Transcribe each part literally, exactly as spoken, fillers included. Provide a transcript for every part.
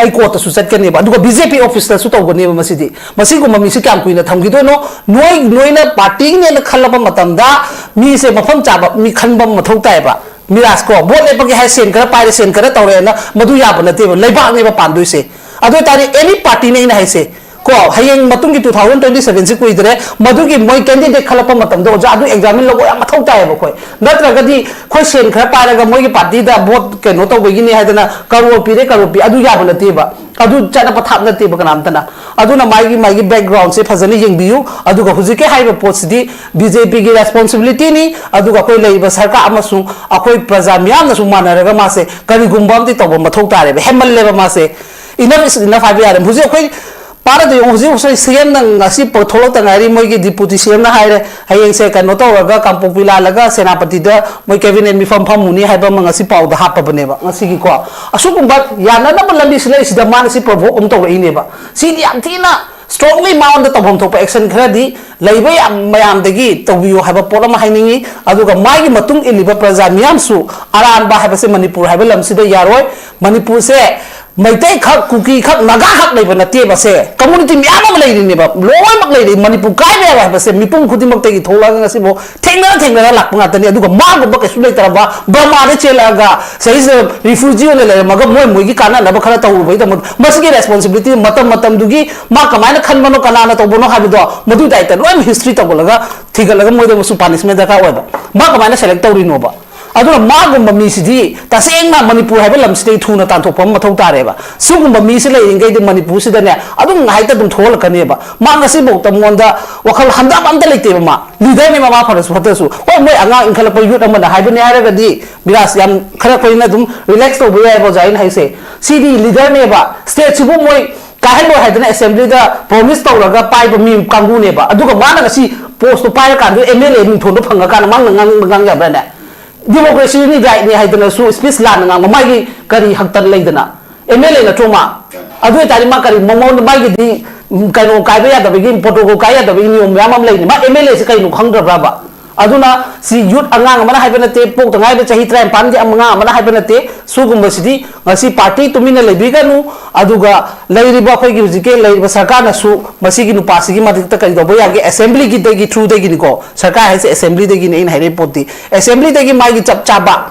ꯍꯥꯏ ꯀꯣꯔꯠꯇꯁꯨ ꯆꯠꯀꯅꯦꯕ, ꯑꯗꯨꯒ B J ꯄꯤ ꯑꯣꯐꯤꯁꯇꯁꯨ ꯇꯧꯒꯅꯦꯕ꯫ ꯃꯁꯤꯗꯤ, ꯃꯁꯤꯒꯨꯝꯕ ꯃꯤꯁꯤ ꯀꯌꯥꯝ ꯀꯨꯏꯅ ꯊꯝꯈꯤꯗꯣꯏꯅꯣ? ꯅꯣꯏ, ꯅꯣꯏꯅ ꯄꯥꯔꯇꯤꯅꯦꯅ ꯈꯜꯂꯕ ꯃꯇꯝꯗ ꯃꯤꯁꯦ ꯃꯐꯝ ꯆꯥꯕ ꯃꯤ ꯈꯟꯕ ꯑꯃ ꯃꯊꯧ ꯇꯥꯏꯌꯦꯕ꯫ ꯃꯤꯔꯥꯖ ꯀꯣ, ꯚꯣꯠ ꯂꯦꯞꯄꯒꯦ ꯍꯥꯏ, ꯁꯦꯟ ꯈꯔ ꯄꯥꯏꯔꯦ, ꯁꯦꯟ ꯈꯔ ꯇꯧꯔꯦꯅ, ꯃꯗꯨ ꯌꯥꯕ ꯅꯠꯇꯦꯕ꯫ ꯂꯩꯕꯥꯛꯅꯦꯕ ꯄꯥꯟꯗꯣꯏꯁꯦ꯫ ꯑꯗꯨ ꯑꯣꯏꯇꯥꯔꯗꯤ ꯑꯦꯅꯤ ꯄꯥꯔꯇꯤꯅꯦ ꯑꯩꯅ ꯍꯥꯏꯁꯦ ꯀꯣ, ꯍꯌꯦꯡ ꯃꯇꯨꯡꯒꯤ two thousand twenty seven ꯁꯤ ꯀꯨꯏꯗ꯭ꯔꯦ, ꯃꯗꯨꯒꯤ ꯃꯣꯏ ꯀꯦꯟꯗꯤꯗꯦꯠ ꯈꯜꯂꯛꯄ ꯃꯇꯝꯗ ꯑꯣꯖꯥ ꯑꯗꯨ ꯑꯦꯛꯖꯥꯃꯤꯟ ꯂꯧꯕ ꯌꯥꯝ ꯃꯊꯧ ꯇꯥꯏꯌꯦꯕꯀꯣ꯫ ꯅꯠꯇ꯭ꯔꯒꯗꯤ ꯑꯩꯈꯣꯏ ꯁꯦꯟ ꯈꯔ ꯄꯥꯏꯔꯒ ꯃꯣꯏꯒꯤ ꯄꯥꯔꯇꯤꯗ ꯚꯣꯠ ꯀꯩꯅꯣ ꯇꯧꯕꯒꯤꯅꯤ ꯍꯥꯏꯗꯅ ꯀꯔꯣꯔ ꯄꯤꯔꯦ, ꯀꯔꯣꯔ ꯄꯤ, ꯑꯗꯨ ꯌꯥꯕ ꯅꯠꯇꯦꯕ꯫ ꯑꯗꯨ ꯆꯠꯅ ꯄꯊꯥꯞ ꯅꯠꯇꯦꯕ ꯀꯅꯥꯝꯇꯅ꯫ ꯑꯗꯨꯅ ꯃꯥꯒꯤ, ꯃꯥꯒꯤ ꯕꯦꯛꯒ꯭ꯔꯥꯎꯟꯁꯦ ꯐꯖꯅ ꯌꯦꯡꯕꯤꯌꯨ꯫ ꯑꯗꯨꯒ ꯍꯧꯖꯤꯛꯀꯤ ꯍꯥꯏꯔꯤꯕ ꯄꯣꯠꯁꯤꯗꯤ ꯕꯤ ꯖꯦ ꯄꯤꯒꯤ ꯔꯦꯁꯄꯣꯟꯁꯤꯕꯤꯂꯤꯇꯤꯅꯤ꯫ ꯑꯗꯨꯒ ꯑꯩꯈꯣꯏ ꯂꯩꯔꯤꯕ ꯁꯔꯀꯥꯔ ꯑꯃꯁꯨꯡ ꯑꯩꯈꯣꯏ ꯄ꯭ꯔꯖꯥ ꯃꯤꯌꯥꯝꯅꯁꯨ ꯃꯥꯟꯅꯔꯒ ꯃꯥꯁꯦ ꯀꯔꯤꯒꯨꯝꯕ ꯑꯃꯗꯤ ꯇꯧꯕ ꯃꯊꯧ ꯇꯥꯔꯦꯕ꯫ ꯍꯦꯟꯃꯜꯂꯦꯕ ꯃꯥꯁꯦ꯫ Enough is enough ꯍꯥꯏꯕ ꯌꯥꯔꯦ꯫ ꯍꯧꯖꯤꯛ ꯑꯩꯈꯣꯏ ꯄꯥꯔꯗ ꯌꯦꯡꯉꯨ, ꯍꯧꯖꯤꯛ ꯍꯧꯖꯤꯛ ꯁꯤ ꯑꯦꯝꯅ ꯉꯁꯤ ꯄ-, ꯊꯣꯛꯂꯛꯇ ꯉꯥꯏꯔꯤ, ꯃꯣꯏꯒꯤ ꯗꯤꯄꯨꯇꯤ ꯁꯤ ꯑꯦꯝꯅ ꯍꯥꯏꯔꯦ, ꯍꯌꯦꯡꯁꯦ ꯀꯩꯅꯣ ꯇꯧꯔꯒ ꯀꯥꯡꯄꯣꯛꯄꯤ ꯂꯥꯜꯂꯒ ꯁꯦꯅꯥꯄꯇꯤꯗ ꯃꯣꯏ ꯀꯦꯕꯤꯅꯦꯠ ꯃꯤꯐꯝ ꯐꯝꯃꯨꯅꯤ ꯍꯥꯏꯕ ꯑꯃ ꯉꯁꯤ ꯄꯥꯎꯗ ꯍꯥꯞꯄꯕꯅꯦꯕ꯫ ꯉꯁꯤꯒꯤꯀꯣ, ꯑꯁꯤꯒꯨꯝꯕ ꯌꯥꯅꯅꯕ ꯂꯝꯕꯤꯁꯤ ꯂꯩꯔꯤꯁꯤꯗ ꯃꯥꯅ ꯁꯤ ꯄ꯭ꯔꯣꯚꯣꯛ ꯑꯃ ꯇꯧꯔꯛꯏꯅꯦꯕ꯫ ꯁꯤꯗꯤ ꯌꯥꯝ ꯊꯤꯅ ꯏꯁꯇ꯭ꯔꯣꯡꯂꯤ ꯃꯉꯣꯟꯗ ꯇꯧꯐꯝ ꯊꯣꯛꯄ ꯑꯦꯛꯁꯟ ꯈꯔꯗꯤ ꯂꯩꯕ ꯌꯥꯝ ꯃꯌꯥꯝꯗꯒꯤ ꯇꯧꯕꯤꯌꯨ ꯍꯥꯏꯕ ꯄꯣꯠ ꯑꯃ ꯍꯥꯏꯅꯤꯡꯉꯤ꯫ ꯑꯗꯨꯒ ꯃꯥꯒꯤ ꯃꯇꯨꯡ ꯏꯜꯂꯤꯕ ꯄ꯭ꯔꯖꯥ ꯃꯤꯌꯥꯝꯁꯨ ꯑꯔꯥꯟꯕ ꯍꯥꯏꯕꯁꯦ ꯃꯅꯤꯄꯨꯔ ꯍꯥꯏꯕ ꯂꯝꯁꯤꯗ ꯌꯥꯔꯣꯏ꯫ ꯃꯅꯤꯄꯨꯔꯁꯦ ꯃꯩꯇꯩ ꯈꯛ, ꯀꯨꯀꯤ ꯈꯛ, ꯅꯥꯒꯥ ꯈꯛ ꯂꯩꯕ ꯅꯠꯇꯦꯕ꯫ ꯁꯦ ꯀꯝꯃꯨꯅꯤꯇꯤ ꯃꯌꯥꯝ ꯑꯃ ꯂꯩꯔꯤꯅꯦꯕ, ꯂꯣꯏꯅꯃꯛ ꯂꯩꯔꯤ꯫ ꯃꯅꯤꯄꯨꯔ ꯀꯥꯏꯕ ꯌꯥꯔꯣꯏ ꯍꯥꯏꯕꯁꯦ ꯃꯤꯄꯨꯝ ꯈꯨꯗꯤꯡꯃꯛꯇꯒꯤ ꯊꯣꯛꯂꯛꯑꯒ ꯉꯁꯤꯐꯥꯎ ꯊꯦꯡꯅꯔ ꯊꯦꯡꯅꯔ ꯂꯥꯛꯄ ꯉꯥꯛꯇꯅꯤ꯫ ꯑꯗꯨꯒ ꯃꯥꯒꯨꯝꯕ ꯀꯩꯁꯨ ꯂꯩꯇ꯭ꯔꯕ ꯕꯔꯃꯥꯗ ꯆꯦꯜꯂꯛꯑꯒ ꯁꯤꯗꯩꯁꯤꯗ ꯔꯤꯐ꯭ꯌꯨꯖꯤ ꯑꯣꯏꯅ ꯂꯩꯔꯝꯃꯒ ꯃꯣꯏ ꯃꯣꯏꯒꯤ ꯀꯥꯟꯅꯅꯕ ꯈꯔ ꯇꯧꯔꯨꯕꯒꯤꯗꯃꯛ ꯃꯁꯤꯒꯤ ꯔꯦꯁꯄꯣꯟꯁꯤꯕꯤꯂꯤꯇꯤ ꯃꯇꯝ ꯃꯇꯝꯗꯨꯒꯤ ꯃꯥ ꯀꯃꯥꯏꯅ ꯈꯟꯕꯅꯣ, ꯀꯅꯥꯅ ꯇꯧꯕꯅꯣ ꯍꯥꯏꯕꯗꯣ ꯃꯗꯨꯒꯤ ꯗꯥꯏꯇ ꯂꯣꯏꯅ ꯍꯤꯁꯇ꯭ꯔꯤ ꯇꯧꯒꯠꯂꯒ ꯊꯤꯒꯠꯂꯒ ꯃꯣꯏꯗ ꯑꯃꯁꯨ ꯄꯥꯅꯤꯁꯃꯦꯟ ꯗꯔꯀꯥꯔ ꯑꯣꯏꯕ꯫ ꯃꯥ ꯀꯃꯥꯏꯅ ꯁꯦꯂꯦꯛ ꯇꯧꯔꯤꯅꯣꯕ? ꯑꯗꯨꯅ ꯃꯥꯒꯨꯝꯕ ꯃꯤꯁꯤꯗꯤ ꯇꯁꯦꯡꯅ ꯃꯅꯤꯄꯨꯔ ꯍꯥꯏꯕ ꯂꯝꯁꯤꯗꯒꯤ ꯊꯨꯅ ꯇꯥꯟꯊꯣꯛꯄ ꯑꯃ ꯃꯊꯧ ꯇꯥꯔꯦꯕ꯫ ꯁꯤꯒꯨꯝꯕ ꯃꯤꯁꯤ ꯂꯩꯔꯤꯉꯩꯗꯤ ꯃꯅꯤꯄꯨꯔꯁꯤꯗꯅꯦ ꯑꯗꯨꯝ ꯉꯥꯏꯇ ꯑꯗꯨꯝ ꯊꯣꯛꯍꯜꯂꯛꯀꯅꯦꯕ꯫ ꯃꯥ ꯉꯁꯤꯐꯥꯎꯗ ꯃꯉꯣꯟꯗ ꯋꯥꯈꯜ ꯍꯟꯊꯕ ꯑꯝꯇ ꯂꯩꯇꯦꯕ꯫ ꯃꯥ ꯂꯤꯗꯔꯅꯦꯕ, ꯃꯥ ꯐꯔꯁꯨ ꯐꯠꯇ꯭ꯔꯁꯨ꯫ ꯍꯣꯏ, ꯃꯣꯏ ꯑꯉꯥꯡ ꯏꯟꯈꯠꯂꯛꯄ ꯌꯨꯠ ꯑꯃꯅ ꯍꯥꯏꯕꯅꯦ ꯍꯥꯏꯔꯒꯗꯤ ꯕꯤꯔꯥꯖ, ꯌꯥꯝ ꯈꯔ ꯑꯩꯈꯣꯏꯅ ꯑꯗꯨꯝ ꯔꯤꯂꯦꯛꯁ ꯇꯧꯕ ꯌꯥꯏꯕ ꯑꯣꯖꯥ, ꯑꯩꯅ ꯍꯥꯏꯁꯦ꯫ ꯁꯤꯗꯤ ꯂꯤꯗꯔꯅꯦꯕ꯫ ꯁ꯭ꯇꯦꯠꯁꯤꯕꯨ ꯃꯣꯏ ꯀꯥꯏꯍꯜꯂꯣꯏ ꯍꯥꯏꯗꯅ ꯑꯦꯁꯦꯝꯕ꯭ꯂꯤꯗ ꯄ꯭ꯔꯣꯃꯤꯁ ꯇꯧꯔꯒ ꯄꯥꯏꯕ ꯃꯤ ꯀꯥꯡꯕꯨꯅꯦꯕ꯫ ꯑꯗꯨꯒ ꯃꯥꯅ ꯉꯁꯤ ꯄꯣꯁꯇꯣ ꯄꯥꯏꯔꯀꯥꯟꯗ ꯑꯦꯝ ꯑꯦꯜ ꯑꯦ ꯃꯤꯡꯊꯣꯟꯗꯣ ꯐꯪꯉꯀꯥꯟꯗ ꯃꯥꯅ ꯉꯥꯡꯅꯤꯡꯕ ꯉꯥꯡ ꯌꯥꯕ꯭ꯔꯥꯅꯦ? ꯗꯤꯃꯣꯀ꯭ꯔꯦꯁꯤꯅꯤ, ꯔꯥꯏꯠꯅꯤ ꯍꯥꯏꯗꯅꯁꯨ ꯁ꯭ꯄꯤꯁ ꯂꯥꯟꯅ ꯉꯥꯡꯕ ꯃꯥꯒꯤ ꯀꯔꯤ ꯍꯛꯇ ꯂꯩꯗꯅ? ꯑꯦꯝ ꯑꯦꯜ ꯑꯦ ꯅꯠꯇ꯭ꯔꯣ ꯃꯥ? ꯑꯗꯨ ꯑꯣꯏꯇꯥꯔꯗꯤ ꯃꯥ ꯀꯔꯤ ꯃꯉꯣꯟꯗ ꯃꯥꯒꯤꯗꯤ, ꯎꯝ, ꯀꯩꯅꯣ ꯀꯥꯏꯕ ꯌꯥꯗꯕꯒꯤ, ꯄ꯭ꯔꯣꯇꯣꯀꯣꯜ ꯀꯥꯏ ꯌꯥꯗꯕꯒꯤ ꯅꯤꯌꯣꯝ ꯃꯌꯥꯝ ꯑꯃ ꯂꯩꯅꯤ꯫ ꯃꯥ ꯑꯦꯝ ꯑꯦꯜ ꯑꯦꯁꯦ ꯀꯩꯅꯣ ꯈꯪꯗ꯭ꯔꯕ꯭ꯔꯕ? ꯑꯗꯨꯅ ꯁꯤ ꯌꯨꯠ ꯑꯉꯥꯡ ꯑꯃꯅ ꯍꯥꯏꯕ ꯅꯠꯇꯦ, ꯄꯣꯛꯇ ꯉꯥꯏꯕ ꯆꯍꯤ ꯇꯔꯥꯅꯤꯄꯥꯟꯒꯤ ꯑꯉꯥꯡ ꯑꯃꯅ ꯍꯥꯏꯕ ꯅꯠꯇꯦ꯫ ꯁꯤꯒꯨꯝꯕꯁꯤꯗꯤ ꯉꯁꯤ ꯄꯥꯔꯇꯤ ꯇꯨꯃꯤꯟꯅ ꯂꯩꯕꯤꯒꯅꯨ꯫ ꯑꯗꯨꯒ ꯂꯩꯔꯤꯕ ꯑꯩꯈꯣꯏꯒꯤ ꯍꯧꯖꯤꯛꯀꯤ ꯂꯩꯔꯤꯕ ꯁꯔꯀꯥꯔꯅꯁꯨ ꯃꯁꯤꯒꯤ ꯅꯨꯄꯥꯁꯤꯒꯤ ꯃꯊꯛꯇ ꯀꯔꯤ ꯇꯧꯕ ꯌꯥꯒꯦ? ꯑꯦꯁꯦꯝꯕ꯭ꯂꯤꯒꯤꯗꯒꯤ ꯊ꯭ꯔꯨꯗꯒꯤꯅꯤꯀꯣ, ꯁꯔꯀꯥꯔ ꯍꯥꯏꯁꯦ ꯑꯦꯁꯦꯝꯕ꯭ꯂꯤꯗꯒꯤꯅꯤ ꯑꯩꯅ ꯍꯥꯏꯔꯛꯏ ꯄꯣꯠꯇꯤ꯫ ꯑꯦꯁꯦꯝꯕ꯭ꯂꯤꯗꯒꯤ ꯃꯥꯒꯤ ꯆꯞ ꯆꯥꯕ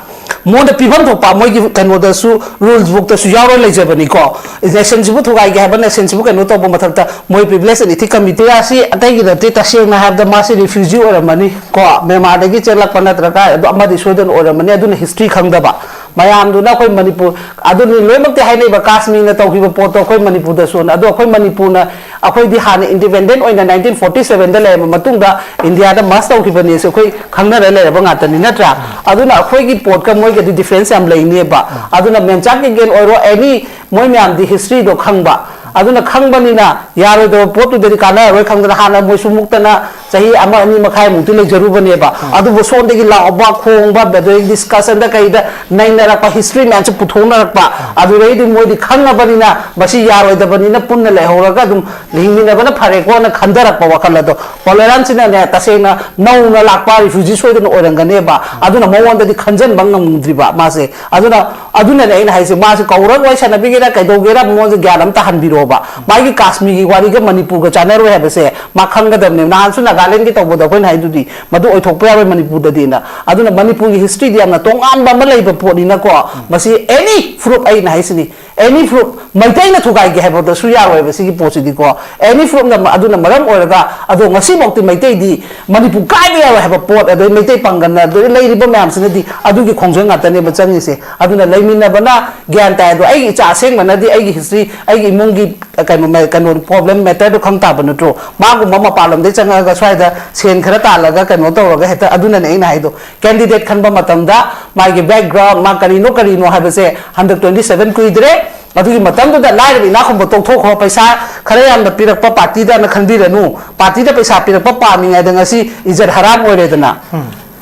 ꯃꯉꯣꯟꯗ ꯄꯤꯐꯝ ꯊꯣꯛꯄ ꯃꯣꯏꯒꯤ ꯀꯩꯅꯣꯗꯁꯨ, ꯔꯨꯜꯁ ꯕꯨꯛꯇꯁꯨ ꯌꯥꯎꯔ ꯂꯩꯖꯕꯅꯤꯀꯣ꯫ ꯅꯦꯁꯟꯁꯤꯕꯨ ꯊꯨꯒꯥꯏꯒꯦ ꯍꯥꯏꯕ, ꯅꯦꯁꯟꯁꯤꯕꯨ ꯀꯩꯅꯣ ꯇꯧꯕ ꯃꯊꯛꯇ ꯃꯣꯏ ꯄ꯭ꯔꯤꯚꯤꯂꯦꯖ ꯑꯦꯟ ꯏꯊꯤꯛ ꯀꯃꯤꯇꯤ ꯑꯁꯤ ꯑꯇꯩꯒꯤ ꯅꯠꯇꯦ, ꯇꯁꯦꯡꯅ ꯍꯥꯏꯔꯕꯗ ꯃꯥꯁꯤ ꯔꯤꯐ꯭ꯌꯨꯖꯤ ꯑꯣꯏꯔꯝꯃꯅꯤ ꯀꯣ, ꯃ꯭ꯌꯥꯟꯃꯥꯔꯗꯒꯤ ꯆꯦꯜꯂꯛꯄ ꯅꯠꯇ꯭ꯔꯒ ꯑꯗꯨ ꯑꯃꯗꯤ ꯁꯣꯏꯗꯅ ꯑꯣꯏꯔꯝꯃꯅꯤ꯫ ꯑꯗꯨꯅ ꯍꯤꯁꯇ꯭ꯔꯤ ꯈꯪꯗꯕ ꯃꯌꯥꯝꯗꯨꯅ ꯑꯩꯈꯣꯏ ꯃꯅꯤꯄꯨꯔ, ꯑꯗꯨꯅꯤ ꯂꯣꯏꯅꯃꯛꯇꯤ ꯍꯥꯏꯅꯩꯕ, ꯀꯥꯁꯃꯤꯔꯅ ꯇꯧꯈꯤꯕ ꯄꯣꯠꯇꯣ ꯑꯩꯈꯣꯏ ꯃꯅꯤꯄꯨꯔꯗꯁꯨ, ꯑꯗꯣ ꯑꯩꯈꯣꯏ ꯃꯅꯤꯄꯨꯔꯅ, ꯑꯩꯈꯣꯏꯗꯤ ꯍꯥꯟꯅ ꯏꯟꯗꯤꯄꯦꯟꯗꯦꯟ ꯑꯣꯏꯅ ꯅꯥꯏꯟꯇꯤꯟ ꯐꯣꯔꯇꯤ ꯁꯚꯦꯟꯗ ꯂꯩꯔꯕ ꯃꯇꯨꯡꯗ ꯏꯟꯗꯤꯌꯥꯗ ꯃꯔꯖ ꯇꯧꯈꯤꯕꯅꯦꯁꯨ ꯑꯩꯈꯣꯏ ꯈꯪꯅꯔ ꯂꯩꯔꯕ ꯉꯥꯛꯇꯅꯤ, ꯅꯠꯇ꯭ꯔꯥ? ꯑꯗꯨꯅ ꯑꯩꯈꯣꯏꯒꯤ ꯄꯣꯠꯀ ꯃꯣꯏꯒꯗꯤ ꯗꯤꯐ꯭ꯔꯦꯟꯁ ꯌꯥꯝ ꯂꯩꯅꯦꯕ꯫ ꯑꯗꯨꯅ ꯃꯦꯝꯆꯥ ꯀꯤꯡꯒꯦꯟ ꯑꯣꯏꯔꯣ, ꯑꯦꯅꯤ, ꯃꯣꯏ ꯃꯌꯥꯝꯗꯤ ꯍꯤꯁꯇ꯭ꯔꯤꯗꯣ ꯈꯪꯕ, ꯑꯗꯨꯅ ꯈꯪꯕꯅꯤꯅ ꯌꯥꯔꯣꯏꯗꯕ ꯄꯣꯠꯇꯨꯗꯗꯤ ꯀꯥꯟꯅꯔꯔꯣꯏ ꯈꯪꯗꯅ ꯍꯥꯟꯅ ꯃꯣꯏꯁꯨ ꯃꯨꯛꯇꯅ ꯆꯍꯤ ꯑꯃ ꯑꯅꯤ ꯃꯈꯥꯏꯃꯨꯛꯇꯤ ꯂꯩꯖꯔꯨꯕꯅꯦꯕ꯫ ꯑꯗꯨꯕꯨ ꯁꯣꯝꯗꯒꯤ ꯂꯥꯎꯕ, ꯈꯣꯡꯕ, ꯑꯗꯩ ꯗꯤꯁꯀꯁꯟꯗ ꯀꯩꯗ ꯅꯩꯅꯔꯛꯄ, ꯍꯤꯁꯇ꯭ꯔꯤ ꯃꯌꯥꯝꯁꯦ ꯄꯨꯊꯣꯛꯅꯔꯛꯄ, ꯑꯗꯨꯗꯩꯗꯤ ꯃꯣꯏꯗꯤ ꯈꯪꯉꯕꯅꯤꯅ ꯃꯁꯤ ꯌꯥꯔꯣꯏꯗꯕꯅꯤꯅ ꯄꯨꯟꯅ ꯂꯩꯍꯧꯔꯒ ꯑꯗꯨꯝ ꯍꯤꯡꯃꯤꯟꯅꯕꯅ ꯐꯔꯦꯀꯣꯅ ꯈꯟꯊꯔꯛꯄ ꯋꯥꯈꯜ ꯑꯗꯣ꯫ ꯄꯣꯂꯦꯔꯥꯟꯁꯤꯅꯅꯦ, ꯇꯁꯦꯡꯅ ꯅꯧꯅ ꯂꯥꯛꯄ ꯔꯤꯐ꯭ꯌꯨꯖꯤ ꯁꯣꯏꯗꯅ ꯑꯣꯏꯔꯝꯒꯅꯦꯕ꯫ ꯑꯗꯨꯅ ꯃꯉꯣꯟꯗꯗꯤ ꯈꯟꯖꯟꯕ ꯉꯝꯗ꯭ꯔꯤꯕ ꯃꯥꯁꯦ꯫ ꯑꯗꯨꯅ, ꯑꯗꯨꯅꯅꯦ ꯑꯩꯅ ꯍꯥꯏꯁꯦ, ꯃꯥꯁꯦ ꯀꯧꯔꯒ ꯋꯥꯔꯤ ꯁꯥꯟꯅꯕꯤꯒꯦꯔꯥ ꯀꯩꯗꯧꯒꯦꯔꯥ ꯃꯉꯣꯟꯗ ꯒ꯭ꯌꯥꯟ ꯑꯝ ꯇꯥꯍꯟꯕꯤꯔꯣꯕ꯫ ꯃꯥꯒꯤ ꯀꯥꯁꯃꯤꯔꯒꯤ ꯋꯥꯔꯤꯒ ꯃꯅꯤꯄꯨꯔꯒ ꯆꯥꯟꯅꯔꯣꯏ ꯍꯥꯏꯕꯁꯦ ꯃꯥ ꯈꯪꯒꯗꯕꯅꯦꯕ꯫ ꯅꯍꯥꯟꯁꯨ ꯅꯥꯒꯥꯂꯦꯟꯒꯤ ꯇꯧꯕꯗ ꯑꯩꯈꯣꯏꯅ ꯍꯥꯏꯗꯨꯗꯤ, ꯃꯗꯨ ꯑꯣꯏꯊꯣꯛꯄ ꯌꯥꯔꯣꯏ ꯃꯅꯤꯄꯨꯔꯗꯗꯤꯅ꯫ ꯑꯗꯨꯅ ꯃꯅꯤꯄꯨꯔꯒꯤ ꯍꯤꯁꯇ꯭ꯔꯤꯗꯤ ꯌꯥꯝꯅ ꯇꯣꯉꯥꯟꯕ ꯑꯃ ꯂꯩꯕ ꯄꯣꯠꯅꯤꯅꯀꯣ, ꯃꯁꯤ ꯑꯦꯅꯤ ꯐꯨꯔꯨꯞ, ꯑꯩꯅ ꯍꯥꯏꯁꯤꯅꯤ, ꯑꯦꯅꯤ ꯐꯨꯔꯨꯞ, ꯃꯩꯇꯩꯅ ꯊꯨꯒꯥꯏꯒꯦ ꯍꯥꯏꯕꯗꯁꯨ ꯌꯥꯔꯣꯏꯕ ꯁꯤꯒꯤ ꯄꯣꯠꯁꯤꯗꯤꯀꯣ꯫ ꯑꯦꯅꯤ ꯐꯨꯔꯨꯞꯅ ꯃ-, ꯑꯗꯨꯅ ꯃꯔꯝ ꯑꯣꯏꯔꯒ, ꯑꯗꯣ ꯉꯁꯤꯐꯥꯎꯗꯤ ꯃꯩꯇꯩꯗꯤ ꯃꯅꯤꯄꯨꯔ ꯀꯥꯏꯕ ꯌꯥꯔꯣꯏ ꯍꯥꯏꯕ ꯄꯣꯠ, ꯑꯗꯩ ꯃꯩꯇꯩ ꯄꯥꯡꯒꯜꯅ, ꯑꯗꯩ ꯂꯩꯔꯤꯕ ꯃꯌꯥꯝꯁꯤꯅꯗꯤ ꯑꯗꯨꯒꯤ ꯈꯣꯡꯖꯪ ꯉꯥꯛꯇꯅꯦꯕ ꯆꯪꯉꯤꯁꯦ꯫ ꯑꯗꯨꯅ ꯂꯩꯃꯤꯟꯅꯕꯅ ꯒ꯭ꯌꯥꯟ ꯇꯥꯏ꯫ ꯑꯗꯣ ꯑꯩꯒꯤ ꯏꯆꯥ ꯑꯁꯦꯡꯕꯅꯗꯤ ꯑꯩꯒꯤ ꯍꯤꯁꯇ꯭ꯔꯤ, ꯑꯩꯒꯤ ꯏꯃꯨꯡꯒꯤ ꯀꯩꯅꯣ, ꯃ-, ꯀꯩꯅꯣ, ꯄ꯭ꯔꯣꯕ꯭ꯂꯦꯝ ꯃꯦꯇꯔꯗꯨ ꯈꯪ ꯇꯥꯕ ꯅꯠꯇ꯭ꯔꯣ? ꯃꯥꯒꯨꯝꯕ ꯃꯄꯥꯟ ꯂꯝꯗꯒꯤ ꯆꯪꯉꯛꯑꯒ ꯁ꯭ꯋꯥꯏꯗ ꯁꯦꯟ ꯈꯔ ꯇꯥꯜꯂꯒ ꯀꯩꯅꯣ ꯇꯧꯔꯒ ꯍꯦꯛꯇ, ꯑꯗꯨꯅꯅꯦ ꯑꯩꯅ ꯍꯥꯏꯗꯣ, ꯀꯦꯟꯗꯤꯗꯦꯠ ꯈꯟꯕ ꯃꯇꯝꯗ ꯃꯥꯒꯤ ꯕꯦꯛꯒ꯭ꯔꯥꯎꯟ, ꯃꯥ ꯀꯔꯤꯅꯣ ꯀꯔꯤꯅꯣ ꯍꯥꯏꯕꯁꯦ ꯍꯟꯗꯛ ꯇ꯭ꯋꯦꯟꯇꯤ ꯁꯚꯦꯟ ꯀꯨꯏꯗ꯭ꯔꯦ꯫ ꯑꯗꯨꯒꯤ ꯃꯇꯝꯗꯨꯗ ꯂꯥꯏꯔꯕ ꯏꯅꯥꯛ ꯈꯨꯟꯕ ꯇꯣꯛꯊꯣꯛꯈ꯭ꯔꯣ, ꯄꯩꯁꯥ ꯈꯔ ꯌꯥꯝꯅ ꯄꯤꯔꯛꯄ ꯄꯥꯔꯇꯤꯗꯅ ꯈꯟꯕꯤꯔꯅꯨ꯫ ꯄꯥꯔꯇꯤꯗ ꯄꯩꯁꯥ ꯄꯤꯔꯛꯄ ꯄꯥꯝꯃꯤꯉꯩꯗ ꯉꯁꯤ ꯏꯖꯠ ꯍꯔꯥꯝ ꯑꯣꯏꯔꯦꯗꯅ꯫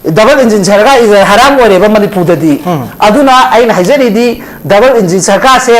ꯗꯕꯜ ꯏꯟꯖꯤꯟ ꯁꯔꯀꯥꯔ ꯏꯖꯠ ꯍꯔꯥꯝ ꯑꯣꯏꯔꯦꯕ ꯃꯅꯤꯄꯨꯔꯗꯗꯤ꯫ ꯑꯗꯨꯅ ꯑꯩꯅ ꯍꯥꯏꯖꯔꯤꯗꯤ, ꯗꯕꯜ ꯏꯟꯖꯤꯟ ꯁꯔꯀꯥꯔꯁꯦ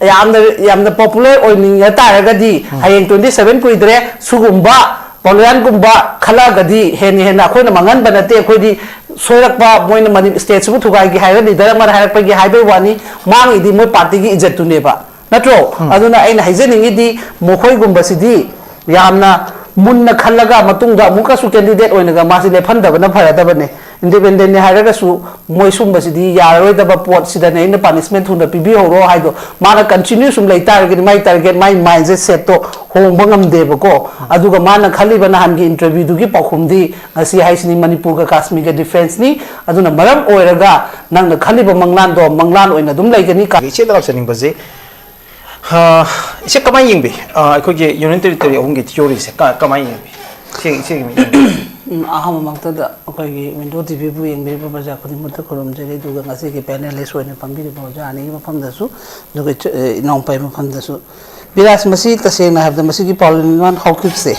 ꯌꯥꯝꯅ, ꯌꯥꯝꯅ ꯄꯣꯄꯨꯂꯔ ꯑꯣꯏꯅꯤꯡꯉ ꯇꯥꯔꯒꯗꯤ, ꯍꯌꯦꯡ ꯇ꯭ꯋꯦꯟꯇꯤ ꯁꯚꯦꯟ ꯀꯨꯏꯗ꯭ꯔꯦ, ꯁꯤꯒꯨꯝꯕ ꯄꯥꯎꯂꯤꯌꯥꯟꯒꯨꯝꯕ ꯈꯜꯂꯛꯑꯒꯗꯤ ꯍꯦꯟꯅ ꯍꯦꯟꯅ ꯑꯩꯈꯣꯏꯅ ꯃꯥꯡꯍꯟꯕ ꯅꯠꯇꯦ꯫ ꯑꯩꯈꯣꯏꯗꯤ ꯁꯣꯏꯔꯛꯄ, ꯃꯣꯏꯅ ꯃꯅꯤ-, ꯁ꯭ꯇꯦꯠꯁꯤꯕꯨ ꯊꯨꯒꯥꯏꯒꯦ ꯍꯥꯏꯔꯒ, ꯂꯤꯗꯔ ꯑꯃꯅ ꯍꯥꯏꯔꯛꯄꯒꯤ ꯍꯥꯏꯕꯒꯤ ꯋꯥꯅꯤ, ꯃꯥꯡꯉꯤꯗꯤ ꯃꯣꯏ ꯄꯥꯔꯇꯤꯒꯤ ꯏꯖꯠꯇꯨꯅꯦꯕ, ꯅꯠꯇ꯭ꯔꯣ? ꯎꯝ꯫ ꯑꯗꯨꯅ ꯑꯩꯅ ꯍꯥꯏꯖꯅꯤꯡꯉꯤꯗꯤ, ꯃꯈꯣꯏꯒꯨꯝꯕꯁꯤꯗꯤ ꯌꯥꯝꯅ ꯃꯨꯟꯅ ꯈꯜꯂꯒ ꯃꯇꯨꯡꯗ ꯑꯃꯨꯛꯀꯁꯨ ꯀꯦꯟꯗꯤꯗꯦꯠ ꯑꯣꯏꯅꯒ ꯃꯥꯁꯤ ꯂꯦꯞꯍꯟꯗꯕꯅ ꯐꯔꯗꯕꯅꯦ꯫ ꯏꯟꯗꯤꯄꯦꯟꯗꯦꯟꯅꯤ ꯍꯥꯏꯔꯒꯁꯨ ꯃꯣꯏ ꯁꯨꯝꯕꯁꯤꯗꯤ ꯌꯥꯔꯔꯣꯏꯗꯕ ꯄꯣꯠꯁꯤꯗꯅꯦ ꯑꯩꯅ ꯄꯥꯅꯤꯁꯃꯦꯟ ꯊꯨꯅ ꯄꯤꯕꯤꯍꯧꯔꯣ ꯍꯥꯏꯗꯣ꯫ ꯃꯥꯅ ꯀꯟꯇꯤꯅ꯭ꯌꯨ ꯁꯨꯝ ꯂꯩꯇꯥꯔꯒꯗꯤ ꯃꯥꯏ ꯇꯥꯔꯒꯦꯠ, ꯃꯥꯏ ꯃꯥꯏꯟꯁꯦ ꯁꯦꯠꯇꯣ ꯍꯣꯡꯕ ꯉꯝꯗꯦꯕꯀꯣ꯫ ꯑꯗꯨꯒ ꯃꯥꯅ ꯈꯜꯂꯤꯕ ꯅꯍꯥꯟꯒꯤ ꯏꯟꯇꯔꯚ꯭ꯌꯨꯗꯨꯒꯤ ꯄꯥꯎꯈꯨꯝꯗꯤ ꯉꯁꯤ ꯍꯥꯏꯁꯤꯅꯤ, ꯃꯅꯤꯄꯨꯔꯒ ꯀꯥꯁꯃꯤꯔꯒ ꯗꯤꯐ꯭ꯔꯦꯟꯁꯅꯤ꯫ ꯑꯗꯨꯅ ꯃꯔꯝ ꯑꯣꯏꯔꯒ ꯅꯪꯅ ꯈꯜꯂꯤꯕ ꯃꯪꯂꯥꯟꯗꯣ ꯃꯪꯂꯥꯟ ꯑꯣꯏꯅ ꯑꯗꯨꯝ ꯂꯩꯒꯅꯤ꯫ ꯏꯆꯦꯗ ꯂꯥꯛꯆꯅꯤꯡꯕꯁꯦ, ꯑ, ꯏꯆꯦ ꯀꯃꯥꯏꯅ ꯌꯦꯡꯕꯤ? ꯑ, ꯑꯩꯈꯣꯏꯒꯤ ꯌꯨꯅꯤꯌꯟ ꯇꯦꯔꯤꯇꯣꯔꯤ ꯑꯍꯨꯝꯒꯤ ꯊꯤꯑꯣꯔꯤꯁꯦ ꯀ-, ꯀꯃꯥꯏꯅ ꯌꯦꯡꯕꯤ? ꯏꯆꯦ, ꯏꯆꯦꯒꯤ ꯃꯤꯠꯌꯦꯡꯗ꯫ ꯎꯝ, ꯑꯍꯥꯟꯕꯃꯛꯇꯗ ꯑꯩꯈꯣꯏꯒꯤ ꯋꯤꯟꯗꯣ ꯇꯤꯚꯤꯕꯨ ꯌꯦꯡꯕꯤꯔꯤꯕ ꯄ꯭ꯔꯖꯥ ꯈꯨꯗꯤꯡꯃꯛꯇ ꯈꯨꯔꯨꯝꯖꯔꯤ꯫ ꯑꯗꯨꯒ ꯉꯁꯤꯒꯤ ꯄꯦꯅꯦꯂꯤꯁ ꯑꯣꯏꯅ ꯐꯝꯕꯤꯔꯤꯕ ꯑꯣꯖꯥ ꯑꯅꯤꯒꯤ ꯃꯐꯝꯗꯁꯨ, ꯑꯗꯨꯒ ꯏꯆ-, ꯑꯦ, ꯏꯅꯥꯎꯄꯥꯒꯤ ꯃꯐꯝꯗꯁꯨ꯫ ꯕꯤꯔꯥꯖ, ꯃꯁꯤ ꯇꯁꯦꯡꯅ ꯍꯥꯏꯕꯗ ꯃꯁꯤꯒꯤ ꯄꯥꯎꯂꯤꯅꯥꯟ ꯍꯥꯎꯀꯤꯞꯁꯦ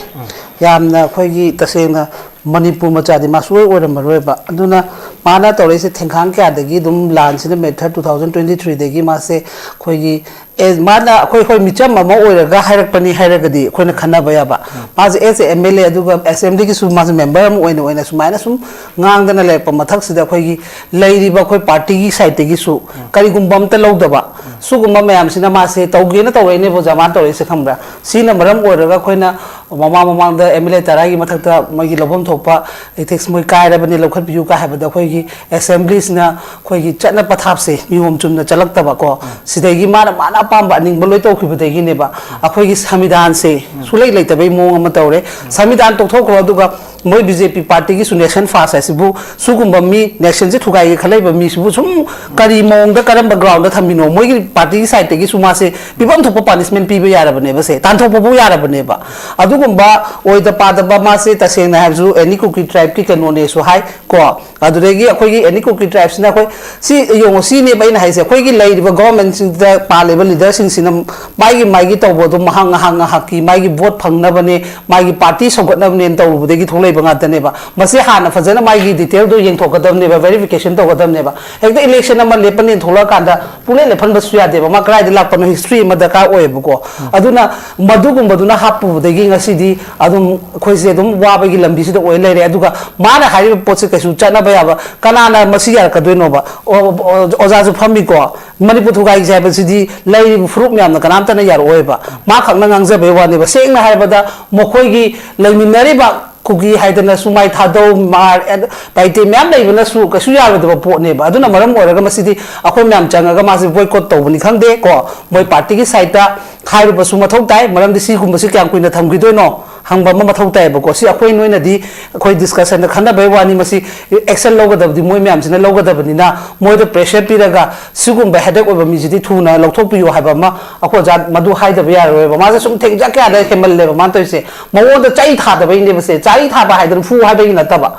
ꯌꯥꯝꯅ ꯑꯩꯈꯣꯏꯒꯤ ꯇꯁꯦꯡꯅ ꯃꯅꯤꯄꯨꯔ ꯃꯆꯥꯗꯤ ꯃꯥ ꯁꯨꯡꯑꯣꯏ ꯑꯣꯏꯔꯝꯃꯔꯣꯏꯕ꯫ ꯑꯗꯨꯅ ꯃꯥꯅ ꯇꯧꯔꯛꯏꯁꯦ ꯊꯦꯡꯈꯥꯡ ꯀꯌꯥꯗꯒꯤ ꯑꯗꯨꯝ ꯂꯥꯟꯁꯤꯅ ꯃꯦ ꯊꯥꯔꯠ, ꯇꯨ ꯊꯥꯎꯖꯟ ꯇ꯭ꯋꯦꯟꯇꯤ ꯊ꯭ꯔꯤꯗꯒꯤ ꯃꯥꯁꯦ ꯑꯩꯈꯣꯏꯒꯤ, ꯑꯦ, ꯃꯥꯅ ꯑꯩꯈꯣꯏ, ꯍꯣꯏ, ꯃꯤꯆꯝ ꯑꯃ ꯑꯣꯏꯔꯒ ꯍꯥꯏꯔꯛꯄꯅꯤ ꯍꯥꯏꯔꯒꯗꯤ ꯑꯩꯈꯣꯏꯅ ꯈꯟꯅꯕ ꯌꯥꯕ꯫ ꯃꯥꯁꯦ ꯑꯦꯁ ꯑꯦ ꯑꯦꯝ ꯑꯦꯜ ꯑꯦ ꯑꯗꯨꯒ ꯑꯦꯁꯦꯝꯕ꯭ꯂꯤꯒꯤꯁꯨ ꯃꯥꯁꯦ ꯃꯦꯝꯕꯔ ꯑꯃ ꯑꯣꯏꯅ, ꯑꯣꯏꯅ ꯁꯨꯃꯥꯏꯅ ꯁꯨꯝ ꯉꯥꯡꯗꯅ ꯂꯩꯔꯛꯄ ꯃꯊꯛꯁꯤꯗ ꯑꯩꯈꯣꯏꯒꯤ ꯂꯩꯔꯤꯕ ꯑꯩꯈꯣꯏ ꯄꯥꯔꯇꯤꯒꯤ ꯁꯥꯏꯠꯇꯒꯤꯁꯨ ꯀꯔꯤꯒꯨꯝꯕ ꯑꯝꯇ ꯂꯧꯗꯕ, ꯁꯤꯒꯨꯝꯕ ꯃꯌꯥꯝꯁꯤꯅ ꯃꯥꯁꯦ ꯇꯧꯒꯦꯅ ꯇꯧꯔꯛꯏꯅꯦꯕ ꯑꯣꯖꯥ, ꯃꯥꯅ ꯇꯧꯔꯛꯏꯁꯦ, ꯈꯪꯕ꯭ꯔꯥ? ꯁꯤꯅ ꯃꯔꯝ ꯑꯣꯏꯔꯒ ꯑꯩꯈꯣꯏꯅ ꯃꯃꯥꯡ ꯃꯃꯥꯡꯗ ꯑꯦꯝ ꯑꯦꯜ ꯑꯦ ꯇꯔꯥꯒꯤ ꯃꯊꯛꯇ ꯃꯣꯏꯒꯤ ꯂꯧꯐꯝ ꯊꯣꯛꯄ ꯏꯊꯤꯛꯁ ꯃꯣꯏ ꯀꯥꯏꯔꯕꯅꯤ, ꯂꯧꯈꯠꯄꯤꯌꯨ ꯀꯥꯏ ꯍꯥꯏꯕꯗ ꯑꯩꯈꯣꯏꯒꯤ ꯑꯦꯁꯦꯝꯕ꯭ꯂꯤꯁꯤꯅ ꯑꯩꯈꯣꯏꯒꯤ ꯆꯠꯅ ꯄꯊꯥꯞꯁꯦ ꯅꯤꯌꯣꯝ ꯆꯨꯝꯅ ꯆꯠꯂꯛꯇꯕꯀꯣ꯫ ꯁꯤꯗꯒꯤ ꯃꯥꯅ, ꯃꯥꯅ ꯑꯄꯥꯝꯕ ꯑꯅꯤꯡꯕ ꯂꯣꯏ ꯇꯧꯈꯤꯕꯗꯒꯤꯅꯦꯕ ꯑꯩꯈꯣꯏꯒꯤ ꯁꯪꯕꯤꯙꯥꯟꯁꯦ ꯁꯨꯡꯂꯩ ꯂꯩꯇꯕꯩ ꯃꯑꯣꯡ ꯑꯃ ꯇꯧꯔꯦ꯫ ꯁꯪꯕꯤꯙꯥꯟ ꯇꯣꯛꯊꯣꯛꯈ꯭ꯔꯣ, ꯑꯗꯨꯒ ꯃꯣꯏ ꯕꯤ ꯖꯦ ꯄꯤ ꯄꯥꯔꯇꯤꯒꯤꯁꯨ ꯅꯦꯁꯟ ꯐꯥꯔꯁ ꯍꯥꯏꯁꯤꯕꯨ ꯁꯤꯒꯨꯝꯕ ꯃꯤ, ꯅꯦꯁꯟꯁꯦ ꯊꯨꯒꯥꯏꯒꯦ ꯈꯜꯂꯛꯏꯕ ꯃꯤꯁꯤꯕꯨ ꯁꯨꯝ ꯀꯔꯤ ꯃꯑꯣꯡꯗ, ꯀꯔꯝꯕ ꯒ꯭ꯔꯥꯎꯟꯗ ꯊꯝꯃꯤꯅꯣ? ꯃꯣꯏꯒꯤ ꯄꯥꯔꯇꯤꯒꯤ ꯁꯥꯏꯠꯇꯒꯤꯁꯨ ꯃꯥꯁꯦ ꯄꯤꯐꯝ ꯊꯣꯛꯄ ꯄꯥꯅꯤꯁꯃꯦꯟ ꯄꯤꯕ ꯌꯥꯔꯕꯅꯦꯕ, ꯁꯦ ꯇꯥꯟꯊꯣꯛꯄꯕꯨ ꯌꯥꯔꯕꯅꯦꯕ꯫ ꯑꯗꯨꯒꯨꯝꯕ ꯑꯣꯏꯗ ꯄꯥꯗꯕ ꯃꯥꯁꯦ, ꯇꯁꯦꯡꯅ ꯍꯥꯏꯔꯁꯨ ꯑꯦꯅꯤ ꯀꯨꯀꯤ ꯇ꯭ꯔꯥꯏꯕꯀꯤ ꯀꯩꯅꯣꯅꯦꯁꯨ ꯍꯥꯏ ꯀꯣ꯫ ꯑꯗꯨꯗꯒꯤ ꯑꯩꯈꯣꯏꯒꯤ ꯑꯦꯅꯤ ꯀꯨꯀꯤ ꯇ꯭ꯔꯥꯏꯕꯁꯤꯅ ꯑꯩꯈꯣꯏ ꯁꯤ ꯌꯦꯡꯉꯣ, ꯁꯤꯅꯦꯕ ꯑꯩꯅ ꯍꯥꯏꯁꯦ, ꯑꯩꯈꯣꯏꯒꯤ ꯂꯩꯔꯤꯕ ꯒꯣꯔꯃꯦꯟꯁꯤꯡꯗ ꯄꯥꯜꯂꯤꯕ ꯂꯤꯗꯔꯁꯤꯡꯁꯤꯅ ꯃꯥꯒꯤ, ꯃꯥꯒꯤ ꯇꯧꯕ ꯑꯗꯨꯝ ꯉꯥꯏꯍꯥꯛ, ꯉꯥꯏꯍꯥꯛ, ꯉꯥꯏꯍꯥꯛꯀꯤ ꯃꯥꯒꯤ ꯚꯣꯠ ꯐꯪꯅꯕꯅꯦ, ꯃꯥꯒꯤ ꯄꯥꯔꯇꯤ ꯁꯧꯒꯠꯅꯕꯅꯦꯅ ꯇꯧꯔꯨꯕꯗꯒꯤ ꯊꯣꯛꯂꯛꯏꯕ ꯉꯥꯛꯇꯅꯦꯕ꯫ ꯃꯁꯤ ꯍꯥꯟꯅ ꯐꯖꯅ ꯃꯥꯒꯤ detail ꯗꯣ ꯌꯦꯡꯊꯣꯛꯀꯗꯕꯅꯦꯕ, verification ꯇꯧꯒꯗꯕꯅꯦꯕ꯫ ꯍꯦꯛꯇ election ꯑꯃ ꯂꯦꯞꯄꯅꯦꯅ ꯊꯣꯛꯂꯛꯑꯀꯥꯟꯗ ꯄꯨꯡꯂꯦꯞ ꯂꯦꯞꯍꯟꯕꯁꯨ ꯌꯥꯗꯦꯕ꯫ ꯃꯥ ꯀꯗꯥꯏꯗ ꯂꯥꯛꯄꯅꯣ, history ꯑꯃ ꯗꯔꯀꯥꯔ ꯑꯣꯏꯌꯦꯕꯀꯣ꯫ ꯑꯗꯨꯅ ꯃꯗꯨꯒꯨꯝꯕꯗꯨꯅ ꯍꯥꯞꯄꯨꯕꯗꯒꯤ ꯉꯁꯤꯗꯤ ꯑꯗꯨꯝ ꯑꯩꯈꯣꯏꯁꯦ ꯑꯗꯨꯝ ꯋꯥꯕꯒꯤ ꯂꯝꯕꯤꯁꯤꯗ ꯑꯣꯏ ꯂꯩꯔꯦ꯫ ꯑꯗꯨꯒ ꯃꯥꯅ ꯍꯥꯏꯔꯤꯕ ꯄꯣꯠꯁꯦ ꯀꯩꯁꯨ ꯆꯠꯅꯕ ꯌꯥꯕ, ꯀꯅꯥꯅ ꯃꯁꯤ ꯌꯥꯔꯛꯀꯗꯣꯏꯅꯣꯕ? ꯑꯣ-, ꯑꯣ-, ꯑꯣꯖꯥꯁꯨ ꯐꯝꯃꯤꯀꯣ꯫ ꯃꯅꯤꯄꯨꯔ ꯊꯨꯒꯥꯏꯒꯦ ꯍꯥꯏꯕꯁꯤꯗꯤ ꯂꯩꯔꯤꯕ ꯐꯨꯔꯨꯞ ꯃꯌꯥꯝꯅ ꯀꯅꯥꯝꯇꯅ ꯌꯥꯔꯛꯑꯣꯏꯕ꯫ ꯃꯥ ꯈꯛꯅ ꯉꯥꯡꯖꯕꯩ ꯋꯥꯅꯦꯕ꯫ ꯁꯦꯡꯅ ꯍꯥꯏꯔꯕꯗ ꯃꯈꯣꯏꯒꯤ ꯂꯩꯃꯤꯟꯅꯔꯤꯕ ꯀꯨꯀꯤ ꯍꯥꯏꯗꯅ ꯁꯨꯃꯥꯏ ꯊꯥꯗꯧ, ꯃꯥꯔ, ꯑꯦꯟ-, ꯄꯥꯏꯇꯦ ꯃꯌꯥꯝ ꯂꯩꯕꯅꯁꯨ ꯀꯩꯁꯨ ꯌꯥꯔꯣꯏꯗꯕ ꯄꯣꯠꯅꯦꯕ꯫ ꯑꯗꯨꯅ ꯃꯔꯝ ꯑꯣꯏꯔꯒ ꯃꯁꯤꯗꯤ ꯑꯩꯈꯣꯏ ꯃꯌꯥꯝ ꯆꯪꯉꯒ ꯃꯥꯁꯤ boycott ꯇꯧꯕꯅꯤ ꯈꯪꯗꯦ ꯀꯣ, ꯃꯣꯏ party ꯒꯤ side ꯇ ꯍꯥꯏꯔꯨꯕꯁꯨ ꯃꯊꯧ ꯇꯥꯏ꯫ ꯃꯔꯝꯗꯤ ꯁꯤꯒꯨꯝꯕꯁꯤ ꯀꯌꯥꯝ ꯀꯨꯏꯅ ꯊꯝꯈꯤꯗꯣꯏꯅꯣ ꯍꯪꯕ ꯑꯃ ꯃꯊꯧ ꯇꯥꯏꯌꯦꯕꯀꯣ꯫ ꯁꯤ ꯑꯩꯈꯣꯏ ꯅꯣꯏꯅꯗꯤ ꯑꯩꯈꯣꯏ discussion ꯗ ꯈꯟꯅꯕꯩ ꯋꯥꯅꯤ꯫ ꯃꯁꯤ action ꯂꯧꯒꯗꯕꯗꯤ ꯃꯣꯏ ꯃꯌꯥꯝꯁꯤꯅ ꯂꯧꯒꯗꯕꯅꯤꯅ, ꯃꯣꯏꯗ pressure ꯄꯤꯔꯒ ꯁꯤꯒꯨꯝꯕ headache ꯑꯣꯏꯕ ꯃꯤꯁꯤꯗꯤ ꯊꯨꯅ ꯂꯧꯊꯣꯛꯄꯤꯌꯨ ꯍꯥꯏꯕ ꯑꯃ ꯑꯩꯈꯣꯏ ꯑꯣꯖꯥ ꯃꯗꯨ ꯍꯥꯏꯗꯕ ꯌꯥꯔꯔꯣꯏꯕ꯫ ꯃꯥꯁꯦ ꯁꯨꯝ ꯊꯦꯡꯖ ꯀꯌꯥꯗ ꯍꯦꯟꯃꯜꯂꯦꯕ ꯃꯥꯅ ꯇꯧꯔꯤꯁꯦ꯫ ꯃꯉꯣꯟꯗ ꯆꯩ ꯊꯥꯗꯕꯩꯅꯦꯕꯁꯦ꯫ ꯆꯩ ꯊꯥꯕ ꯍꯥꯏꯗꯅ ꯐꯨ ꯍꯥꯏꯕꯒꯤ ꯅꯠꯇꯕ,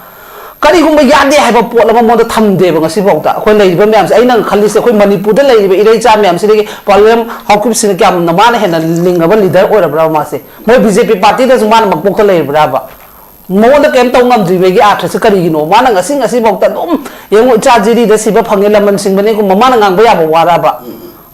ꯀꯔꯤꯒꯨꯝꯕ ꯌꯥꯗꯦ ꯍꯥꯏꯕ ꯄꯣꯠ ꯑꯃ ꯃꯉꯣꯟꯗ ꯊꯝꯗꯦꯕ ꯉꯁꯤꯐꯥꯎꯗ꯫ ꯑꯩꯈꯣꯏ ꯂꯩꯔꯤꯕ ꯃꯌꯥꯝꯁꯦ, ꯑꯩꯅ ꯈꯜꯂꯤꯁꯦ, ꯑꯩꯈꯣꯏ ꯃꯅꯤꯄꯨꯔꯗ ꯂꯩꯔꯤꯕ ꯏꯔꯩꯆꯥ ꯃꯌꯥꯝꯁꯤꯗꯒꯤ ꯄꯥꯂꯦꯝ ꯍꯥꯎꯀꯤꯞꯁꯤꯅ ꯀꯌꯥꯝꯅ ꯃꯥꯅ ꯍꯦꯟꯅ ꯂꯤꯡꯉꯕ leader ꯑꯣꯏꯔꯕ꯭ꯔꯥ ꯃꯥꯁꯦ? ꯃꯣꯏ BJP party ꯗꯁꯨ ꯃꯥꯅ ꯃꯀꯣꯛꯇ ꯂꯩꯔꯤꯕ꯭ꯔꯥꯕ? ꯃꯉꯣꯟꯗ ꯀꯩꯝ ꯇꯧ ꯉꯝꯗ꯭ꯔꯤꯕꯒꯤ ꯑꯥꯔꯊꯁꯦ ꯀꯔꯤꯒꯤꯅꯣ? ꯃꯥꯅ ꯉꯁꯤ, ꯉꯁꯤꯐꯥꯎꯗ ꯑꯗꯨꯝ, ꯌꯦꯡꯉꯨ, ꯏꯆꯥ ꯖꯤꯔꯤꯗ ꯁꯤꯕ ꯐꯪꯉꯦ, ꯂꯃꯟ ꯁꯤꯡꯕꯅꯦꯒꯨꯝꯕ ꯃꯥꯅ ꯉꯥꯡꯕ ꯌꯥꯕ ꯋꯥꯔꯕ?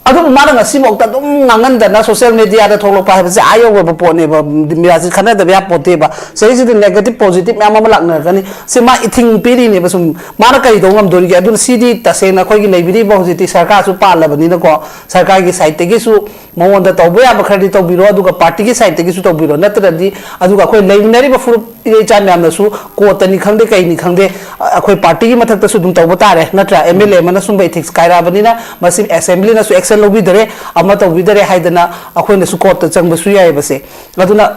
ꯑꯗꯨꯕꯨ ꯃꯥꯅ ꯉꯁꯤꯐꯥꯎꯗ ꯑꯗꯨꯝ ꯉꯥꯡꯍꯟꯗꯅ social media ꯗ ꯊꯣꯛꯂꯛꯄ ꯍꯥꯏꯕꯁꯦ ꯑꯥ ꯌꯧꯔꯕ ꯄꯣꯠꯅꯦꯕ꯫ ꯃꯤꯔꯥꯁꯤ ꯈꯟꯅꯗꯕ ꯌꯥꯄꯣꯠꯇꯦꯕ꯫ ꯁꯤꯗꯩꯁꯤꯗ negative positive ꯃꯌꯥꯝ ꯑꯃ ꯂꯥꯛꯅꯔꯛꯀꯅꯤ꯫ ꯁꯤ ꯃꯥ ꯏꯊꯤꯡ ꯄꯤꯔꯤꯅꯦꯕ ꯁꯨꯝ꯫ ꯃꯥꯅ ꯀꯔꯤ ꯇꯧ ꯉꯝꯗꯣꯔꯤꯒꯦ? ꯑꯗꯨꯅ ꯁꯤꯗꯤ ꯇꯁꯦꯡꯅ ꯑꯩꯈꯣꯏꯒꯤ ꯂꯩꯕꯤꯔꯤꯕ ꯍꯧꯖꯤꯛꯇꯤ ꯁꯔꯀꯥꯔꯁꯨ ꯄꯥꯜꯂꯕꯅꯤꯅꯀꯣ, ꯁꯔꯀꯥꯔꯒꯤ side ꯇꯒꯤꯁꯨ ꯃꯉꯣꯟꯗ ꯇꯧꯕ ꯌꯥꯕ ꯈꯔꯗꯤ ꯇꯧꯕꯤꯔꯣ, ꯑꯗꯨꯒ party ꯒꯤ side ꯇꯒꯤꯁꯨ ꯇꯧꯕꯤꯔꯣ꯫ ꯅꯠꯇ꯭ꯔꯗꯤ ꯑꯗꯨꯒ ꯑꯩꯈꯣꯏ ꯂꯩꯃꯤꯟꯅꯔꯤꯕ ꯐꯨꯔꯨꯞ ꯏꯔꯩꯆꯥ ꯃꯌꯥꯝꯅꯁꯨ court ꯇꯅꯤ ꯈꯪꯗꯦ, ꯀꯩꯅꯤ ꯈꯪꯗꯦ, ꯑ-, ꯑꯩꯈꯣꯏ party ꯒꯤ ꯃꯊꯛꯇꯁꯨ ꯑꯗꯨꯝ ꯇꯧꯕ ꯇꯥꯔꯦ, ꯅꯠꯇ꯭ꯔꯥ? MLA ꯑꯃꯅ ꯁꯨꯝꯕ ethics ꯀꯥꯏꯔꯛꯑꯕꯅꯤꯅ ꯃꯁꯤ assembly ꯅꯁꯨ action ꯂꯧꯕꯤꯗꯔꯦ, ꯑꯃ ꯇꯧꯕꯤꯗꯔꯦ ꯍꯥꯏꯗꯅ ꯑꯩꯈꯣꯏꯅꯁꯨ court ꯇ ꯆꯪꯕꯁꯨ ꯌꯥꯏꯑꯕꯁꯦ꯫ ꯑꯗꯨꯅ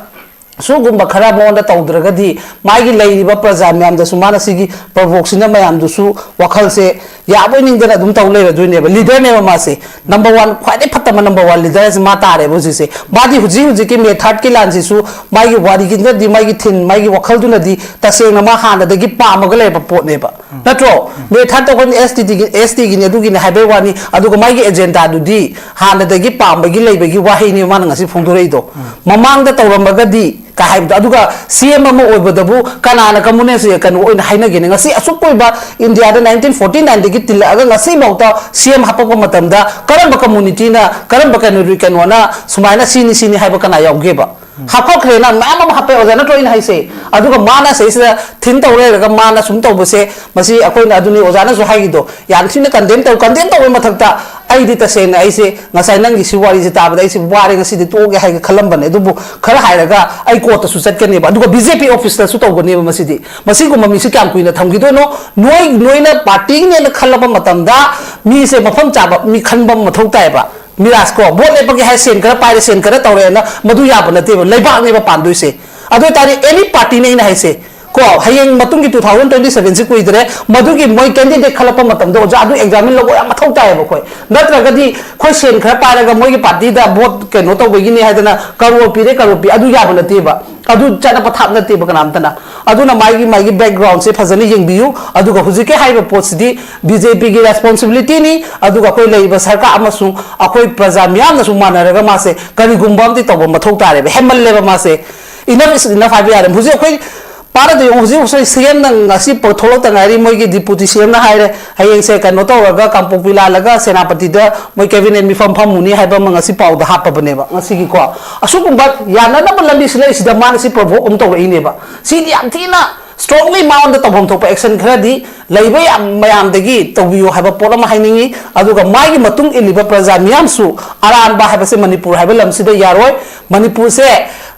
ꯁꯤꯒꯨꯝꯕ ꯈꯔ ꯃꯉꯣꯟꯗ ꯇꯧꯗ꯭ꯔꯒꯗꯤ ꯃꯥꯒꯤ ꯂꯩꯔꯤꯕ ꯄ꯭ꯔꯖꯥ ꯃꯌꯥꯝꯗꯁꯨ ꯃꯥꯅ ꯁꯤꯒꯤ ꯄ꯭ꯔꯣꯚꯣꯛꯁꯤꯅ ꯃꯌꯥꯝꯗꯨꯁꯨ ꯋꯥꯈꯜꯁꯦ ꯌꯥꯕꯣꯏ ꯅꯤꯡꯗꯅ ꯑꯗꯨꯝ ꯇꯧ ꯂꯩꯔꯗꯣꯏꯅꯦꯕ꯫ Leader ꯅꯦꯕ ꯃꯥꯁꯦ꯫ Number one, ꯈ꯭ꯋꯥꯏꯗꯩ ꯐꯠꯇꯕ number one leader ꯍꯥꯏꯁꯦ ꯃꯥ ꯇꯥꯔꯦꯕ ꯍꯧꯖꯤꯛꯁꯦ꯫ ꯃꯥꯗꯤ ꯍꯧꯖꯤꯛ ꯍꯧꯖꯤꯛꯀꯤ May third ꯀꯤ ꯂꯥꯟꯁꯤꯁꯨ ꯃꯥꯒꯤ ꯋꯥꯔꯤꯒꯤꯅꯗꯤ, ꯃꯥꯒꯤ ꯊꯤꯟ, ꯃꯥꯒꯤ ꯋꯥꯈꯜꯗꯨꯅꯗꯤ ꯇꯁꯦꯡꯅ ꯃꯥ ꯍꯥꯟꯅꯗꯒꯤ ꯄꯥꯝꯃꯒ ꯂꯩꯔꯕ ꯄꯣꯠꯅꯦꯕ꯫ ꯅꯠꯇ꯭ꯔꯣ? May third ꯇꯧꯕꯅꯤ, S T ꯗꯤꯒꯤ, S T Guinea, ꯑꯗꯨꯒꯤꯅꯤ ꯍꯥꯏꯕꯩ ꯋꯥꯅꯤ꯫ ꯑꯗꯨꯒ ꯃꯥꯒꯤ agenda ꯗꯨꯗꯤ ꯍꯥꯟꯅꯗꯒꯤ ꯄꯥꯝꯕꯒꯤ ꯂꯩꯕꯒꯤ ꯋꯥꯍꯩꯅꯦꯕ ꯃꯥꯅ ꯉꯁꯤ ꯐꯣꯡꯗꯣꯔꯛꯏꯗꯣ꯫ ꯃꯃꯥꯡꯗ ꯇꯧꯔꯝꯃꯒꯗꯤ ꯀꯥꯏ ꯍꯥꯏꯕꯗꯣ꯫ ꯑꯗꯨꯒ ꯁꯤ ꯑꯦꯝ ꯑꯃ ꯑꯣꯏꯕꯗꯕꯨ ꯀꯅꯥꯅ ꯀꯝꯃꯨꯅꯦꯁ ꯀꯩꯅꯣ ꯑꯣꯏꯅ ꯍꯥꯏꯅꯒꯦꯅꯦ? ꯉꯁꯤ ꯑꯁꯨꯛ ꯀꯨꯏꯕ ꯏꯟꯗꯤꯌꯥꯗ ꯅꯥꯏꯟꯇꯤꯟ ꯐꯣꯔꯇꯤ ꯅꯥꯏꯟꯗꯒꯤ ꯇꯤꯜꯂꯛꯑꯒ ꯉꯁꯤꯐꯥꯎꯗ ꯁꯤ ꯑꯦꯝ ꯍꯥꯄꯛꯄ ꯃꯇꯝꯗ ꯀꯔꯝꯕ ꯀꯝꯃꯨꯅꯤꯇꯤꯅ, ꯀꯔꯝꯕ ꯀꯩꯅꯣ, ꯀꯩꯅꯣꯅ ꯁꯨꯃꯥꯏꯅ ꯁꯤꯅꯤ ꯁꯤꯅꯤ ꯍꯥꯏꯕ ꯀꯅꯥ ꯌꯥꯎꯒꯦꯕ? ꯍꯥꯞꯀꯠꯈ꯭ꯔꯦꯅ ꯃꯌꯥꯝ ꯑꯃ ꯍꯥꯞꯄꯦ, ꯑꯣꯖꯥ ꯅꯠꯇ꯭ꯔꯣ ꯑꯩꯅ ꯍꯥꯏꯁꯦ? ꯑꯗꯨꯒ ꯃꯥꯅ ꯁꯤꯁꯤꯗ ꯊꯤꯟ ꯇꯧ ꯂꯩꯔꯒ ꯃꯥꯅ ꯁꯨꯝ ꯇꯧꯕꯁꯦ, ꯃꯁꯤ ꯑꯩꯈꯣꯏꯅ, ꯑꯗꯨꯅꯤ ꯑꯣꯖꯥꯅꯁꯨ ꯍꯥꯏꯈꯤꯗꯣ, ꯌꯥꯝ ꯊꯤꯅ ꯀꯟꯗꯦꯝ ꯇꯧ꯫ ꯀꯟꯗꯦꯝ ꯇꯧꯕꯩ ꯃꯊꯛꯇ ꯑꯩꯗꯤ ꯇꯁꯦꯡꯅ ꯑꯩꯁꯦ ꯉꯁꯥꯏ ꯅꯪꯒꯤ ꯁꯤ ꯋꯥꯔꯤꯁꯦ ꯇꯥꯕꯗ ꯑꯩꯁꯦ ꯋꯥꯔꯦ, ꯉꯁꯤꯗꯤ ꯇꯣꯛꯑꯒꯦ ꯍꯥꯏꯒꯦ ꯈꯜꯂꯝꯕꯅꯦ꯫ ꯑꯗꯨꯕꯨ ꯈꯔ ꯍꯥꯏꯔꯒ ꯑꯩ ꯀꯣꯔꯠꯇꯁꯨ ꯆꯠꯀꯅꯦꯕ, ꯑꯗꯨꯒ ꯕꯤ ꯖꯦ ꯄꯤ ꯑꯣꯐꯤꯁꯇꯁꯨ ꯇꯧꯒꯅꯦꯕ꯫ ꯃꯁꯤꯗꯤ, ꯃꯁꯤꯒꯨꯝꯕ ꯃꯤꯁꯤ ꯀꯌꯥꯝ ꯀꯨꯏꯅ ꯊꯝꯈꯤꯗꯣꯏꯅꯣ? ꯅꯣꯏ, ꯅꯣꯏꯅ ꯄꯥꯔꯇꯤꯅꯦꯅ ꯈꯜꯂꯕ ꯃꯇꯝꯗ ꯃꯤꯁꯦ ꯃꯐꯝ ꯆꯥꯕ ꯃꯤ ꯈꯟꯕ ꯑꯃ ꯃꯊꯧ ꯇꯥꯏꯌꯦꯕ꯫ ꯃꯤꯔꯥꯖ ꯀꯣ, ꯚꯣꯠ ꯂꯦꯞꯄꯒꯦ ꯍꯥꯏ, ꯁꯦꯟ ꯈꯔ ꯄꯥꯏꯔꯦ, ꯁꯦꯟ ꯈꯔ ꯇꯧꯔꯦꯅ ꯃꯗꯨ ꯌꯥꯕ ꯅꯠꯇꯦꯕ, ꯂꯩꯕꯥꯛꯅꯦꯕ ꯄꯥꯟꯗꯣꯏꯁꯦ꯫ ꯑꯗꯨ ꯑꯣꯏꯇꯥꯔꯗꯤ ꯑꯦꯅꯤ ꯄꯥꯔꯇꯤꯅꯦ ꯑꯩꯅ ꯍꯥꯏꯁꯦ ꯀꯣ, ꯍꯌꯦꯡ ꯃꯇꯨꯡꯒꯤ ꯇꯨ ꯊꯥꯎꯖꯟ ꯇ꯭ꯋꯦꯟꯇꯤ ꯁꯚꯦꯟꯁꯤ ꯀꯨꯏꯗ꯭ꯔꯦ, ꯃꯗꯨꯒꯤ ꯃꯣꯏ ꯀꯦꯟꯗꯤꯗꯦꯠ ꯈꯜꯂꯛꯄ ꯃꯇꯝꯗ ꯑꯣꯖꯥ ꯑꯗꯨ ꯑꯦꯛꯖꯥꯃꯤꯟ ꯂꯧꯕ ꯌꯥꯝ ꯃꯊꯧ ꯇꯥꯏꯌꯦꯕ ꯑꯩꯈꯣꯏ꯫ ꯅꯠꯇ꯭ꯔꯒꯗꯤ ꯑꯩꯈꯣꯏ ꯁꯦꯟ ꯈꯔ ꯄꯥꯏꯔꯒ ꯃꯣꯏꯒꯤ ꯄꯥꯔꯇꯤꯗ ꯚꯣꯠ ꯀꯩꯅꯣ ꯇꯧꯕꯒꯤꯅꯤ ꯍꯥꯏꯗꯅ ꯀꯔꯣꯔ ꯄꯤꯔꯦ, ꯀꯔꯣꯔ ꯄꯤ, ꯑꯗꯨ ꯌꯥꯕ ꯅꯠꯇꯦꯕ꯫ ꯑꯗꯨ ꯆꯠꯅ ꯄꯊꯥꯞ ꯅꯠꯇꯦꯕ ꯀꯅꯥꯝꯇꯅ꯫ ꯑꯗꯨꯅ ꯃꯥꯒꯤ, ꯃꯥꯒꯤ ꯕꯦꯛꯒ꯭ꯔꯥꯎꯟꯁꯦ ꯐꯖꯅ ꯌꯦꯡꯕꯤꯌꯨ꯫ ꯑꯗꯨꯒ ꯍꯧꯖꯤꯛꯀꯤ ꯍꯥꯏꯔꯤꯕ ꯄꯣꯠꯁꯤꯗꯤ ꯕꯤ ꯖꯦ ꯄꯤꯒꯤ ꯔꯦꯁꯄꯣꯟꯁꯤꯕꯤꯂꯤꯇꯤꯅꯤ꯫ ꯑꯗꯨꯒ ꯑꯩꯈꯣꯏ ꯂꯩꯔꯤꯕ ꯁꯔꯀꯥꯔ ꯑꯃꯁꯨꯡ ꯑꯩꯈꯣꯏ ꯄ꯭ꯔꯖꯥ ꯃꯤꯌꯥꯝꯅꯁꯨ ꯃꯥꯟꯅꯔꯒ ꯃꯥꯁꯦ ꯀꯔꯤꯒꯨꯝꯕ ꯑꯃꯗꯤ ꯇꯧꯕ ꯃꯊꯧ ꯇꯥꯔꯦꯕ꯫ ꯍꯦꯟꯃꯜꯂꯦꯕ ꯃꯥꯁꯦ꯫ Enough is enough ꯍꯥꯏꯕ ꯌꯥꯔꯦ꯫ ꯍꯧꯖꯤꯛ ꯑꯩꯈꯣꯏ ꯄꯥꯔꯗ ꯌꯦꯡꯉꯨ, ꯍꯧꯖꯤꯛ ꯍꯧꯖꯤꯛ ꯁꯤ ꯑꯦꯝꯅ ꯉꯁꯤ ꯄ-, ꯊꯣꯛꯂꯛꯇ ꯉꯥꯏꯔꯤ꯫ ꯃꯣꯏꯒꯤ ꯗꯤꯄꯨꯇꯤ ꯁꯤ ꯑꯦꯝꯅ ꯍꯥꯏꯔꯦ, ꯍꯌꯦꯡꯁꯦ ꯀꯩꯅꯣ ꯇꯧꯔꯒ ꯀꯥꯡꯄꯣꯛꯄꯤ ꯂꯥꯜꯂꯒ ꯁꯦꯅꯥꯄꯇꯤꯗ ꯃꯣꯏ ꯀꯦꯕꯤꯅꯦꯠ ꯃꯤꯐꯝ ꯐꯝꯃꯨꯅꯤ ꯍꯥꯏꯕ ꯑꯃ ꯉꯁꯤ ꯄꯥꯎꯗ ꯍꯥꯞꯄꯕꯅꯦꯕ꯫ ꯉꯁꯤꯒꯤꯀꯣ, ꯑꯁꯤꯒꯨꯝꯕ ꯌꯥꯅꯅꯕ ꯂꯝꯕꯤ ꯁꯤꯜꯂꯛꯏꯁꯤꯗ ꯃꯥꯅ ꯁꯤ ꯄ꯭ꯔꯣꯚꯣꯛ ꯑꯃ ꯇꯧꯔꯛꯏꯅꯦꯕ꯫ ꯁꯤꯗꯤ ꯌꯥꯝ ꯊꯤꯅ ꯏꯁꯇ꯭ꯔꯣꯡꯂꯤ ꯃꯉꯣꯟꯗ ꯇꯧꯐꯝ ꯊꯣꯛꯄ ꯑꯦꯛꯁꯟ ꯈꯔꯗꯤ ꯂꯩꯕ ꯌꯥꯝ ꯃꯌꯥꯝꯗꯒꯤ ꯇꯧꯕꯤꯌꯨ ꯍꯥꯏꯕ ꯄꯣꯠ ꯑꯃ ꯍꯥꯏꯅꯤꯡꯉꯤ꯫ ꯑꯗꯨꯒ ꯃꯥꯒꯤ ꯃꯇꯨꯡ ꯏꯜꯂꯤꯕ ꯄ꯭ꯔꯖꯥ ꯃꯤꯌꯥꯝꯁꯨ ꯑꯔꯥꯟꯕ ꯍꯥꯏꯕꯁꯦ ꯃꯅꯤꯄꯨꯔ ꯍꯥꯏꯕ ꯂꯝꯁꯤꯗ ꯌꯥꯔꯣꯏ꯫ ꯃꯅꯤꯄꯨꯔꯁꯦ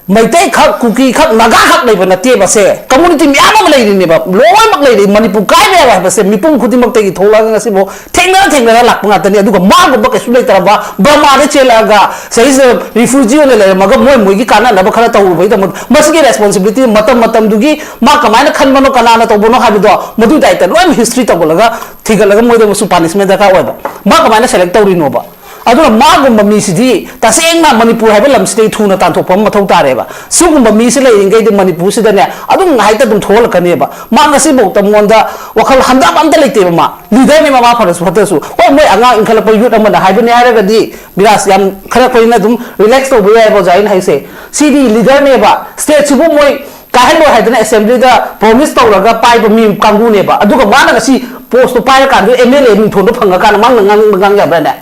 ꯃꯩꯇꯩ ꯈꯛ, ꯀꯨꯀꯤ ꯈꯛ, ꯅꯥꯒꯥ ꯈꯛ ꯂꯩꯕ ꯅꯠꯇꯦꯕ꯫ ꯁꯦ ꯀꯝꯃꯨꯅꯤꯇꯤ ꯃꯌꯥꯝ ꯑꯃ ꯂꯩꯔꯤꯅꯦꯕ, ꯂꯣꯏꯅꯃꯛ ꯂꯩꯔꯤ꯫ ꯃꯅꯤꯄꯨꯔ ꯀꯥꯏꯕ ꯌꯥꯔꯣꯏ ꯍꯥꯏꯕꯁꯦ ꯃꯤꯄꯨꯝ ꯈꯨꯗꯤꯡꯃꯛꯇꯒꯤ ꯊꯣꯛꯂꯛꯑꯒ ꯉꯁꯤꯐꯥꯎ ꯊꯦꯡꯅꯔ ꯊꯦꯡꯅꯔ ꯂꯥꯛꯄ ꯉꯥꯛꯇꯅꯤ꯫ ꯑꯗꯨꯒ ꯃꯥꯒꯨꯝꯕ ꯀꯩꯁꯨ ꯂꯩꯇ꯭ꯔꯕ ꯕꯔꯃꯥꯗ ꯆꯦꯜꯂꯛꯑꯒ ꯁꯤꯗꯩꯁꯤꯗ ꯔꯤꯐ꯭ꯌꯨꯖꯤ ꯑꯣꯏꯅ ꯂꯩꯔꯝꯃꯒ ꯃꯣꯏ ꯃꯣꯏꯒꯤ ꯀꯥꯟꯅꯅꯕ ꯈꯔ ꯇꯧꯔꯨꯕꯒꯤꯗꯃꯛ ꯃꯁꯤꯒꯤ ꯔꯦꯁꯄꯣꯟꯁꯤꯕꯤꯂꯤꯇꯤ ꯃꯇꯝ ꯃꯇꯝꯗꯨꯒꯤ ꯃꯥ ꯀꯃꯥꯏꯅ ꯈꯟꯕꯅꯣ, ꯀꯅꯥꯅ ꯇꯧꯕꯅꯣ ꯍꯥꯏꯕꯗꯣ ꯃꯗꯨꯒꯤ ꯗꯥꯏꯇ ꯂꯣꯏꯅ ꯍꯤꯁꯇ꯭ꯔꯤ ꯇꯧꯒꯠꯂꯒ ꯊꯤꯒꯠꯂꯒ ꯃꯣꯏꯗ ꯑꯃꯁꯨ ꯄꯥꯅꯤꯁꯃꯦꯟ ꯗꯔꯀꯥꯔ ꯑꯣꯏꯕ꯫ ꯃꯥ ꯀꯃꯥꯏꯅ ꯁꯦꯂꯦꯛ ꯇꯧꯔꯤꯅꯣꯕ? ꯑꯗꯨꯅ ꯃꯥꯒꯨꯝꯕ ꯃꯤꯁꯤꯗꯤ ꯇꯁꯦꯡꯅ ꯃꯅꯤꯄꯨꯔ ꯍꯥꯏꯕ ꯂꯝꯁꯤꯗꯒꯤ ꯊꯨꯅ ꯇꯥꯟꯊꯣꯛꯄ ꯑꯃ ꯃꯊꯧ ꯇꯥꯔꯦꯕ꯫ ꯁꯤꯒꯨꯝꯕ ꯃꯤꯁꯤ ꯂꯩꯔꯤꯉꯩꯗꯤ ꯃꯅꯤꯄꯨꯔꯁꯤꯗꯅꯦ ꯑꯗꯨꯝ ꯉꯥꯏꯇ ꯑꯗꯨꯝ ꯊꯣꯛꯍꯜꯂꯛꯀꯅꯦꯕ꯫ ꯃꯥ ꯉꯁꯤꯐꯥꯎꯗ ꯃꯉꯣꯟꯗ ꯋꯥꯈꯜ ꯍꯟꯊꯕ ꯑꯝꯇ ꯂꯩꯇꯦꯕ꯫ ꯃꯥ ꯂꯤꯗꯔꯅꯦ, ꯃꯃꯥ ꯐꯔꯁꯨ ꯐꯠꯇ꯭ꯔꯁꯨ꯫ ꯍꯣꯏ, ꯃꯣꯏ ꯑꯉꯥꯡ ꯏꯟꯈꯠꯂꯛꯄ ꯌꯨꯠ ꯑꯃꯅ ꯍꯥꯏꯕꯅꯦ ꯍꯥꯏꯔꯒꯗꯤ ꯕꯤꯔꯥꯖ, ꯌꯥꯝ ꯈꯔ ꯑꯩꯈꯣꯏꯅ ꯑꯗꯨꯝ ꯔꯤꯂꯦꯛꯁ ꯇꯧꯕ ꯌꯥꯏꯕ ꯑꯣꯖꯥ ꯑꯩꯅ ꯍꯥꯏꯁꯦ꯫ ꯁꯤꯗꯤ ꯂꯤꯗꯔꯅꯦꯕ꯫ ꯁ꯭ꯇꯦꯠꯁꯤꯕꯨ ꯃꯣꯏ ꯀꯥꯏꯍꯜꯂꯣꯏ ꯍꯥꯏꯗꯅ ꯑꯦꯁꯦꯝꯕ꯭ꯂꯤꯗ ꯄ꯭ꯔꯣꯃꯤꯁ ꯇꯧꯔꯒ ꯄꯥꯏꯕ ꯃꯤ ꯀꯥꯡꯕꯨꯅꯦꯕ꯫ ꯑꯗꯨꯒ ꯃꯥꯅ ꯉꯁꯤ ꯄꯣꯁꯇꯣ ꯄꯥꯏꯔꯀꯥꯟꯗ ꯑꯦꯝ ꯑꯦꯜ ꯑꯦ ꯃꯤꯡꯊꯣꯟꯗꯣ ꯐꯪꯉꯀꯥꯟꯗ ꯃꯥꯅ ꯉꯥꯡꯅꯤꯡꯕ ꯉꯥꯡ ꯌꯥꯕ꯭ꯔꯥꯅꯦ?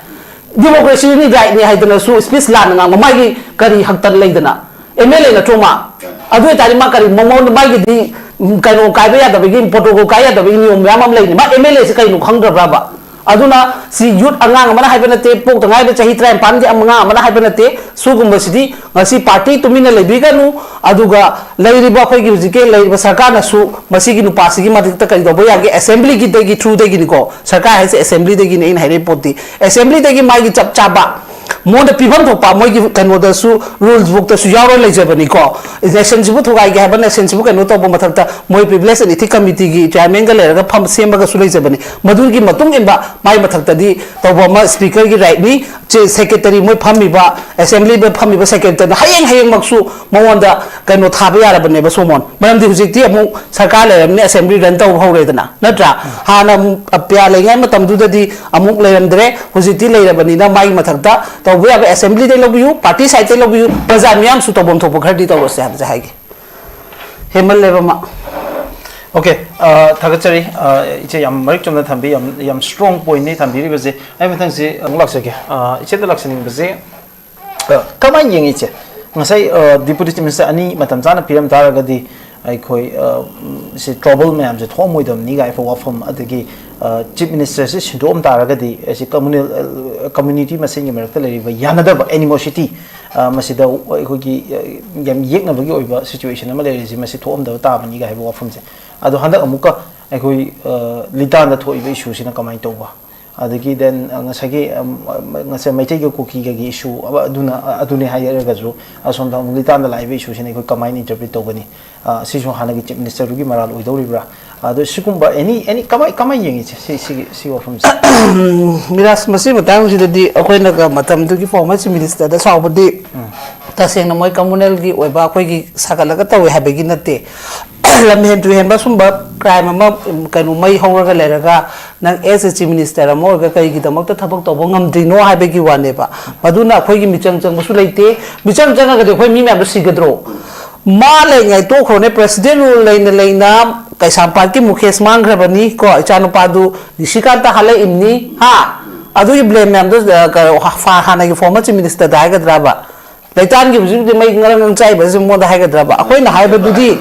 ꯗꯤꯃꯣꯀ꯭ꯔꯦꯁꯤꯅꯤ, ꯔꯥꯏꯠꯅꯤ ꯍꯥꯏꯗꯅꯁꯨ ꯁ꯭ꯄꯤꯁ ꯂꯥꯟꯅ ꯉꯥꯡꯕ ꯃꯥꯒꯤ ꯀꯔꯤ ꯍꯛꯇ ꯂꯩꯗꯅ? ꯑꯦꯝ ꯑꯦꯜ ꯑꯦ ꯅꯠꯇ꯭ꯔꯣ ꯃꯥ? ꯑꯗꯨ ꯑꯣꯏꯇꯥꯔꯗꯤ ꯃꯥ ꯀꯔꯤ ꯃꯉꯣꯟꯗ ꯃꯥꯒꯤꯗꯤ, ꯎꯝ, ꯀꯩꯅꯣ ꯀꯥꯏꯕ ꯌꯥꯗꯕꯒꯤ, ꯄ꯭ꯔꯣꯇꯣꯀꯣꯜ ꯀꯥꯏ ꯌꯥꯗꯕꯒꯤ ꯅꯤꯌꯣꯝ ꯃꯌꯥꯝ ꯑꯃ ꯂꯩꯅꯤ꯫ ꯃꯥ ꯑꯦꯝ ꯑꯦꯜ ꯑꯦꯁꯦ ꯀꯩꯅꯣ ꯈꯪꯗ꯭ꯔꯕ꯭ꯔꯕ? ꯑꯗꯨꯅ ꯁꯤ ꯌꯨꯠ ꯑꯉꯥꯡ ꯑꯃꯅ ꯍꯥꯏꯕ ꯅꯠꯇꯦ, ꯄꯣꯛꯇ ꯉꯥꯏꯔꯤꯕ ꯆꯍꯤ ꯇꯔꯥꯅꯤꯄꯥꯟꯒꯤ ꯑꯉꯥꯡ ꯑꯃꯅ ꯍꯥꯏꯕ ꯅꯠꯇꯦ꯫ ꯁꯤꯒꯨꯝꯕꯁꯤꯗꯤ ꯉꯁꯤ ꯄꯥꯔꯇꯤ ꯇꯨꯃꯤꯟꯅ ꯂꯩꯕꯤꯒꯅꯨ, ꯑꯗꯨꯒ ꯂꯩꯔꯤꯕ ꯑꯩꯈꯣꯏꯒꯤ ꯍꯧꯖꯤꯛꯀꯤ ꯂꯩꯔꯤꯕ ꯁꯔꯀꯥꯔꯅꯁꯨ ꯃꯁꯤꯒꯤ ꯅꯨꯄꯥꯁꯤꯒꯤ ꯃꯊꯛꯇ ꯀꯔꯤ ꯇꯧꯕ ꯌꯥꯒꯦ? ꯑꯦꯁꯦꯝꯕ꯭ꯂꯤꯒꯤꯗꯒꯤ ꯊ꯭ꯔꯨꯗꯒꯤꯅꯤꯀꯣ, ꯁꯔꯀꯥꯔ ꯍꯥꯏꯁꯦ ꯑꯦꯁꯦꯝꯕ꯭ꯂꯤꯗꯒꯤꯅꯤ ꯑꯩꯅ ꯍꯥꯏꯔꯛꯏ ꯄꯣꯠꯇꯤ꯫ ꯑꯦꯁꯦꯝꯕ꯭ꯂꯤꯗꯒꯤ ꯃꯥꯒꯤ ꯆꯞ ꯆꯥꯕ ꯃꯉꯣꯟꯗ ꯄꯤꯐꯝ ꯊꯣꯛꯄ ꯃꯣꯏꯒꯤ ꯀꯩꯅꯣꯗꯁꯨ, ꯔꯨꯜꯁ ꯕꯨꯛꯇꯁꯨ ꯌꯥꯎꯔ ꯂꯩꯖꯕꯅꯤꯀꯣ꯫ ꯅꯦꯁꯟꯁꯤꯕꯨ ꯊꯨꯒꯥꯏꯒꯦ ꯍꯥꯏꯕ, ꯅꯦꯁꯟꯁꯤꯕꯨ ꯀꯩꯅꯣ ꯇꯧꯕ ꯃꯊꯛꯇ ꯃꯣꯏ ꯄ꯭ꯔꯤꯚꯤꯂꯦꯖ ꯑꯦꯟ ꯏꯊꯤꯛ ꯀꯃꯤꯇꯤꯒꯤ ꯆꯤꯌꯥꯔꯃꯦꯟꯒ ꯂꯩꯔꯒ ꯐꯝ ꯁꯦꯝꯃꯒꯁꯨ ꯂꯩꯖꯕꯅꯤ꯫ ꯃꯗꯨꯒꯤ ꯃꯇꯨꯡ ꯏꯟꯕ ꯃꯥꯏ ꯃꯊꯛꯇꯗꯤ ꯇꯧꯕ ꯑꯃ ꯁ꯭ꯄꯤꯀꯔꯒꯤ ꯔꯥꯏꯠꯅꯤ꯫ ꯁꯦꯀ꯭ꯔꯦꯇꯔꯤ, ꯃꯣꯏ ꯐꯝꯃꯤꯕ, ꯑꯦꯁꯦꯝꯕ꯭ꯂꯤꯗ ꯐꯝꯃꯤꯕ ꯁꯦꯀ꯭ꯔꯦꯇꯔꯤꯅ ꯍꯌꯦꯡ ꯍꯌꯦꯡꯃꯛꯁꯨ ꯃꯉꯣꯟꯗ ꯀꯩꯅꯣ ꯊꯥꯕ ꯌꯥꯔꯕꯅꯦꯕ, ꯁꯣꯃꯣꯟ꯫ ꯃꯔꯝꯗꯤ ꯍꯧꯖꯤꯛꯇꯤ ꯑꯃꯨꯛ ꯁꯔꯀꯥꯔ ꯂꯩꯔꯕꯅꯤꯅ ꯑꯦꯁꯦꯝꯕ꯭ꯂꯤ ꯔꯟ ꯇꯧꯕ ꯍꯧꯔꯦꯗꯅ, ꯅꯠꯇ꯭ꯔꯥ? ꯍꯥꯟꯅ ꯑꯃꯨꯛ ꯑꯄꯤꯌꯥ ꯂꯩꯉꯩ ꯃꯇꯝꯗꯨꯗꯗꯤ ꯑꯃꯨꯛ ꯂꯩꯔꯝꯗ꯭ꯔꯦ, ꯍꯧꯖꯤꯛꯇꯤ ꯂꯩꯔꯕꯅꯤꯅ ꯃꯥꯒꯤ ꯃꯊꯛꯇ ꯇꯧꯕ ꯌꯥꯕ ꯑꯦꯁꯦꯝꯕ꯭ꯂꯤꯗꯩ ꯂꯧꯕꯤꯌꯨ, ꯄꯥꯔꯇꯤ ꯁꯥꯏꯠꯇꯩ ꯂꯧꯕꯤꯌꯨ, ꯄ꯭ꯔꯖꯥ ꯃꯤꯌꯥꯝꯁꯨ ꯇꯧꯐꯝ ꯊꯣꯛꯄ ꯈꯔꯗꯤ ꯇꯧꯔꯁꯦ ꯍꯥꯏꯕꯁꯦ ꯍꯥꯏꯒꯦ꯫ ꯍꯦꯟꯃꯜꯂꯦꯕ ꯃꯥ꯫ ꯑꯣꯀꯦ, ꯑ, ꯊꯥꯒꯠꯆꯔꯤ꯫ ꯑ, ꯏꯆꯦ ꯌꯥꯝ ꯃꯔꯤꯛ ꯆꯨꯝꯅ ꯊꯝꯕꯤ, ꯌꯥꯝ, ꯌꯥꯝ ꯁ꯭ꯇꯔꯣꯡ ꯄꯣꯏꯟꯅꯤ ꯊꯝꯕꯤꯔꯤꯕꯁꯦ꯫ ꯑꯩ ꯃꯊꯪꯁꯦ ꯑꯃꯨꯛ ꯂꯥꯛꯆꯒꯦ꯫ ꯑ, ꯏꯆꯦꯗ ꯂꯥꯛꯆꯅꯤꯡꯕꯁꯦ, ꯑ, ꯀꯃꯥꯏꯅ ꯌꯦꯡꯉꯤ ꯏꯆꯦ? ꯉꯁꯥꯏ, ꯑ, ꯗꯤꯄꯨꯇꯤ ꯆꯤꯐ ꯃꯤꯅꯤꯁꯇꯔ ꯑꯅꯤ ꯃꯇꯝ ꯆꯥꯅ ꯄꯤꯔꯝ ꯇꯥꯔꯒꯗꯤ ꯑꯩꯈꯣꯏ, ꯑ, ꯎꯝ, ꯁꯤ ꯇ꯭ꯔꯣꯕꯜ ꯃꯌꯥꯝꯁꯦ ꯊꯣꯛꯑꯝꯃꯣꯏꯗꯕꯅꯤ ꯀꯥꯏꯕ ꯋꯥꯐꯝ, ꯑꯗꯒꯤ, ꯑ, ꯆꯤꯐ ꯃꯤꯅꯤꯁꯇꯔꯁꯦ ꯁꯤꯟꯗꯣꯛꯑꯝ ꯇꯥꯔꯒꯗꯤ ꯑꯩꯁꯦ ꯀꯝꯃꯨꯅꯦꯜ, ꯑ, ꯀꯝꯃ꯭ꯌꯨꯅꯤꯇꯤ ꯃꯁꯦꯟꯒꯤ ꯃꯔꯛꯇ ꯂꯩꯔꯤꯕ ꯌꯥꯅꯗꯕ, ꯑꯦꯅꯤꯃꯣꯁꯤꯇꯤ, ꯑ, ꯃꯁꯤꯗ ꯑꯩꯈꯣꯏꯒꯤ, ꯑ, ꯌꯥꯝ ꯌꯦꯛꯅꯕꯒꯤ ꯑꯣꯏꯕ ꯁꯤꯆꯨꯋꯦꯁꯟ ꯑꯃ ꯂꯩꯔꯤꯁꯦ, ꯃꯁꯤ ꯊꯣꯛꯑꯝꯗꯕ ꯇꯥꯕꯅꯤ ꯀꯥꯏ ꯍꯥꯏꯕ ꯋꯥꯐꯝꯁꯦ꯫ ꯑꯗꯣ ꯍꯟꯗꯛ ꯑꯃꯨꯛꯀ ꯑꯩꯈꯣꯏ, ꯑ, ꯂꯤꯇꯥꯟꯗ ꯊꯣꯛꯏꯕ ꯏꯁꯨꯁꯤꯅ ꯀꯃꯥꯏꯅ ꯇꯧꯕ? ꯑꯗꯒꯤ then, ꯑ, ꯉꯁꯥꯏꯒꯤ, ꯑꯝ, ꯑ, ꯉꯁꯥꯏ ꯃꯩꯇꯩꯒ ꯀꯨꯀꯤꯒꯒꯤ ꯏꯁꯨ ꯑꯗꯨꯅ, ꯑ, ꯑꯗꯨꯅꯦ ꯍꯥꯏꯔꯒꯁꯨ, ꯑꯁꯣꯝꯗ ꯑꯃꯨꯛ ꯂꯤꯇꯥꯟꯗ ꯂꯥꯛꯏꯕ ꯏꯁꯨꯁꯤꯅ ꯑꯩꯈꯣꯏ ꯀꯃꯥꯏꯅ ꯏꯟꯇꯔꯄ꯭ꯔꯤꯠ ꯇꯧꯒꯅꯤ? ꯑ, ꯁꯤꯁꯨ ꯍꯥꯟꯅꯒꯤ ꯆꯤꯐ ꯃꯤꯅꯤꯁꯇꯔꯗꯨꯒꯤ ꯃꯔꯥꯜ ꯑꯣꯏꯗꯧꯔꯤꯕ꯭ꯔꯥ? ꯑꯗꯣ ꯁꯤꯒꯨꯝꯕ ꯑꯦꯅꯤ ꯑꯦꯅꯤ ꯀꯃꯥꯏ ꯀꯃꯥꯏ ꯌꯦꯡꯉꯤ ꯁꯤ ꯁꯤꯒꯤ ꯁꯤ ꯋꯥꯐꯝꯁꯦ? ꯃꯤꯔꯥꯖ, ꯃꯁꯤ ꯃꯇꯥꯡꯁꯤꯗꯗꯤ ꯑꯩꯈꯣꯏꯅꯒ ꯃꯇꯝꯗꯨꯒꯤ former chief ministerꯗ ꯁꯥꯎꯕꯗꯤ ꯇꯁꯦꯡꯅ ꯃꯣꯏ communalꯒꯤ ꯑꯣꯏꯕ ꯑꯩꯈꯣꯏꯒꯤ ꯁꯥꯒꯠꯂꯒ ꯇꯧꯋꯦ ꯍꯥꯏꯕꯒꯤ ꯅꯠꯇꯦ꯫ ꯂꯝꯍꯦꯟ ꯇꯨꯍꯦꯟꯕ ꯁꯨꯝꯕ crime ꯑꯃ, ꯎꯝ, ꯀꯩꯅꯣ, ꯃꯩ ꯍꯧꯔꯒ ꯂꯩꯔꯒ ꯅꯪ as a chief minister ꯑꯃ ꯑꯣꯏꯔꯒ ꯀꯔꯤꯒꯤꯗꯃꯛꯇ ꯊꯕꯛ ꯇꯧꯕ ꯉꯝꯗ꯭ꯔꯤꯅꯣ ꯍꯥꯏꯕꯒꯤ ꯋꯥꯅꯦꯕ꯫ ꯃꯗꯨꯅ ꯑꯩꯈꯣꯏꯒꯤ ꯃꯤꯆꯪ ꯆꯪꯕꯁꯨ ꯂꯩꯇꯦ꯫ ꯃꯤꯆꯪ ꯆꯪꯉꯒꯗꯤ ꯑꯩꯈꯣꯏ ꯃꯤ ꯃꯌꯥꯝꯗꯣ ꯁꯤꯒꯗ꯭ꯔꯣ? ꯃꯥ ꯂꯩꯉꯥꯏ ꯇꯣꯛꯈ꯭ꯔꯣꯅꯦ, president rule ꯂꯩꯅ ꯂꯩꯅ ꯀꯩꯁꯥꯝꯄꯥꯠꯀꯤ ꯃꯨꯀꯦꯁ ꯃꯥꯡꯈ꯭ꯔꯕꯅꯤ ꯀꯣ, ꯏꯆꯥꯅꯨꯄꯥꯗꯨ ꯅꯤꯁꯤꯀꯥꯟꯇ ꯍꯜꯂꯛꯏꯝꯅꯤ, ꯍꯥ? ꯑꯗꯨꯒꯤ blame ꯃꯌꯥꯝꯗꯣ, ꯑ, ꯀ-, ꯍꯥ-, ꯍꯥꯟꯅꯒꯤ former chief ministerꯗ ꯍꯥꯏꯒꯗ꯭ꯔꯕ? ꯂꯩꯇꯥꯟꯒꯤꯕꯁꯤꯕꯨꯗꯤ ꯃꯩ ꯉꯔꯪ ꯉꯔꯪ ꯆꯥꯏꯕꯁꯤꯕꯨ ꯃꯉꯣꯟꯗ ꯍꯥꯏꯒꯗ꯭ꯔꯕ? ꯑꯩꯈꯣꯏꯅ ꯍꯥꯏꯕꯗꯨꯗꯤ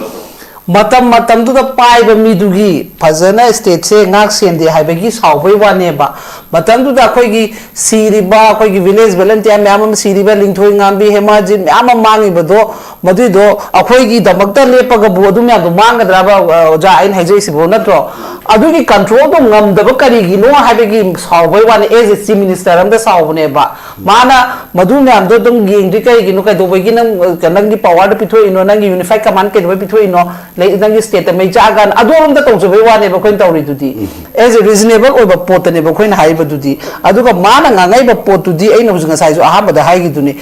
ꯃꯇꯝ ꯃꯇꯝꯗꯨꯗ ꯄꯥꯏꯕ ꯃꯤꯗꯨꯒꯤ ꯐꯖꯅ stateꯁꯦ ꯉꯥꯛ ꯁꯦꯟꯗꯦ ꯍꯥꯏꯕꯒꯤ ꯁꯥꯎꯕꯩ ꯋꯥꯅꯦꯕ꯫ ꯃꯇꯝꯗꯨꯗ ꯑꯩꯈꯣꯏꯒꯤ ꯁꯤꯔꯤꯕ, ꯑꯩꯈꯣꯏꯒꯤ village volunteer ꯃꯌꯥꯝ ꯑꯃ ꯁꯤꯔꯤꯕ, ꯂꯤꯡꯊꯣꯏ ꯉꯥꯝꯕꯤ, ꯍꯦꯃꯥꯖꯤꯠ ꯃꯌꯥꯝ ꯑꯃ ꯃꯥꯡꯉꯤꯕꯗꯣ, ꯃꯗꯨꯏꯗꯣ ꯑꯩꯈꯣꯏꯒꯤꯗꯃꯛꯇ ꯂꯦꯞꯄꯒꯕꯨ ꯑꯗꯨ ꯃꯌꯥꯝꯗꯣ ꯃꯥꯡꯒꯗ꯭ꯔꯕ, ꯑ, ꯑꯣꯖꯥ? ꯑꯩꯅ ꯍꯥꯏꯖꯔꯤꯁꯤꯕꯨ, ꯅꯠꯇ꯭ꯔꯣ? ꯑꯗꯨꯒꯤ controlꯗꯣ ꯉꯝꯗꯕ ꯀꯔꯤꯒꯤꯅꯣ ꯍꯥꯏꯕꯒꯤ ꯁꯥꯎꯕꯩ ꯋꯥꯅꯤ꯫ As a chief minister ꯑꯃꯗ ꯁꯥꯎꯕꯅꯦꯕ꯫ ꯃꯥꯅ ꯃꯗꯨ ꯃꯌꯥꯝꯗꯣ ꯑꯗꯨꯝ ꯌꯦꯡꯗ꯭ꯔꯤ ꯀꯩꯒꯤꯅꯣ? ꯀꯩꯗꯧꯕꯒꯤ ꯅꯪ, ꯅꯪꯒꯤ powerꯗ ꯄꯤꯊꯣꯛꯏꯅꯣ? ꯅꯪꯒꯤ unified command ꯀꯩꯗꯧꯕꯩ ꯄꯤꯊꯣꯛꯏꯅꯣ? ꯂꯩ-, ꯅꯪꯒꯤ stateꯇ ꯃꯩ ꯆꯥꯛꯑꯀꯥꯟꯗ ꯑꯗꯣꯝꯗ ꯇꯧꯖꯕꯩ ꯋꯥꯅꯦꯕ ꯑꯩꯈꯣꯏꯅ ꯇꯧꯔꯤꯗꯨꯗꯤ꯫ As a reasonable ꯑꯣꯏꯕ ꯄꯣꯠꯇꯅꯦꯕ ꯑꯩꯈꯣꯏꯅ ꯍꯥꯏꯔꯤꯕꯗꯨꯗꯤ꯫ ꯑꯗꯨꯒ ꯃꯥꯅ ꯉꯥꯡꯉꯛꯏꯕ ꯄꯣꯠꯇꯨꯗꯤ ꯑꯩꯅ ꯍꯧꯖꯤꯛ ꯉꯁꯥꯏꯁꯨ ꯑꯍꯥꯟꯕꯗ ꯍꯥꯏꯈꯤꯗꯨꯅꯤ,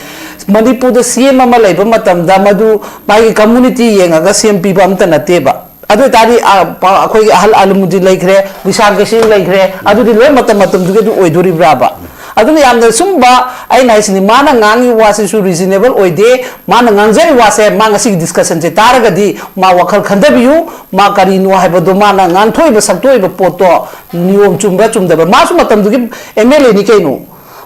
ꯃꯅꯤꯄꯨꯔꯗ CM ꯑꯃ ꯂꯩꯕ ꯃꯇꯝꯗ ꯃꯗꯨ ꯃꯥꯒꯤ community ꯌꯦꯡꯉꯒ CM ꯄꯤꯕ ꯑꯝꯇ ꯅꯠꯇꯦꯕ꯫ ꯑꯗꯨ ꯑꯣꯏꯇꯥꯔꯗꯤ, ꯑ, ꯄ-, ꯑꯩꯈꯣꯏꯒꯤ ꯑꯍꯜ ꯑꯂꯨꯃꯨꯗꯤꯟ ꯂꯩꯈ꯭ꯔꯦ, ꯕꯤꯁꯥꯜ ꯀꯩꯁꯤꯡ ꯂꯩꯈ꯭ꯔꯦ, ꯑꯗꯨꯗꯤ ꯂꯣꯏ ꯃꯇꯝ ꯃꯇꯝꯗꯨꯒꯤ ꯑꯗꯨ ꯑꯣꯏꯗꯣꯔꯤꯕ꯭ꯔꯥꯕ? ꯑꯗꯨꯅ ꯌꯥꯝꯅ ꯁꯨꯝꯕ, ꯑꯩꯅ ꯍꯥꯏꯁꯤꯅꯤ, ꯃꯥꯅ ꯉꯥꯡꯉꯤ ꯋꯥꯁꯤꯁꯨ reasonable ꯑꯣꯏꯗꯦ, ꯃꯥꯅ ꯉꯥꯡꯖꯔꯤ ꯋꯥꯁꯦ, ꯃꯥ ꯉꯁꯤꯒꯤ discussionꯁꯦ ꯇꯥꯔꯒꯗꯤ ꯃꯥ ꯋꯥꯈꯜ ꯈꯟꯊꯕꯤꯌꯨ, ꯃꯥ ꯀꯔꯤꯅꯣ ꯍꯥꯏꯕꯗꯣ, ꯃꯥꯅ ꯉꯥꯡꯊꯣꯛꯏꯕ ꯁꯛꯇꯣꯛꯏꯕ ꯄꯣꯠꯇꯣ ꯅꯤꯌꯣꯝ ꯆꯨꯝꯕ꯭ꯔꯥ ꯆꯨꯝꯗꯕ꯭ꯔꯥ? ꯃꯥꯁꯨ ꯃꯇꯝꯗꯨꯒꯤ MLAꯅꯤ ꯀꯩꯅꯣ꯫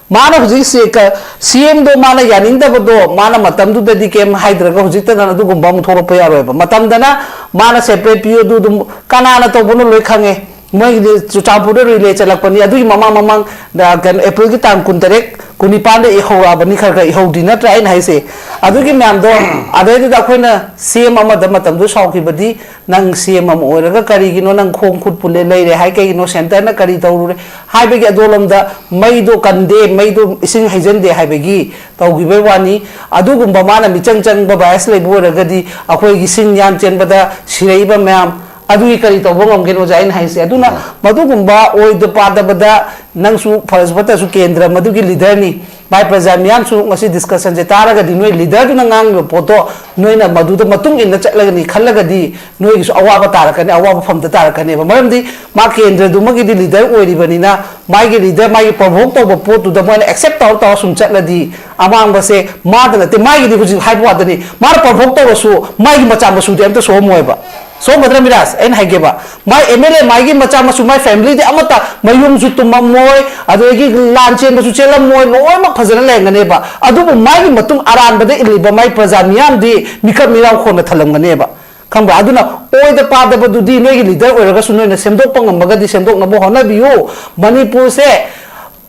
ꯃꯥꯅ ꯍꯧꯖꯤꯛ ꯁꯤ ꯀ-, CMꯗꯣ ꯃꯥꯅ ꯌꯥꯅꯤꯡꯗꯕꯗꯣ ꯃꯥꯅ ꯃꯇꯝꯗꯨꯗꯗꯤ ꯀꯩꯝ ꯍꯥꯏꯗ꯭ꯔꯒ ꯍꯧꯖꯤꯛꯇꯅ ꯑꯗꯨꯒꯨꯝꯕ ꯑꯃꯨꯛ ꯊꯣꯛꯂꯛꯄ ꯌꯥꯔꯣꯏꯕ꯫ ꯃꯇꯝꯗꯅ ꯃꯥꯅ separate ꯄꯤꯌꯨ ꯑꯗꯨ ꯑꯗꯨꯝ ꯀꯅꯥꯅ ꯇꯧꯕꯅꯣ ꯂꯣꯏ ꯈꯪꯉꯦ꯫ ꯃꯣꯏꯒꯤꯗꯤ ꯆꯨꯔꯆꯥꯟꯄꯨꯔꯗ relay ꯆꯠꯂꯛꯄꯅꯤ꯫ ꯑꯗꯨꯒꯤ ꯃꯃꯥꯡ ꯃꯃꯥꯡ ꯗ-, ꯀꯩꯅꯣ, Aprilꯒꯤ ꯇꯥꯡ ꯀꯨꯟꯇꯔꯦꯠ, ꯀꯨꯟꯅꯤꯄꯥꯟꯗ ꯏꯍꯧꯔꯛꯑꯕꯅꯤ, ꯈꯔ ꯈꯔ ꯏꯍꯧꯗꯤ ꯅꯠꯇ꯭ꯔꯥ ꯑꯩꯅ ꯍꯥꯏꯁꯦ? ꯑꯗꯨꯒꯤ ꯃꯌꯥꯝꯗꯣ ꯑꯗꯩꯗꯨꯗ ꯑꯩꯈꯣꯏꯅ CM ꯑꯃꯗ ꯃꯇꯝꯗꯨ ꯁꯥꯎꯈꯤꯕꯗꯤ, "ꯅꯪ CM ꯑꯃ ꯑꯣꯏꯔꯒ ꯀꯔꯤꯒꯤꯅꯣ ꯅꯪ ꯈꯣꯡ ꯈꯨꯠ ꯄꯨꯜꯂꯦ ꯂꯩꯔꯦ ꯍꯥꯏ ꯀꯩꯒꯤꯅꯣ? Centreꯅ ꯀꯔꯤ ꯇꯧꯔꯨꯔꯦ?" ꯍꯥꯏꯕꯒꯤ ꯑꯗꯣꯂꯣꯝꯗ ꯃꯩꯗꯣ ꯀꯟꯗꯦ, ꯃꯩꯗꯣ ꯏꯁꯤꯡ ꯍꯩꯖꯤꯟꯗꯦ ꯍꯥꯏꯕꯒꯤ ꯇꯧꯈꯤꯕꯩ ꯋꯥꯅꯤ꯫ ꯑꯗꯨꯒꯨꯝꯕ ꯃꯥꯅ ꯃꯤꯆꯪ ꯆꯪꯕ bias ꯂꯩꯕ ꯑꯣꯏꯔꯒꯗꯤ ꯑꯩꯈꯣꯏꯒꯤ ꯁꯤꯡ ꯌꯥꯟ ꯆꯦꯟꯕꯗ ꯁꯤꯔꯛꯏꯕ ꯃꯌꯥꯝ, ꯑꯗꯨꯒꯤ ꯀꯔꯤ ꯇꯧꯕ ꯉꯝꯒꯦꯅꯣ ꯑꯣꯖꯥ ꯑꯩꯅ ꯍꯥꯏꯁꯦ꯫ ꯑꯗꯨꯅ ꯃꯗꯨꯒꯨꯝꯕ ꯑꯣꯏꯗ ꯄꯥꯗꯕꯗ ꯅꯪꯁꯨ ꯐꯔꯁꯨ ꯐꯠꯇ꯭ꯔꯁꯨ ꯀꯦꯟꯗ꯭ꯔ ꯃꯗꯨꯒꯤ ꯂꯤꯗꯔꯅꯤ꯫ ꯃꯥꯏ ꯄ꯭ꯔꯖꯥ ꯃꯤꯌꯥꯝꯁꯨ ꯉꯁꯤ ꯗꯤꯁꯀꯁꯟꯁꯦ ꯇꯥꯔꯒꯗꯤ ꯅꯣꯏ ꯂꯤꯗꯔꯗꯨꯅ ꯉꯥꯡꯉꯤꯕ ꯄꯣꯠꯇꯣ ꯅꯣꯏꯅ ꯃꯗꯨꯗ ꯃꯇꯨꯡ ꯏꯟꯅ ꯆꯠꯂꯒꯅꯤ ꯈꯜꯂꯒꯗꯤ ꯅꯣꯏꯒꯤꯁꯨ ꯑꯋꯥꯕ ꯇꯥꯔꯛꯀꯅꯤ, ꯑꯋꯥꯕ ꯐꯝꯗ ꯇꯥꯔꯛꯀꯅꯦꯕ꯫ ꯃꯔꯝꯗꯤ ꯃꯥ ꯀꯦꯟꯗ꯭ꯔꯗꯨꯃꯒꯤꯗꯤ ꯂꯤꯗꯔ ꯑꯣꯏꯔꯤꯕꯅꯤꯅ ꯃꯥꯒꯤ ꯂꯤꯗꯔ, ꯃꯥꯒꯤ ꯄ꯭ꯔꯣꯚꯣꯛ ꯇꯧꯕ ꯄꯣꯠꯇꯨꯗ ꯃꯣꯏꯅ ꯑꯦꯛꯁꯦꯞ ꯇꯧꯔ ꯇꯧꯔ ꯁꯨꯝ ꯆꯠꯂꯗꯤ ꯑꯃꯥꯡꯕꯁꯦ ꯃꯥꯗ ꯅꯠꯇꯦ꯫ ꯃꯥꯒꯤꯗꯤ ꯍꯧꯖꯤꯛ ꯍꯥꯏꯕ ꯋꯥꯗꯅꯤ, ꯃꯥꯅ ꯄ꯭ꯔꯣꯚꯣꯛ ꯇꯧꯔꯁꯨ ꯃꯥꯒꯤ ꯃꯆꯥ ꯃꯁꯨꯗꯤ ꯑꯝꯇ ꯁꯣꯛꯑꯝꯃꯣꯏꯕ꯫ ꯁꯣꯝꯒꯗ꯭ꯔꯥ ꯃꯤꯔꯥꯖ? ꯑꯩꯅ ꯍꯥꯏꯒꯦꯕ, ꯃꯥꯏ ꯑꯦꯝ ꯑꯦꯜ ꯑꯦ ꯃꯥꯏꯒꯤ ꯃꯆꯥ ꯃꯁꯨ, ꯃꯥꯏ ꯐꯦꯃꯤꯂꯤꯗꯤ ꯑꯃꯠꯇ ꯃꯌꯨꯝꯁꯨ ꯇꯨꯝꯃꯝꯃꯣꯏ, ꯑꯗꯒꯤ ꯂꯥꯟ ꯆꯦꯟꯕꯁꯨ ꯆꯦꯜꯂꯝꯃꯣꯏ, ꯂꯣꯏꯅꯃꯛ ꯐꯖꯅ ꯂꯩꯔꯝꯒꯅꯦꯕ꯫ ꯑꯗꯨꯕꯨ ꯃꯥꯒꯤ ꯃꯇꯨꯡ ꯑꯔꯥꯟꯕꯗ ꯏꯜꯂꯤꯕ ꯃꯥꯏ ꯄ꯭ꯔꯖꯥ ꯃꯤꯌꯥꯝꯗꯤ ꯃꯤꯀꯞ ꯃꯤꯔꯥꯎ ꯈꯣꯟꯅ ꯊꯜꯂꯝꯒꯅꯦꯕ꯫ ꯈꯪꯕ꯭ꯔꯥ? ꯑꯗꯨꯅ ꯑꯣꯏꯗ ꯄꯥꯗꯕꯗꯨꯗꯤ ꯅꯣꯏꯒꯤ ꯂꯤꯗꯔ ꯑꯣꯏꯔꯒꯁꯨ ꯅꯣꯏꯅ ꯁꯦꯝꯗꯣꯛꯄ ꯉꯝꯃꯒꯗꯤ ꯁꯦꯝꯗꯣꯛꯅꯕ ꯍꯣꯠꯅꯕꯤꯌꯨ꯫ ꯃꯅꯤꯄꯨꯔꯁꯦ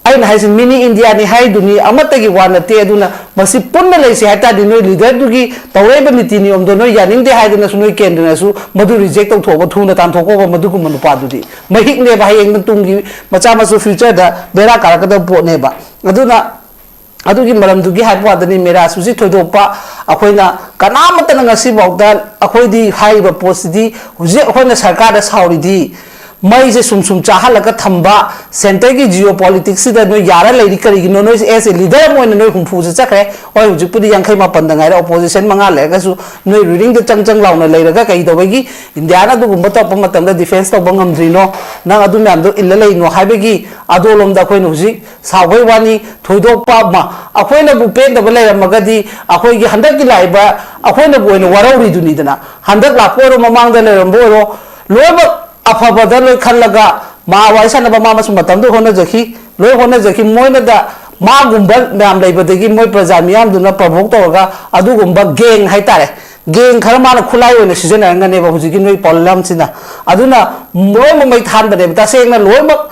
ꯑꯩꯅ ꯍꯥꯏꯁꯦ ꯃꯤꯅꯤ ꯏꯟꯗꯤꯌꯥꯅꯤ ꯍꯥꯏꯗꯨꯅꯤ, ꯑꯃꯠꯇꯒꯤ ꯋꯥ ꯅꯠꯇꯦ꯫ ꯑꯗꯨꯅ ꯃꯁꯤ ꯄꯨꯟꯅ ꯂꯩꯁꯤ ꯍꯥꯏ ꯇꯥꯔꯗꯤ ꯅꯣꯏ ꯂꯤꯗꯔꯗꯨꯒꯤ ꯇꯧꯔꯛꯏꯕ ꯅꯤꯇꯤ ꯅꯤꯌꯣꯝꯗꯣ ꯅꯣꯏ ꯌꯥꯅꯤꯡꯗꯦ ꯍꯥꯏꯗꯅꯁꯨ ꯅꯣꯏ ꯀꯦꯟꯗ꯭ꯔꯅꯁꯨ ꯃꯗꯨ ꯔꯤꯖꯦꯛ ꯇꯧꯊꯣꯛꯑꯒ ꯊꯨꯅ ꯇꯥꯟꯊꯣꯛꯀꯣꯕ꯫ ꯃꯗꯨꯒꯨꯝꯕ ꯅꯨꯄꯥꯗꯨꯗꯤ ꯃꯍꯤꯛꯅꯦꯕ, ꯍꯌꯦꯡ ꯇꯨꯡꯒꯤ ꯃꯆꯥ ꯃꯁꯨ ꯐ꯭ꯌꯨꯆꯔꯗ ꯕꯦꯔꯥ ꯀꯥꯔꯛꯀꯗꯕ ꯄꯣꯠꯅꯦꯕ꯫ ꯑꯗꯨꯅ ꯑꯗꯨꯒꯤ ꯃꯔꯝꯗꯨꯒꯤ ꯍꯥꯏꯕ ꯋꯥꯗꯅꯤ꯫ ꯃꯦꯔꯥꯁ ꯍꯧꯖꯤꯛ ꯊꯣꯏꯗꯣꯛꯄ ꯑꯩꯈꯣꯏꯅ ꯀꯅꯥꯃꯠꯇꯅ ꯉꯁꯤꯐꯥꯎꯗ ꯑꯩꯈꯣꯏꯗꯤ ꯍꯥꯏꯔꯤꯕ ꯄꯣꯠꯁꯤꯗꯤ ꯍꯧꯖꯤꯛ ꯑꯩꯈꯣꯏꯅ ꯁꯔꯀꯥꯔꯗ ꯁꯥꯎꯔꯤꯗꯤ ꯃꯩꯁꯦ ꯁꯨꯝ ꯁꯨꯝ ꯆꯥꯍꯜꯂꯒ ꯊꯝꯕ, ꯁꯦꯟꯇꯔꯒꯤ ꯖꯤꯑꯣ ꯄꯣꯂꯤꯇꯤꯛꯁꯁꯤꯗ ꯅꯣꯏ ꯌꯥꯔ ꯂꯩꯔꯤ ꯀꯔꯤꯒꯤꯅꯣ? ꯅꯣꯏꯁꯦ ꯑꯦꯁ ꯑꯦ ꯂꯤꯗꯔ ꯑꯃ ꯑꯣꯏꯅ ꯅꯣꯏ ꯍꯨꯝꯐꯨꯁꯦ ꯆꯠꯈ꯭ꯔꯦ꯫ ꯍꯣꯏ, ꯍꯧꯖꯤꯛꯄꯨꯗꯤ ꯌꯥꯡꯈꯩ ꯃꯥꯄꯟꯗ ꯉꯥꯏꯔꯦ, ꯑꯣꯄꯣꯖꯤꯁꯟ ꯃꯉꯥ ꯂꯩꯔꯒꯁꯨ ꯅꯣꯏ ꯔꯨꯂꯤꯡꯗ ꯆꯪ ꯆꯪ ꯂꯥꯎꯅ ꯂꯩꯔꯒ ꯀꯩꯗꯧꯕꯒꯤ ꯏꯟꯗꯤꯌꯥꯅ ꯑꯗꯨꯒꯨꯝꯕ ꯇꯧꯔꯛꯄ ꯃꯇꯝꯗ ꯗꯤꯐꯦꯟꯁ ꯇꯧꯕ ꯉꯝꯗ꯭ꯔꯤꯅꯣ? ꯅꯪ ꯑꯗꯨ ꯃꯌꯥꯝꯗꯣ ꯏꯜꯂ ꯂꯩꯅꯣ ꯍꯥꯏꯕꯒꯤ ꯑꯗꯣꯂꯣꯝꯗ ꯑꯩꯈꯣꯏꯅ ꯍꯧꯖꯤꯛ ꯁꯥꯎꯕꯩ ꯋꯥꯅꯤ꯫ ꯊꯣꯏꯗꯣꯛꯄ ꯑꯃ ꯑꯩꯈꯣꯏꯅꯕꯨ ꯄꯦꯟꯗꯕ ꯂꯩꯔꯝꯃꯒꯗꯤ ꯑꯩꯈꯣꯏꯒꯤ ꯍꯟꯗꯛꯀꯤ ꯂꯥꯛꯏꯕ ꯑꯩꯈꯣꯏꯅꯕꯨ ꯑꯣꯏꯅ ꯋꯥꯔꯧꯔꯤꯗꯨꯅꯤꯗꯅ꯫ ꯍꯟꯗꯛ ꯂꯥꯛꯄ ꯑꯣꯏꯔꯣ, ꯃꯃꯥꯡꯗ ꯂꯩꯔꯝꯕ ꯑꯣꯏꯔꯣ, ꯂꯣꯏꯅꯃꯛ ꯑꯐꯕꯗ ꯂꯣꯏ ꯈꯜꯂꯒ ꯃꯥ ꯋꯥꯔꯤ ꯁꯥꯟꯅꯕ ꯃꯥ ꯑꯃꯁꯨ ꯃꯇꯝꯗꯨ ꯍꯣꯠꯅꯖꯈꯤ, ꯂꯣꯏ ꯍꯣꯠꯅꯖꯈꯤ꯫ ꯃꯣꯏꯅꯗ ꯃꯥꯒꯨꯝꯕ ꯃꯌꯥꯝ ꯂꯩꯕꯗꯒꯤ ꯃꯣꯏ ꯄ꯭ꯔꯖꯥ ꯃꯤꯌꯥꯝꯗꯨꯅ ꯄ꯭ꯔꯣꯚꯣꯛ ꯇꯧꯔꯒ ꯑꯗꯨꯒꯨꯝꯕ ꯒꯦꯡ ꯍꯥꯏꯇꯥꯔꯦ, ꯒꯦꯡ ꯈꯔ ꯃꯥꯅ ꯈꯨꯠꯂꯥꯏ ꯑꯣꯏꯅ ꯁꯤꯖꯤꯟꯅꯔꯝꯒꯅꯦꯕ ꯍꯧꯖꯤꯛꯀꯤ ꯅꯣꯏ ꯄꯣꯠꯂꯝꯁꯤꯅ꯫ ꯑꯗꯨꯅ ꯂꯣꯏꯅꯃꯛ ꯃꯩ ꯊꯥꯟꯕꯅꯦꯕ꯫ ꯇꯁꯦꯡꯅ ꯂꯣꯏꯅꯃꯛ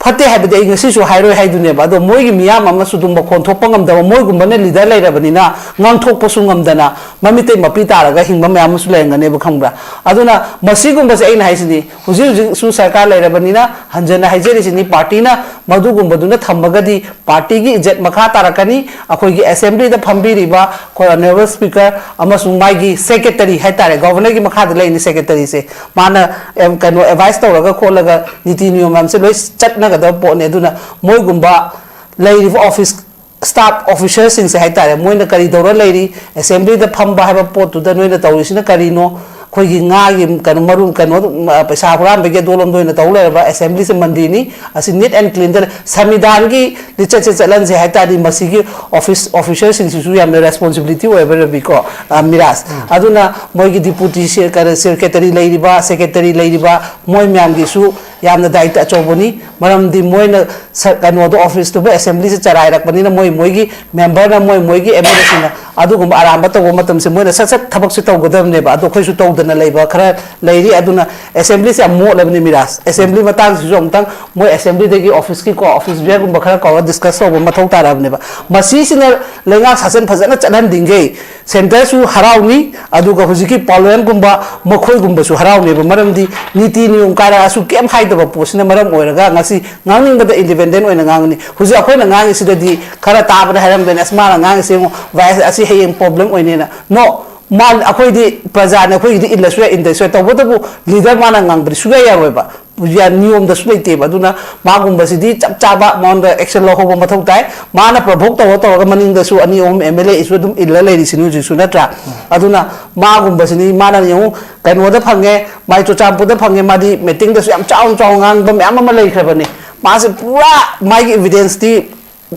ꯐꯠꯇꯦ ꯍꯥꯏꯕꯗꯤ ꯑꯩ ꯉꯁꯤꯁꯨ ꯍꯥꯏꯔꯣꯏ ꯍꯥꯏꯗꯨꯅꯦꯕ꯫ ꯑꯗꯣ ꯃꯣꯏꯒꯤ ꯃꯤꯌꯥꯝ ꯑꯃꯁꯨ ꯑꯗꯨꯝ ꯃꯈꯣꯟ ꯊꯣꯛꯄ ꯉꯝꯗꯕ, ꯃꯣꯏꯒꯨꯝꯕꯅ ꯂꯤꯗꯔ ꯂꯩꯔꯕꯅꯤꯅ ꯉꯥꯡꯊꯣꯛꯄꯁꯨ ꯉꯝꯗꯅ ꯃꯃꯤꯠꯇꯩ ꯃꯄꯤ ꯇꯥꯔꯒ ꯍꯤꯡꯕ ꯃꯌꯥꯝ ꯑꯃꯁꯨ ꯂꯩꯔꯝꯒꯅꯦꯕ, ꯈꯪꯕ꯭ꯔꯥ? ꯑꯗꯨꯅ ꯃꯁꯤꯒꯨꯝꯕꯁꯦ ꯑꯩꯅ ꯍꯥꯏꯁꯤꯅꯤ, ꯍꯧꯖꯤꯛ ꯍꯧꯖꯤꯛꯁꯨ ꯁꯔꯀꯥꯔ ꯂꯩꯔꯕꯅꯤꯅ ꯍꯟꯖꯟꯅ ꯍꯥꯏꯖꯔꯤꯁꯤꯅꯤ, ꯄꯥꯔꯇꯤꯅ ꯃꯗꯨꯒꯨꯝꯕꯗꯨꯅ ꯊꯝꯃꯒꯗꯤ ꯄꯥꯔꯇꯤꯒꯤ ꯏꯖꯠ ꯃꯈꯥ ꯇꯥꯔꯛꯀꯅꯤ꯫ ꯑꯩꯈꯣꯏꯒꯤ ꯑꯦꯁꯦꯝꯕ꯭ꯂꯤꯗ ꯐꯝꯕꯤꯔꯤꯕ ꯑꯩꯈꯣꯏ ꯑꯣꯅꯔꯦꯕꯜ ꯁ꯭ꯄꯤꯀꯔ ꯑꯃꯁꯨꯡ ꯃꯥꯒꯤ ꯁꯦꯀ꯭ꯔꯦꯇꯔꯤ ꯍꯥꯏꯇꯥꯔꯦ, ꯒꯣꯕꯔꯅꯔꯒꯤ ꯃꯈꯥꯗ ꯂꯩꯔꯤꯅꯤ ꯁꯦꯀ꯭ꯔꯦꯇꯔꯤꯁꯦ, ꯃꯥꯅ ꯑꯦꯝ, ꯀꯩꯅꯣ, ꯑꯦꯗꯚꯥꯏꯁ ꯇꯧꯔꯒ ꯈꯣꯠꯂꯒ ꯅꯤꯇꯤ ꯅꯤꯌꯣꯝ ꯃꯌꯥꯝꯁꯦ ꯂꯣꯏ ꯆꯠꯅꯒꯗꯕ ꯄꯣꯠꯅꯤ꯫ ꯑꯗꯨꯅ ꯃꯣꯏꯒꯨꯝꯕ ꯂꯩꯔꯤꯕ ꯑꯣꯐꯤꯁ ꯁ꯭ꯇꯥꯐ ꯑꯣꯐꯤꯁꯔꯁꯤꯡꯁꯦ ꯍꯥꯏꯇꯥꯔꯦ, ꯃꯣꯏꯅ ꯀꯔꯤ ꯇꯧꯔ ꯂꯩꯔꯤ, ꯑꯦꯁꯦꯝꯕ꯭ꯂꯤꯗ ꯐꯝꯕ ꯍꯥꯏꯕ ꯄꯣꯠꯇꯨꯗ ꯅꯣꯏꯅ ꯇꯧꯔꯤꯁꯤꯅ ꯀꯔꯤꯅꯣ? ꯑꯩꯈꯣꯏꯒꯤ ꯉꯥꯒꯤ ꯀꯩꯅꯣ, ꯃꯔꯨ ꯀꯩꯅꯣ, ꯄꯩꯁꯥ ꯍꯨꯔꯥꯟꯕꯒꯤ ꯑꯗꯣꯂꯣꯝꯗ ꯑꯣꯏꯅ ꯇꯧ ꯂꯩꯔꯕ꯫ ꯑꯦꯁꯦꯝꯕ꯭ꯂꯤꯁꯦ ꯃꯟꯗꯤꯔꯅꯤ, ꯑꯁꯤ ꯅꯤꯠ ꯑꯦꯟ ꯀ꯭ꯂꯤꯟꯗ ꯁꯪꯕꯤꯙꯥꯟꯒꯤ ꯂꯤꯆꯠꯁꯦ ꯆꯠꯍꯟꯁꯦ ꯍꯥꯏꯇꯥꯔꯗꯤ ꯃꯁꯤꯒꯤ ꯑꯣꯐꯤꯁ ꯑꯣꯐꯤꯁꯔꯁꯤꯡꯁꯤꯁꯨ ꯌꯥꯝꯅ ꯔꯦꯁꯄꯣꯟꯁꯤꯕꯤꯂꯤꯇꯤ ꯑꯣꯏꯕ, ꯔꯕꯤꯀꯣ, ꯑ, ꯃꯤꯔꯥꯖ꯫ ꯑꯗꯨꯅ ꯃꯣꯏꯒꯤ ꯗꯤꯄꯨꯇꯤ ꯁꯦ-, ꯀꯩꯅꯣ, ꯁꯦꯀ꯭ꯔꯦꯇꯔꯤ ꯂꯩꯔꯤꯕ, ꯁꯦꯀ꯭ꯔꯦꯇꯔꯤ ꯂꯩꯔꯤꯕ, ꯃꯣꯏ ꯃꯌꯥꯝꯒꯤꯁꯨ ꯌꯥꯝꯅ ꯗꯥꯏꯇ ꯑꯆꯧꯕꯅꯤ꯫ ꯃꯔꯝꯗꯤ ꯃꯣꯏꯅ ꯁ-, ꯀꯩꯅꯣꯗꯣ, ꯑꯣꯐꯤꯁꯇꯨꯕꯨ, ꯑꯦꯁꯦꯝꯕ꯭ꯂꯤꯁꯦ ꯆꯔꯥꯏꯔꯛꯄꯅꯤꯅ ꯃꯣꯏ ꯃꯣꯏꯒꯤ ꯃꯦꯝꯕꯔꯅ, ꯃꯣꯏ ꯃꯣꯏꯒꯤ ꯑꯦꯝ ꯑꯦꯜ ꯑꯦꯁꯤꯡꯅ ꯑꯗꯨꯒꯨꯝꯕ ꯑꯔꯥꯟꯕ ꯇꯧꯕ ꯃꯇꯝꯁꯦ ꯃꯣꯏꯅ ꯁꯠ ꯁꯠ ꯊꯕꯛꯁꯦ ꯇꯧꯒꯗꯕꯅꯦꯕ꯫ ꯑꯗꯣ ꯑꯩꯈꯣꯏꯁꯨ ꯇꯧꯗꯅ ꯂꯩꯕ ꯈꯔ ꯂꯩꯔꯤ꯫ ꯑꯗꯨꯅ ꯑꯦꯁꯦꯝꯕ꯭ꯂꯤꯁꯦ ꯌꯥꯝ ꯃꯣꯠꯂꯕꯅꯤ, ꯃꯤꯔꯥꯖ꯫ ꯑꯦꯁꯦꯝꯕ꯭ꯂꯤ ꯃꯇꯥꯡꯁꯤꯁꯨ ꯑꯃꯨꯛꯇꯪ ꯃꯣꯏ ꯑꯦꯁꯦꯝꯕ꯭ꯂꯤꯗꯒꯤ ꯑꯣꯐꯤꯁꯀꯤꯀꯣ, ꯑꯣꯐꯤꯁ ꯕꯤꯌꯔꯒꯨꯝꯕ ꯈꯔ ꯀꯧꯔꯒ ꯗꯤꯁꯀꯁ ꯇꯧꯕ ꯃꯊꯧ ꯇꯥꯔꯕꯅꯦꯕ꯫ ꯃꯁꯤꯁꯤꯅ ꯂꯩꯉꯥꯛ ꯁꯥꯁꯟ ꯐꯖꯅ ꯆꯠꯍꯟꯗꯤꯉꯩ ꯁꯦꯟꯇꯔꯁꯨ ꯍꯔꯥꯎꯅꯤ, ꯑꯗꯨꯒ ꯍꯧꯖꯤꯛꯀꯤ ꯄꯥꯔꯂꯤꯌꯥꯃꯦꯟꯒꯨꯝꯕ ꯃꯈꯣꯏꯒꯨꯝꯕꯁꯨ ꯍꯔꯥꯎꯅꯦꯕ꯫ ꯃꯔꯝꯗꯤ ꯅꯤꯇꯤ ꯅꯤꯌꯣꯝ ꯀꯥꯏꯔꯛꯑꯁꯨ ꯀꯩꯝ ꯍꯥꯏꯗꯕ ꯄꯣꯠꯁꯤꯅ ꯃꯔꯝ ꯑꯣꯏꯔꯒ ꯉꯁꯤ ꯉꯥꯡꯅꯤꯡꯕꯗ ꯏꯟꯗꯤꯄꯦꯟꯗꯦꯟ ꯑꯣꯏꯅ ꯉꯥꯡꯒꯅꯤ꯫ ꯍꯧꯖꯤꯛ ꯑꯩꯈꯣꯏꯅ ꯉꯥꯡꯉꯤꯁꯤꯗꯗꯤ ꯈꯔ ꯇꯥꯕꯗ ꯍꯥꯏꯔꯝꯗꯣꯏꯅꯦ, "ꯑꯁ, ꯃꯥꯅ ꯉꯥꯡꯉꯤꯁꯦ ꯌꯦꯡꯉꯣ, ꯚꯥꯏ, ꯑꯁꯤ ꯍꯌꯦꯡ ꯄ꯭ꯔꯣꯕ꯭ꯂꯦꯝ ꯑꯣꯏꯅꯦꯅ"꯫ ꯅꯣ, ꯃꯥ, ꯑꯩꯈꯣꯏꯗꯤ ꯄ꯭ꯔꯖꯥꯅꯦ, ꯑꯩꯈꯣꯏꯒꯤꯗꯤ ꯏꯜꯂꯁꯨ ꯌꯥꯏ, ꯏꯟꯗꯁꯨ ꯌꯥꯏ, ꯇꯧꯕꯇꯕꯨ ꯂꯤꯗꯔ ꯃꯥꯅ ꯉꯥꯡꯕꯗꯤ ꯁꯨꯡꯌꯥ ꯌꯥꯔꯣꯏꯕ꯫ ꯌꯥ-, ꯅꯤꯌꯣꯝꯗꯁꯨ ꯂꯩꯇꯦꯕ꯫ ꯑꯗꯨꯅ ꯃꯥꯒꯨꯝꯕꯁꯤꯗꯤ ꯆꯞ ꯆꯥꯕ ꯃꯉꯣꯟꯗ ꯑꯦꯛꯁꯟ ꯂꯧꯍꯧꯕ ꯃꯊꯧ ꯇꯥꯏ꯫ ꯃꯥꯅ ꯄ꯭ꯔꯣꯚꯣꯛ ꯇꯧꯔ ꯇꯧꯔꯒ ꯃꯅꯤꯡꯗꯁꯨ ꯑꯅꯤ ꯑꯍꯨꯝ ꯑꯦꯝ ꯑꯦꯜ ꯑꯦꯁꯨ ꯑꯗꯨꯝ ꯏꯜꯂ ꯂꯩꯔꯤꯁꯤꯅꯤ ꯍꯧꯖꯤꯛꯁꯨ, ꯅꯠꯇ꯭ꯔꯥ? ꯑꯗꯨꯅ ꯃꯥꯒꯨꯝꯕꯁꯤꯅꯤ, ꯃꯥꯅ ꯌꯦꯡꯉꯨ, ꯀꯩꯅꯣꯗ ꯐꯪꯉꯦ, ꯃꯥꯏ ꯆꯨꯔꯆꯥꯟꯄꯨꯔꯗ ꯐꯪꯉꯦ, ꯃꯥꯗꯤ ꯃꯤꯇꯤꯡꯗꯁꯨ ꯌꯥꯝ ꯆꯥꯎꯅ ꯆꯥꯎꯅ ꯉꯥꯡꯕ ꯃꯌꯥꯝ ꯑꯃ ꯂꯩꯈ꯭ꯔꯕꯅꯤ꯫ ꯃꯥꯁꯦ ꯄꯨꯔꯥ ꯃꯥꯒꯤ ꯏꯚꯤꯗꯦꯟꯁꯇꯤ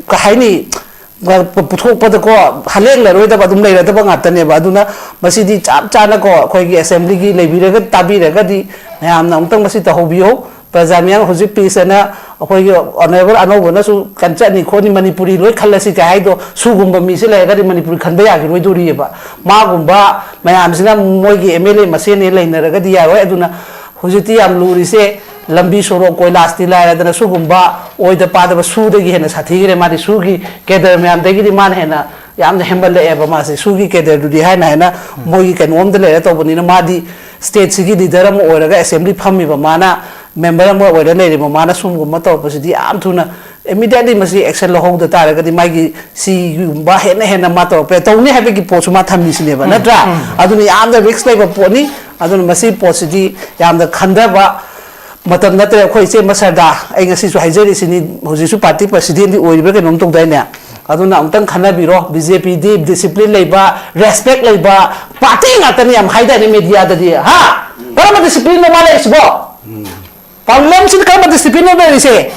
ꯀꯩ ꯍꯥꯏꯅꯤ, ꯄꯨꯊꯣꯛꯄꯗꯀꯣ ꯍꯂꯦꯡꯂꯔꯣꯏꯗꯕ ꯑꯗꯨꯝ ꯂꯩꯔꯗꯕ ꯉꯥꯛꯇꯅꯦꯕ꯫ ꯑꯗꯨꯅ ꯃꯁꯤꯗꯤ ꯆꯞ ꯆꯥꯅꯀꯣ ꯑꯩꯈꯣꯏꯒꯤ ꯑꯦꯁꯦꯝꯕ꯭ꯂꯤꯒꯤ ꯂꯩꯕꯤꯔꯒ ꯇꯥꯕꯤꯔꯒꯗꯤ ꯃꯌꯥꯝꯅ ꯑꯃꯨꯛꯇꯪ ꯃꯁꯤ ꯇꯧꯍꯧꯕꯤꯌꯣ꯫ ꯄ꯭ꯔꯖꯥ ꯃꯤꯌꯥꯝ ꯍꯧꯖꯤꯛ ꯄꯤꯁ ꯑꯅ ꯑꯩꯈꯣꯏꯒꯤ ꯑꯣꯅꯔꯦꯕꯜ ꯑꯅꯧꯕꯅꯁꯨ ꯀꯟ ꯆꯠꯅꯤ ꯈꯣꯠꯅꯤ, ꯃꯅꯤꯄꯨꯔꯤ ꯂꯣꯏ ꯈꯜꯂꯁꯤ ꯀꯥꯏ ꯍꯥꯏꯗꯣ, ꯁꯨꯒꯨꯝꯕ ꯃꯤꯁꯦ ꯂꯩꯔꯒꯗꯤ ꯃꯅꯤꯄꯨꯔꯤ ꯈꯟꯕ ꯌꯥꯈꯤꯔꯣꯏꯗꯣꯔꯤꯑꯕ꯫ ꯃꯥꯒꯨꯝꯕ ꯃꯌꯥꯝꯁꯤꯅ ꯃꯣꯏꯒꯤ ꯑꯦꯝ ꯑꯦꯜ ꯑꯦ ꯃꯁꯦꯟꯅꯦ ꯂꯩꯅꯔꯒꯗꯤ ꯌꯥꯔꯣꯏ꯫ ꯑꯗꯨꯅ ꯍꯧꯖꯤꯛꯇꯤ ꯌꯥꯝ ꯂꯨꯔꯤꯁꯦ ꯂꯝꯕꯤ ꯁꯣꯔꯣꯛ ꯀꯣꯏꯂꯥꯁꯇꯤ ꯂꯥꯏꯔꯗꯅ ꯁꯨꯒꯨꯝꯕ ꯑꯣꯏꯗ ꯄꯥꯗꯕ ꯁꯨꯗꯒꯤ ꯍꯦꯟꯅ ꯁꯥꯊꯤꯈ꯭ꯔꯦ꯫ ꯃꯥꯗꯤ ꯁꯨꯒꯤ ꯀꯦꯗꯔ ꯃꯌꯥꯝꯗꯒꯤꯗꯤ ꯃꯥꯅ ꯍꯦꯟꯅ ꯌꯥꯝꯅ ꯍꯦꯟꯃꯜꯂꯛꯑꯦꯕ꯫ ꯃꯥꯁꯦ ꯁꯨꯒꯤ ꯀꯦꯗꯔꯗꯨꯗꯤ ꯍꯥꯏꯅ ꯍꯥꯏꯅ ꯃꯣꯏꯒꯤ ꯀꯩꯅꯣꯝꯗ ꯂꯩꯔ ꯇꯧꯕꯅꯤꯅ, ꯃꯥꯗꯤ ꯁ꯭ꯇꯦꯠꯁꯤꯒꯤ ꯂꯤꯗꯔ ꯑꯃ ꯑꯣꯏꯔꯒ ꯑꯦꯁꯦꯝꯕ꯭ꯂꯤ ꯐꯝꯃꯤꯕ ꯃꯥꯅ, ꯃꯦꯝꯕꯔ ꯑꯃ ꯑꯣꯏꯔ ꯂꯩꯔꯤꯕ ꯃꯥꯅ ꯁꯨꯝꯒꯨꯝꯕ ꯇꯧꯔꯛꯄꯁꯤꯗꯤ ꯌꯥꯝ ꯊꯨꯅ, ꯏꯃꯤꯗꯤꯌꯦꯠꯂꯤ ꯃꯁꯤ ꯑꯦꯛꯁꯟ ꯂꯧꯍꯧꯗ ꯇꯥꯔꯒꯗꯤ ꯃꯥꯒꯤ ꯁꯤꯒꯨꯝꯕ ꯍꯦꯟꯅ ꯍꯦꯟꯅ ꯃꯥ ꯇꯧꯔꯛꯄ ꯌꯥꯏ꯫ ꯇꯧꯅꯤ ꯍꯥꯏꯕꯒꯤ ꯄꯣꯠꯁꯨ ꯃꯥ ꯊꯝꯃꯤꯁꯤꯅꯦꯕ, ꯅꯠꯇ꯭ꯔꯥ? ꯑꯗꯨꯅ ꯌꯥꯝꯅ ꯔꯤꯛꯁ ꯂꯩꯕ ꯄꯣꯠꯅꯤ꯫ ꯑꯗꯨꯅ ꯃꯁꯤ ꯄꯣꯠꯁꯤꯗꯤ ꯌꯥꯝꯅ ꯈꯟꯊꯕ ꯃꯇꯝ ꯅꯠꯇ꯭ꯔꯦ꯫ ꯑꯩꯈꯣꯏ ꯏꯆꯦ ꯃꯁꯔꯗꯥ, ꯑꯩ ꯉꯁꯤꯁꯨ ꯍꯥꯏꯖꯔꯤꯁꯤꯅꯤ, ꯍꯧꯖꯤꯛꯁꯨ ꯄꯥꯔꯇꯤ ꯄ꯭ꯔꯁꯤꯗꯦꯟꯗꯤ ꯑꯣꯏꯔꯤꯕ꯭ꯔꯥ ꯀꯩꯅꯣꯝ ꯇꯧꯗꯥꯏꯅꯦ? ꯑꯗꯨꯅ ꯑꯃꯨꯛꯇꯪ ꯈꯟꯅꯕꯤꯔꯣ꯫ ꯕꯤ ꯖꯦ ꯄꯤꯗꯤ ꯗꯤꯁꯤꯄ꯭ꯂꯤꯟ ꯂꯩꯕ, ꯔꯦꯁꯄꯦꯛ ꯂꯩꯕ ꯄꯥꯔꯇꯤ ꯉꯥꯛꯇꯅꯤ ꯌꯥꯝ ꯍꯥꯏꯗꯥꯏꯅꯦ ꯃꯦꯗꯤꯌꯥꯗꯗꯤ, ꯍꯥ? ꯀꯔꯝꯕ ꯗꯤꯁꯤꯄ꯭ꯂꯤꯟꯅꯣ ꯃꯥ ꯂꯩꯔꯤꯁꯤꯕꯣ? ꯄꯥꯔꯂꯤꯌꯥꯃꯦꯟꯁꯤꯗ ꯀꯔꯝꯕ ꯗꯤꯁꯤꯄ꯭ꯂꯤꯟꯅꯣ ꯂꯩꯔꯤꯁꯦ?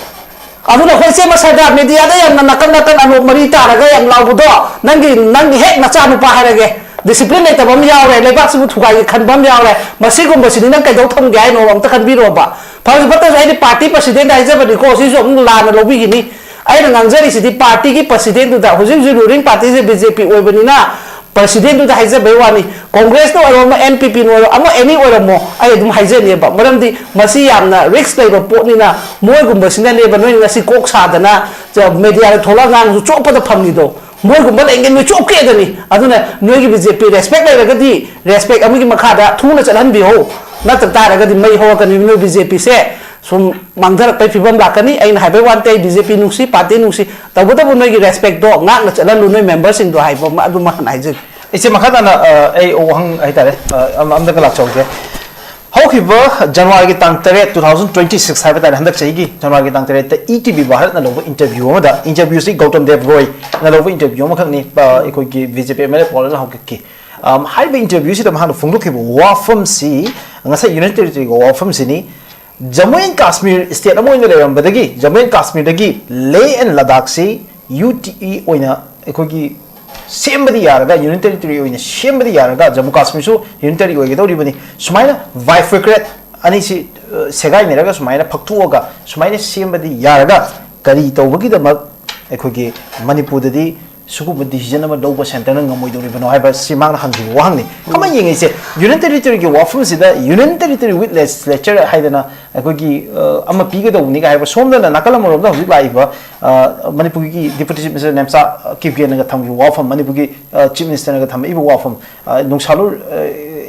ꯑꯗꯨꯅ ꯑꯩꯈꯣꯏ ꯏꯆꯦ ꯃꯁꯔꯗꯥ ꯃꯦꯗꯤꯌꯥꯗ ꯌꯥꯝꯅ ꯅꯥꯀꯟ ꯅꯥꯀꯟ ꯑꯅꯣꯞ ꯃꯔꯤ ꯇꯥꯔꯒ ꯌꯥꯝ ꯂꯥꯎꯕꯗꯣ, ꯅꯪꯒꯤ, ꯅꯪꯒꯤ ꯍꯦꯛ ꯅꯆꯥꯅꯨꯄꯥ ꯍꯥꯏꯔꯒꯦ, ꯗꯤꯁꯤꯄ꯭ꯂꯤꯟ ꯂꯩꯇꯕ ꯑꯃ ꯌꯥꯎꯔꯦ, ꯂꯩꯕꯥꯛꯁꯤꯕꯨ ꯊꯨꯒꯥꯏꯒꯦ ꯈꯟꯕ ꯑꯃ ꯌꯥꯎꯔꯦ꯫ ꯃꯁꯤꯒꯨꯝꯕꯁꯤꯗꯤ ꯅꯪ ꯀꯩꯗꯧ ꯊꯝꯒꯦ ꯍꯥꯏꯅꯣ? ꯑꯝꯇ ꯈꯟꯕꯤꯔꯣꯕ꯫ ꯐꯔꯁꯨ ꯐꯠꯇ꯭ꯔꯁꯨ ꯑꯩꯗꯤ ꯄꯥꯔꯇꯤ ꯄ꯭ꯔꯁꯤꯗꯦꯟꯗ ꯍꯥꯏꯖꯕꯅꯤꯀꯣ, ꯁꯤꯁꯨ ꯑꯃꯨꯛ ꯂꯥꯟꯅ ꯂꯧꯕꯤꯈꯤꯅꯤ꯫ ꯑꯩꯅ ꯉꯥꯡꯖꯔꯤꯁꯤꯗꯤ ꯄꯥꯔꯇꯤꯒꯤ ꯄ꯭ꯔꯁꯤꯗꯦꯟꯗꯨꯗ, ꯍꯧꯖꯤꯛ ꯍꯧꯖꯤꯛ ꯔꯨꯂꯤꯡ ꯄꯥꯔꯇꯤꯁꯦ ꯕꯤ ꯖꯦ ꯄꯤ ꯑꯣꯏꯕꯅꯤꯅ, ꯄ꯭ꯔꯁꯤꯗꯦꯟꯗꯨꯗ ꯍꯥꯏꯖꯕꯩ ꯋꯥꯅꯤ꯫ ꯀꯣꯡꯒ꯭ꯔꯦꯁꯅ ꯑꯣꯏꯔꯣ, ꯑꯃ ꯑꯦꯟ ꯄꯤ ꯄꯤꯅ ꯑꯣꯏꯔꯣ, ꯑꯃ ꯑꯦꯅꯤ ꯑꯣꯏꯔꯝꯃꯣ, ꯑꯩ ꯑꯗꯨꯝ ꯍꯥꯏꯖꯅꯦꯕ꯫ ꯃꯔꯝꯗꯤ ꯃꯁꯤ ꯌꯥꯝꯅ ꯔꯤꯛꯁ ꯂꯩꯕ ꯄꯣꯠꯅꯤꯅ, ꯃꯣꯏꯒꯨꯝꯕꯁꯤꯅꯅꯦꯕ ꯅꯣꯏꯅ ꯉꯁꯤ ꯀꯣꯛ ꯁꯥꯗꯅ, ꯆ-, ꯃꯦꯗꯤꯌꯥꯗ ꯊꯣꯛꯂꯛꯑ ꯉꯥꯡꯕꯁꯨ ꯆꯣꯞꯄꯗ ꯐꯝꯃꯤꯗꯣ꯫ ꯃꯣꯏꯒꯨꯝꯕ ꯂꯩꯉꯩ ꯅꯣꯏ ꯆꯣꯞꯀꯦꯗꯅꯤ꯫ ꯑꯗꯨꯅ ꯅꯣꯏꯒꯤ ꯕꯤ ꯖꯦ ꯄꯤ ꯔꯦꯁꯄꯦꯛ ꯂꯩꯔꯒꯗꯤ ꯔꯦꯁꯄꯦꯛ ꯑꯃꯒꯤ ꯃꯈꯥꯗ ꯊꯨꯅ ꯆꯠꯍꯟꯕꯤꯍꯧ꯫ ꯅꯠꯇ ꯇꯥꯔꯒꯗꯤ ꯃꯩ ꯍꯧꯔꯛꯀꯅꯤ꯫ ꯅꯣꯏ ꯕꯤ ꯖꯦ ꯄꯤꯁꯦ ꯁꯨꯝ ꯃꯥꯡꯊꯔꯛꯄꯩ ꯐꯤꯕꯝ ꯂꯥꯛꯀꯅꯤ꯫ ꯑꯩꯅ ꯍꯥꯏꯕꯩ ꯋꯥ ꯅꯠꯇꯦ, ꯑꯩ ꯕꯤ ꯖꯦ ꯄꯤ ꯅꯨꯡꯁꯤ, ꯄꯥꯔꯇꯤ ꯅꯨꯡꯁꯤ, ꯇꯧꯕꯇꯕꯨ ꯅꯣꯏꯒꯤ ꯔꯦꯁꯄꯦꯛꯇꯣ ꯉꯥꯛꯅ ꯆꯠꯍꯜꯂꯨ, ꯅꯣꯏ ꯃꯦꯝꯕꯔꯁꯤꯡꯗꯣ ꯍꯥꯏꯕ ꯑꯃ, ꯑꯗꯨꯃ ꯍꯥꯟꯅ ꯍꯥꯏꯖꯒꯦ꯫ ꯏꯆꯦ, ꯃꯈꯥ ꯇꯥꯅ, ꯑ, ꯑꯩ ꯋꯥꯍꯪ ꯍꯥꯏꯇꯥꯔꯦ, ꯑ, ꯑꯃ, ꯑꯝꯇꯒ ꯂꯥꯛꯆꯍꯧꯒꯦ꯫ ꯍꯧꯈꯤꯕ ꯖꯅꯋꯥꯔꯤꯒꯤ ꯇꯥꯡ ꯇꯔꯦꯠ, two thousand twenty six ꯍꯥꯏꯕ ꯇꯥꯔꯦ, ꯍꯟꯗꯛ ꯆꯍꯤꯒꯤ ꯖꯅꯋꯥꯔꯤꯒꯤ ꯇꯥꯡ ꯇꯔꯦꯠꯇ ꯏ ꯇꯤ ꯚꯤ ꯚꯥꯔꯠꯅ ꯂꯧꯕ ꯏꯟꯇꯔꯚ꯭ꯌꯨ ꯑꯃꯗ, ꯏꯟꯇꯔꯚ꯭ꯌꯨꯁꯤ ꯒꯧꯇꯝ ꯗꯦꯕ ꯔꯣꯏꯅ ꯂꯧꯕ ꯏꯟꯇꯔꯚ꯭ꯌꯨ ꯑꯃꯈꯛꯅꯤ, ꯑ, ꯑꯩꯈꯣꯏꯒꯤ B J P M L A Paorel ꯍꯥꯎꯀꯤꯞꯀꯤ꯫ ꯑꯝ, ꯍꯥꯏꯔꯤꯕ ꯏꯟꯇꯔꯚ꯭ꯌꯨꯁꯤꯗ ꯃꯍꯥꯛꯅ ꯐꯣꯡꯗꯣꯛꯈꯤꯕ ꯋꯥꯐꯝꯁꯤ, ꯉꯁꯥꯏ ꯌꯨꯅꯤꯌꯟ ꯇꯦꯔꯤꯇꯣꯔꯤꯒꯤ ꯋꯥꯐꯝꯁꯤꯅꯤ, ꯖꯝꯃꯨ ꯑꯦꯟ ꯀꯥꯁꯃꯤꯔ ꯁ꯭ꯇꯦꯠ ꯑꯃ ꯑꯣꯏꯅ ꯂꯩꯔꯝꯕꯗꯒꯤ, ꯖꯝꯃꯨ ꯑꯦꯟ ꯀꯥꯁꯃꯤꯔꯗꯒꯤ ꯂꯦꯍ ꯑꯦꯟ ꯂꯗꯥꯈꯁꯤ ꯌꯨ ꯇꯤ ꯑꯦ ꯑꯣꯏꯅ ꯑꯩꯈꯣꯏꯒꯤ ꯁꯦꯝꯕꯗꯤ ꯌꯥꯔꯒ, ꯌꯨꯅꯤꯌꯟ ꯇꯦꯔꯤꯇꯣꯔꯤ ꯑꯣꯏꯅ ꯁꯦꯝꯕꯗꯤ ꯌꯥꯔꯒ, ꯖꯝꯃꯨ ꯀꯥꯁꯃꯤꯔꯁꯨ ꯌꯨꯅꯤꯌꯟ ꯇꯦꯔꯤꯇꯣꯔꯤ ꯑꯣꯏꯒꯗꯧꯔꯤꯕꯅꯤ꯫ ꯁꯨꯃꯥꯏꯅ ꯕꯥꯏꯐꯔꯀꯦꯠ ꯑꯅꯤꯁꯤ, ꯑ, ꯁꯦꯒꯥꯏꯅꯔꯒ ꯁꯨꯃꯥꯏꯅ ꯐꯛꯊꯣꯛꯑꯒ ꯁꯨꯃꯥꯏꯅ ꯁꯦꯝꯕꯗꯤ ꯌꯥꯔꯒ, ꯀꯔꯤ ꯇꯧꯕꯒꯤꯗꯃꯛ ꯑꯩꯈꯣꯏꯒꯤ ꯃꯅꯤꯄꯨꯔꯗꯗꯤ ꯁꯤꯒꯨꯝꯕ decision ꯑꯃ ꯂꯧꯕ centreꯅ ꯉꯝꯃꯣꯏꯗꯧꯔꯤꯕꯅꯣ ꯍꯥꯏꯕ ꯁꯤ ꯃꯥꯅ ꯍꯪꯈꯤꯕ ꯋꯥꯍꯪꯅꯤ꯫ ꯀꯃꯥꯏꯅ ꯌꯦꯡꯉꯤꯁꯦ? Union territoryꯒꯤ ꯋꯥꯐꯝꯁꯤꯗ union territory with legislature ꯍꯥꯏꯗꯅ ꯑꯩꯈꯣꯏꯒꯤ, ꯑ, ꯑꯃ ꯄꯤꯒꯗꯧꯕꯅꯤꯒ ꯍꯥꯏꯕ, ꯁꯣꯝꯗꯅ ꯅꯥꯀꯜ ꯑꯃꯔꯣꯝꯗ ꯍꯧꯖꯤꯛ ꯂꯥꯛꯏꯕ, ꯑ, ꯃꯅꯤꯄꯨꯔꯒꯤ Deputy Chief Minister ꯅꯦꯝꯆꯥ ꯀꯤꯞꯒꯦꯟꯅꯒ ꯊꯝꯈꯤꯕ ꯋꯥꯐꯝ, ꯃꯅꯤꯄꯨꯔꯒꯤ, ꯑ, Chief Ministerꯅꯒ ꯊꯝꯃꯛꯏꯕ ꯋꯥꯐꯝ, ꯑ, ꯅꯣꯡꯁꯥꯂꯨꯔ, ꯑ,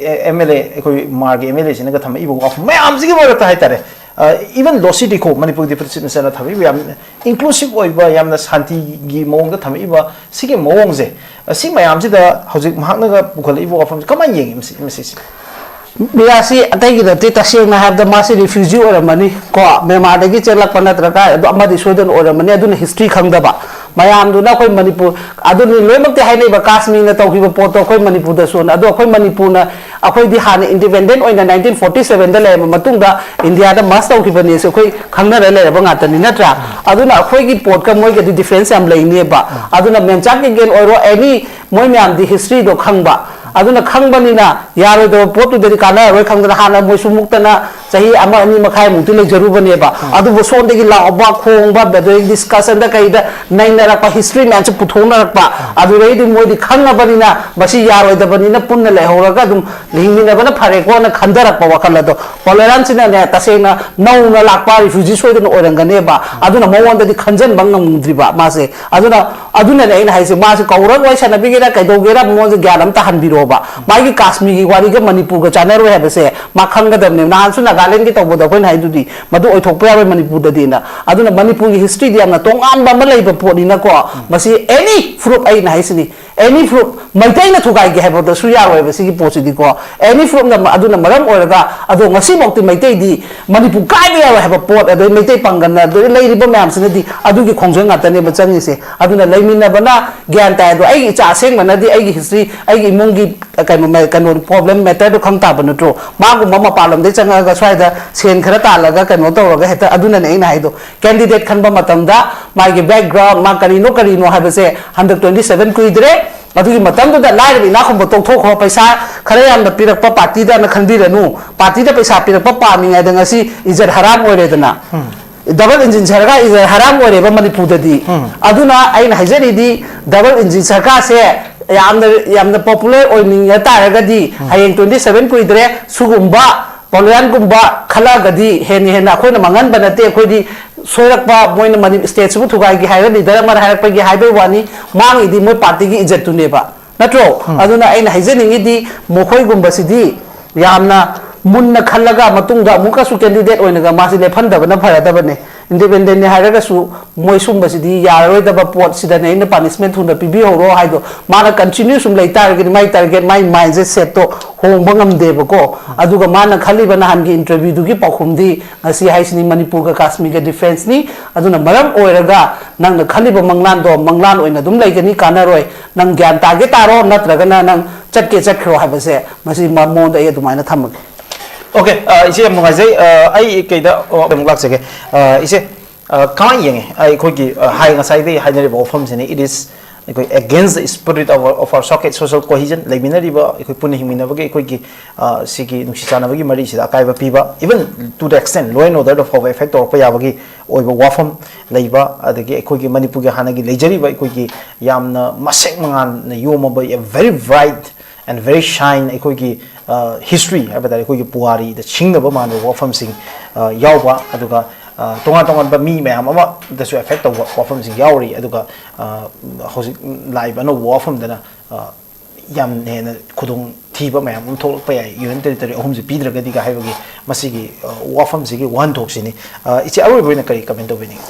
ꯑꯦ-, MLA, ꯑꯩꯈꯣꯏ ꯃꯥꯔꯒꯤ MLAꯁꯤꯅꯒ ꯊꯝꯃꯛꯏꯕ ꯋꯥꯐꯝ ꯃꯌꯥꯝꯁꯤꯒꯤ ꯃꯔꯛꯇ ꯍꯥꯏꯇꯥꯔꯦ, ꯑ, even ꯂꯣꯁꯤ ꯗꯤꯈꯣ, ꯃꯅꯤꯄꯨꯔꯒꯤ Deputy Chief Ministerꯅ ꯊꯝꯃꯛꯏꯕ ꯌꯥꯝ inclusive ꯑꯣꯏꯕ, ꯌꯥꯝꯅ ꯁꯥꯟꯇꯤꯒꯤ ꯃꯑꯣꯡꯗ ꯊꯝꯃꯛꯏꯕ ꯁꯤꯒꯤ ꯃꯑꯣꯡꯁꯦ, ꯑ, ꯁꯤ ꯃꯌꯥꯝꯁꯤꯗ ꯍꯧꯖꯤꯛ ꯃꯍꯥꯛꯅꯒ ꯄꯨꯈꯠꯂꯛꯏꯕ ꯋꯥꯐꯝꯁꯦ ꯀꯃꯥꯏꯅ ꯌꯦꯡꯉꯤ ꯃꯁꯤ-, ꯃꯁꯤꯁꯦ? ꯃꯤꯌꯥꯁꯤ ꯑꯇꯩꯒꯤ ꯅꯠꯇꯦ, ꯇꯁꯦꯡꯅ ꯍꯥꯏꯔꯕꯗ ꯃꯥꯁꯤ refugee ꯑꯣꯏꯔꯝꯃꯅꯤ ꯀꯣ, ꯃ꯭ꯌꯥꯟꯃꯥꯔꯗꯒꯤ ꯆꯦꯜꯂꯛꯄ ꯅꯠꯇ꯭ꯔꯒ ꯑꯗꯨ ꯑꯃꯗꯤ ꯁꯣꯏꯗꯅ ꯑꯣꯏꯔꯝꯃꯅꯤ꯫ ꯑꯗꯨꯅ history ꯈꯪꯗꯕ ꯃꯌꯥꯝꯗꯨꯅ ꯑꯩꯈꯣꯏ ꯃꯅꯤꯄꯨꯔ, ꯑꯗꯨꯅꯤ ꯂꯣꯏꯅꯃꯛꯇꯤ ꯍꯥꯏꯅꯩꯕ, ꯀꯥꯁꯃꯤꯔꯅ ꯇꯧꯈꯤꯕ ꯄꯣꯠꯇꯣ ꯑꯩꯈꯣꯏ ꯃꯅꯤꯄꯨꯔꯗꯁꯨꯅ꯫ ꯑꯗꯣ ꯑꯩꯈꯣꯏ ꯃꯅꯤꯄꯨꯔꯅ, ꯑꯩꯈꯣꯏꯗꯤ ꯍꯥꯟꯅ independent ꯑꯣꯏꯅ nineteen forty sevenꯗ ꯂꯩꯔꯕ ꯃꯇꯨꯡꯗ ꯏꯟꯗꯤꯌꯥꯗ merge ꯇꯧꯈꯤꯕꯅꯦꯁꯦ ꯑꯩꯈꯣꯏ ꯈꯪꯅꯔ ꯂꯩꯔꯕ ꯉꯥꯛꯇꯅꯤ, ꯅꯠꯇ꯭ꯔꯥ? ꯑꯗꯨꯅ ꯑꯩꯈꯣꯏꯒꯤ ꯄꯣꯠꯀ ꯃꯣꯏꯒꯗꯤ difference ꯌꯥꯝ ꯂꯩꯅꯦꯕ꯫ ꯑꯗꯨꯅ ꯃꯦꯝꯆꯥ ꯀꯤꯞꯒꯦꯟ ꯑꯣꯏꯔꯣ, any, ꯃꯣꯏ ꯃꯌꯥꯝꯗꯤ historyꯗꯣ ꯈꯪꯕ, ꯑꯗꯨꯅ ꯈꯪꯕꯅꯤꯅ ꯌꯥꯔꯣꯏꯗꯕ ꯄꯣꯠꯇꯨꯗꯗꯤ ꯀꯥꯟꯅꯔꯔꯣꯏ ꯈꯪꯗꯅ ꯍꯥꯟꯅ ꯃꯣꯏꯁꯨ ꯃꯨꯛꯇꯅ ꯆꯍꯤ ꯑꯃ ꯑꯅꯤ ꯃꯈꯥꯏꯃꯨꯛꯇꯤ ꯂꯩꯖꯔꯨꯕꯅꯦꯕ꯫ ꯑꯗꯨꯕꯨ ꯁꯣꯝꯗꯒꯤ ꯂꯥꯎꯕ, ꯈꯣꯡꯕ, ꯑꯗꯩ discussionꯗ ꯀꯩꯗ ꯅꯩꯅꯔꯛꯄ, history ꯃꯌꯥꯝꯁꯦ ꯄꯨꯊꯣꯛꯅꯔꯛꯄ, ꯑꯗꯨꯗꯩꯗꯤ ꯃꯣꯏꯗꯤ ꯈꯪꯉꯕꯅꯤꯅ ꯃꯁꯤ ꯌꯥꯔꯣꯏꯗꯕꯅꯤꯅ ꯄꯨꯟꯅ ꯂꯩꯍꯧꯔꯒ ꯑꯗꯨꯝ ꯍꯤꯡꯃꯤꯟꯅꯕꯅ ꯐꯔꯦꯀꯣꯅ ꯈꯟꯊꯔꯛꯄ ꯋꯥꯈꯜ ꯑꯗꯣ꯫ ꯄꯣꯂꯦꯔꯥꯟꯁꯤꯅꯅꯦ, ꯇꯁꯦꯡꯅ ꯅꯧꯅ ꯂꯥꯛꯄ refugee ꯁꯣꯏꯗꯅ ꯑꯣꯏꯔꯝꯒꯅꯦꯕ, ꯑꯗꯨꯅ ꯃꯉꯣꯟꯗꯗꯤ ꯈꯟꯖꯟꯕ ꯉꯝꯗ꯭ꯔꯤꯕ ꯃꯥꯁꯦ꯫ ꯑꯗꯨꯅ, ꯑꯗꯨꯅꯅꯦ ꯑꯩꯅ ꯍꯥꯏꯁꯦ, ꯃꯥꯁꯦ ꯀꯧꯔꯒ ꯋꯥꯔꯤ ꯁꯥꯟꯅꯕꯤꯒꯦꯔꯥ ꯀꯩꯗꯧꯒꯦꯔꯥ ꯃꯉꯣꯟꯁꯦ ꯒ꯭ꯌꯥꯟ ꯑꯃ ꯇꯥꯍꯟꯕꯤꯔꯣꯕ꯫ ꯃꯥꯒꯤ ꯀꯥꯁꯃꯤꯔꯒꯤ ꯋꯥꯔꯤꯒ ꯃꯅꯤꯄꯨꯔꯒ ꯆꯥꯟꯅꯔꯣꯏ ꯍꯥꯏꯕꯁꯦ ꯃꯥ ꯈꯪꯒꯗꯕꯅꯦꯕ꯫ ꯅꯍꯥꯟꯁꯨ ꯅꯥꯒꯥꯂꯦꯟꯒꯤ ꯇꯧꯕꯗ ꯑꯩꯈꯣꯏꯅ ꯍꯥꯏꯗꯨꯗꯤ ꯃꯗꯨ ꯑꯣꯏꯊꯣꯛꯄ ꯌꯥꯔꯣꯏ ꯃꯅꯤꯄꯨꯔꯗꯗꯤꯅ꯫ ꯑꯗꯨꯅ ꯃꯅꯤꯄꯨꯔꯒꯤ historyꯗꯤ ꯌꯥꯝꯅ ꯇꯣꯉꯥꯟꯕ ꯑꯃ ꯂꯩꯕ ꯄꯣꯠꯅꯤꯅꯀꯣ, ꯃꯁꯤ any proof, ꯑꯩꯅ ꯍꯥꯏꯁꯤꯅꯤ, any proof, ꯃꯩꯇꯩꯅ ꯊꯨꯒꯥꯏꯒꯦ ꯍꯥꯏꯕꯗꯁꯨ ꯌꯥꯔꯣꯏꯕ ꯁꯤꯒꯤ ꯄꯣꯠꯁꯤꯗꯤꯀꯣ꯫ Any proof ꯑꯃꯅ, ꯑꯗꯨꯅ ꯃꯔꯝ ꯑꯣꯏꯔꯒ, ꯑꯗꯣ ꯉꯁꯤꯐꯥꯎꯗꯤ ꯃꯩꯇꯩꯗꯤ ꯃꯅꯤꯄꯨꯔ ꯀꯥꯏꯕ ꯌꯥꯔꯣꯏ ꯍꯥꯏꯕ ꯄꯣꯠ, ꯑꯗꯩ ꯃꯩꯇꯩ ꯄꯥꯡꯒꯜꯅ, ꯑꯗꯩ ꯂꯩꯔꯤꯕ ꯃꯌꯥꯝꯁꯤꯅꯗꯤ ꯑꯗꯨꯒꯤ ꯈꯣꯡꯖꯪ ꯉꯥꯛꯇꯅꯦꯕ ꯆꯪꯉꯤꯁꯦ꯫ ꯑꯗꯨꯅ ꯂꯩꯃꯤꯟꯅꯕꯅ ꯒ꯭ꯌꯥꯟ ꯇꯥꯏ꯫ ꯑꯗꯣ ꯑꯩꯒꯤ ꯏꯆꯥ ꯑꯁꯦꯡꯕꯅꯗꯤ ꯑꯩꯒꯤ history, ꯑꯩꯒꯤ ꯏꯃꯨꯡꯒꯤ ꯀꯩꯅꯣ, ꯀꯩꯅꯣ, problem matterꯗꯣ ꯈꯪ ꯇꯥꯕ ꯅꯠꯇ꯭ꯔꯣ? ꯃꯥꯒꯨꯝꯕ ꯃꯄꯥꯟ ꯂꯝꯗꯒꯤ ꯆꯪꯉꯛꯑꯒ ꯁ꯭ꯋꯥꯏꯗ ꯁꯦꯟ ꯈꯔ ꯇꯥꯜꯂꯒ ꯀꯩꯅꯣ ꯇꯧꯔꯒ ꯍꯦꯛꯇ, ꯑꯗꯨꯅꯅꯦ ꯑꯩꯅ ꯍꯥꯏꯗꯣ, candidate ꯈꯟꯕ ꯃꯇꯝꯗ ꯃꯥꯒꯤ background, ꯃꯥ ꯀꯔꯤꯅꯣ ꯀꯔꯤꯅꯣ ꯍꯥꯏꯕꯁꯦ, ꯍꯟꯗꯛ twenty seven ꯀꯨꯏꯗ꯭ꯔꯦ, ꯑꯗꯨꯒꯤ ꯃꯇꯝꯗꯨꯗ ꯂꯥꯏꯔꯕ ꯏꯅꯥꯛ ꯈꯨꯟꯕ ꯇꯣꯛꯊꯣꯛꯈ꯭ꯔꯣ, ꯄꯩꯁꯥ ꯈꯔ ꯌꯥꯝꯅ ꯄꯤꯔꯛꯄ partyꯗꯅ ꯈꯟꯕꯤꯔꯅꯨ, partyꯗ ꯄꯩꯁꯥ ꯄꯤꯔꯛꯄ ꯄꯥꯝꯃꯤꯉꯩꯗ ꯉꯁꯤ ꯏꯖꯠ ꯍꯔꯥꯝ ꯑꯣꯏꯔꯦꯗꯅ꯫ ꯗꯕꯜ ꯏꯟꯖꯤꯟ ꯁꯔꯀꯥꯔ ꯏꯖꯔ ꯍꯔꯥꯝ ꯑꯣꯏꯔꯦꯕ ꯃꯅꯤꯄꯨꯔꯗꯗꯤ꯫ ꯑꯗꯨꯅ ꯑꯩꯅ ꯍꯥꯏꯖꯔꯤꯗꯤ, ꯗꯕꯜ ꯏꯟꯖꯤꯟ ꯁꯔꯀꯥꯔꯁꯦ ꯌꯥꯝꯅ, ꯌꯥꯝꯅ ꯄꯣꯄꯨꯂꯔ ꯑꯣꯏꯅꯤꯡꯉ ꯇꯥꯔꯒꯗꯤ, ꯍꯌꯦꯡ ꯇ꯭ꯋꯦꯟꯇꯤ ꯁꯚꯦꯟ ꯀꯨꯏꯗ꯭ꯔꯦ, ꯁꯤꯒꯨꯝꯕ ꯄꯥꯎꯂꯤꯌꯥꯟꯒꯨꯝꯕ ꯈꯜꯂꯛꯑꯒꯗꯤ ꯍꯦꯟꯅ ꯍꯦꯟꯅ ꯑꯩꯈꯣꯏꯅ ꯃꯥꯡꯍꯟꯕ ꯅꯠꯇꯦ꯫ ꯑꯩꯈꯣꯏꯗꯤ ꯁꯣꯏꯔꯛꯄ, ꯃꯣꯏꯅ ꯃꯅꯤ-, ꯁ꯭ꯇꯦꯠꯁꯤꯕꯨ ꯊꯨꯒꯥꯏꯒꯦ ꯍꯥꯏꯔꯒ ꯂꯤꯗꯔ ꯑꯃꯅ ꯍꯥꯏꯔꯛꯄꯒꯤ ꯍꯥꯏꯕꯩ ꯋꯥꯅꯤ, ꯃꯥꯡꯉꯤꯗꯤ ꯃꯣꯏ ꯄꯥꯔꯇꯤꯒꯤ ꯏꯖꯠꯇꯨꯅꯦꯕ, ꯅꯠꯇ꯭ꯔꯣ? ꯑꯗꯨꯅ ꯑꯩꯅ ꯍꯥꯏꯖꯅꯤꯡꯉꯤꯗꯤ, ꯃꯈꯣꯏꯒꯨꯝꯕꯁꯤꯗꯤ ꯌꯥꯝꯅ ꯃꯨꯟꯅ ꯈꯜꯂꯒ ꯃꯇꯨꯡꯗ ꯑꯃꯨꯛꯀꯁꯨ ꯀꯦꯟꯗꯤꯗꯦꯠ ꯑꯣꯏꯅꯒ ꯃꯥꯁꯤ ꯂꯦꯞꯍꯟꯗꯕꯅ ꯐꯔꯗꯕꯅꯦ꯫ ꯏꯟꯗꯤꯄꯦꯟꯗꯦꯟꯅꯤ ꯍꯥꯏꯔꯒꯁꯨ ꯃꯣꯏ ꯁꯨꯝꯕꯁꯤꯗꯤ ꯌꯥꯔꯔꯣꯏꯗꯕ ꯄꯣꯠꯁꯤꯗꯅꯦ ꯑꯩꯅ ꯄꯥꯅꯤꯁꯃꯦꯟ ꯊꯨꯅ ꯄꯤꯕꯤꯍꯧꯔꯣ ꯍꯥꯏꯗꯣ꯫ ꯃꯥꯅ ꯀꯟꯇꯤꯅ꯭ꯌꯨ ꯁꯨꯝ ꯂꯩꯇꯥꯔꯒꯗꯤ ꯃꯥꯏ ꯇꯥꯔꯒꯦꯠ, ꯃꯥꯏ ꯃꯥꯏꯟꯁꯦ ꯁꯦꯠꯇꯣ ꯍꯣꯡꯕ ꯉꯝꯗꯦꯕꯀꯣ꯫ ꯑꯗꯨꯒ ꯃꯥꯅ ꯈꯜꯂꯤꯕ ꯅꯍꯥꯟꯒꯤ ꯏꯟꯇꯔꯚ꯭ꯌꯨꯗꯨꯒꯤ ꯄꯥꯎꯈꯨꯝꯗꯤ ꯉꯁꯤ ꯍꯥꯏꯁꯤꯅꯤ ꯃꯅꯤꯄꯨꯔꯒ ꯀꯥꯁꯃꯤꯔꯒ ꯗꯤꯐ꯭ꯔꯦꯟꯁꯅꯤ꯫ ꯑꯗꯨꯅ ꯃꯔꯝ ꯑꯣꯏꯔꯒ ꯅꯪꯅ ꯈꯜꯂꯤꯕ ꯃꯪꯂꯥꯟꯗꯣ ꯃꯪꯂꯥꯟ ꯑꯣꯏꯅ ꯑꯗꯨꯝ ꯂꯩꯒꯅꯤ, ꯀꯥꯟꯅꯔꯣꯏ꯫ ꯅꯪ ꯒ꯭ꯌꯥꯟ ꯇꯥꯒꯦ ꯇꯥꯔꯣ, ꯅꯠꯇ꯭ꯔꯒꯅ ꯅꯪ ꯆꯠꯀꯦ ꯆꯠꯈ꯭ꯔꯣ ꯍꯥꯏꯕꯁꯦ ꯃꯁꯤ ꯃ-, ꯃꯉꯣꯟꯗ ꯑꯩ ꯑꯗꯨꯃꯥꯏꯅ ꯊꯝꯃꯒꯦ꯫ ꯑꯣꯀꯦ, ꯑ, ꯏꯆꯦ, ꯌꯥꯝ ꯅꯨꯡꯉꯥꯏꯖꯩ꯫ ꯑ, ꯑꯩ ꯀꯩꯗ, ꯑ, ꯑꯃꯨꯛ ꯂꯥꯛꯆꯒꯦ꯫ ꯑ, ꯏꯆꯦ, ꯑ, ꯀꯃꯥꯏꯅ ꯌꯦꯡꯉꯦ? ꯑꯩꯈꯣꯏꯒꯤ, ꯑ, ꯍꯥꯏ, ꯉꯁꯥꯏꯗꯒꯤ ꯍꯥꯏꯅꯔꯤꯕ ꯋꯥꯐꯝꯁꯤꯅꯤ, it is ꯑꯩꯈꯣꯏ against the spirit of our, of our socket social cohesion, ꯂꯩꯃꯤꯟꯅꯔꯤꯕ ꯑꯩꯈꯣꯏ ꯄꯨꯟꯅ ꯍꯤꯡꯃꯤꯟꯅꯕꯒꯤ ꯑꯩꯈꯣꯏꯒꯤ, ꯑ, ꯁꯤꯒꯤ ꯅꯨꯡꯁꯤ ꯆꯥꯟꯅꯕꯒꯤ ꯃꯔꯤꯁꯤꯗ ꯑꯀꯥꯏꯕ ꯄꯤꯕ, even to the extent law and order ꯗ ꯐꯥꯎꯕ effect ꯇꯧꯔꯛꯄ ꯌꯥꯕꯒꯤ ꯑꯣꯏꯕ ꯋꯥꯐꯝ ꯂꯩꯕ, ꯑꯗꯒꯤ ꯑꯩꯈꯣꯏꯒꯤ ꯃꯅꯤꯄꯨꯔꯒꯤ ꯍꯥꯟꯅꯒꯤ ꯂꯩꯖꯔꯤꯕ ꯑꯩꯈꯣꯏꯒꯤ ꯌꯥꯝꯅ ꯃꯁꯦꯛ ꯃꯉꯥꯜꯅ ꯌꯣꯝꯃꯕ, a very bright and very shine ꯑꯩꯈꯣꯏꯒꯤ, ꯑ, history ꯍꯥꯏꯕ ꯇꯥꯔꯦ, ꯑꯩꯈꯣꯏꯒꯤ ꯄꯨꯋꯥꯔꯤꯗ ꯁꯤꯡꯅꯕ ꯃꯥꯟꯕ ꯋꯥꯐꯝꯁꯤꯡ, ꯑ, ꯌꯥꯎꯕ, ꯑꯗꯨꯒ, ꯑ, ꯇꯣꯉꯥꯟ ꯇꯣꯉꯥꯟꯕ ꯃꯤ ꯃꯌꯥꯝ ꯑꯃꯗꯁꯨ effect ꯇꯧꯕ ꯋꯥꯐꯝꯁꯤꯡ ꯌꯥꯎꯔꯤ꯫ ꯑꯗꯨꯒ, ꯑ, ꯍꯧꯖꯤꯛ ꯂꯥꯛꯏꯕ ꯑꯅꯧꯕ ꯋꯥꯐꯝꯗꯅ, ꯑ, ꯌꯥꯝ ꯍꯦꯟꯅ ꯈꯨꯗꯣꯡ ꯊꯤꯕ ꯃꯌꯥꯝ ꯑꯃ ꯊꯣꯛꯂꯛꯄ ꯌꯥꯏ, ꯌꯨꯅꯤꯌꯟ ꯇꯦꯔꯤꯇꯣꯔꯤ ꯑꯍꯨꯝꯁꯤ ꯄꯤꯗ꯭ꯔꯒꯗꯤꯒ ꯍꯥꯏꯕꯒꯤ ꯃꯁꯤꯒꯤ, ꯑ, ꯋꯥꯐꯝꯁꯤꯒꯤ ꯋꯥꯍꯟꯊꯣꯛꯁꯤꯅꯤ꯫ ꯑ, ꯏꯆꯦ, ꯑꯔꯣꯏꯕ ꯑꯣꯏꯅ ꯀꯔꯤ ꯀꯃꯦꯟ ꯇꯧꯕꯤꯅꯤꯡꯉꯤ?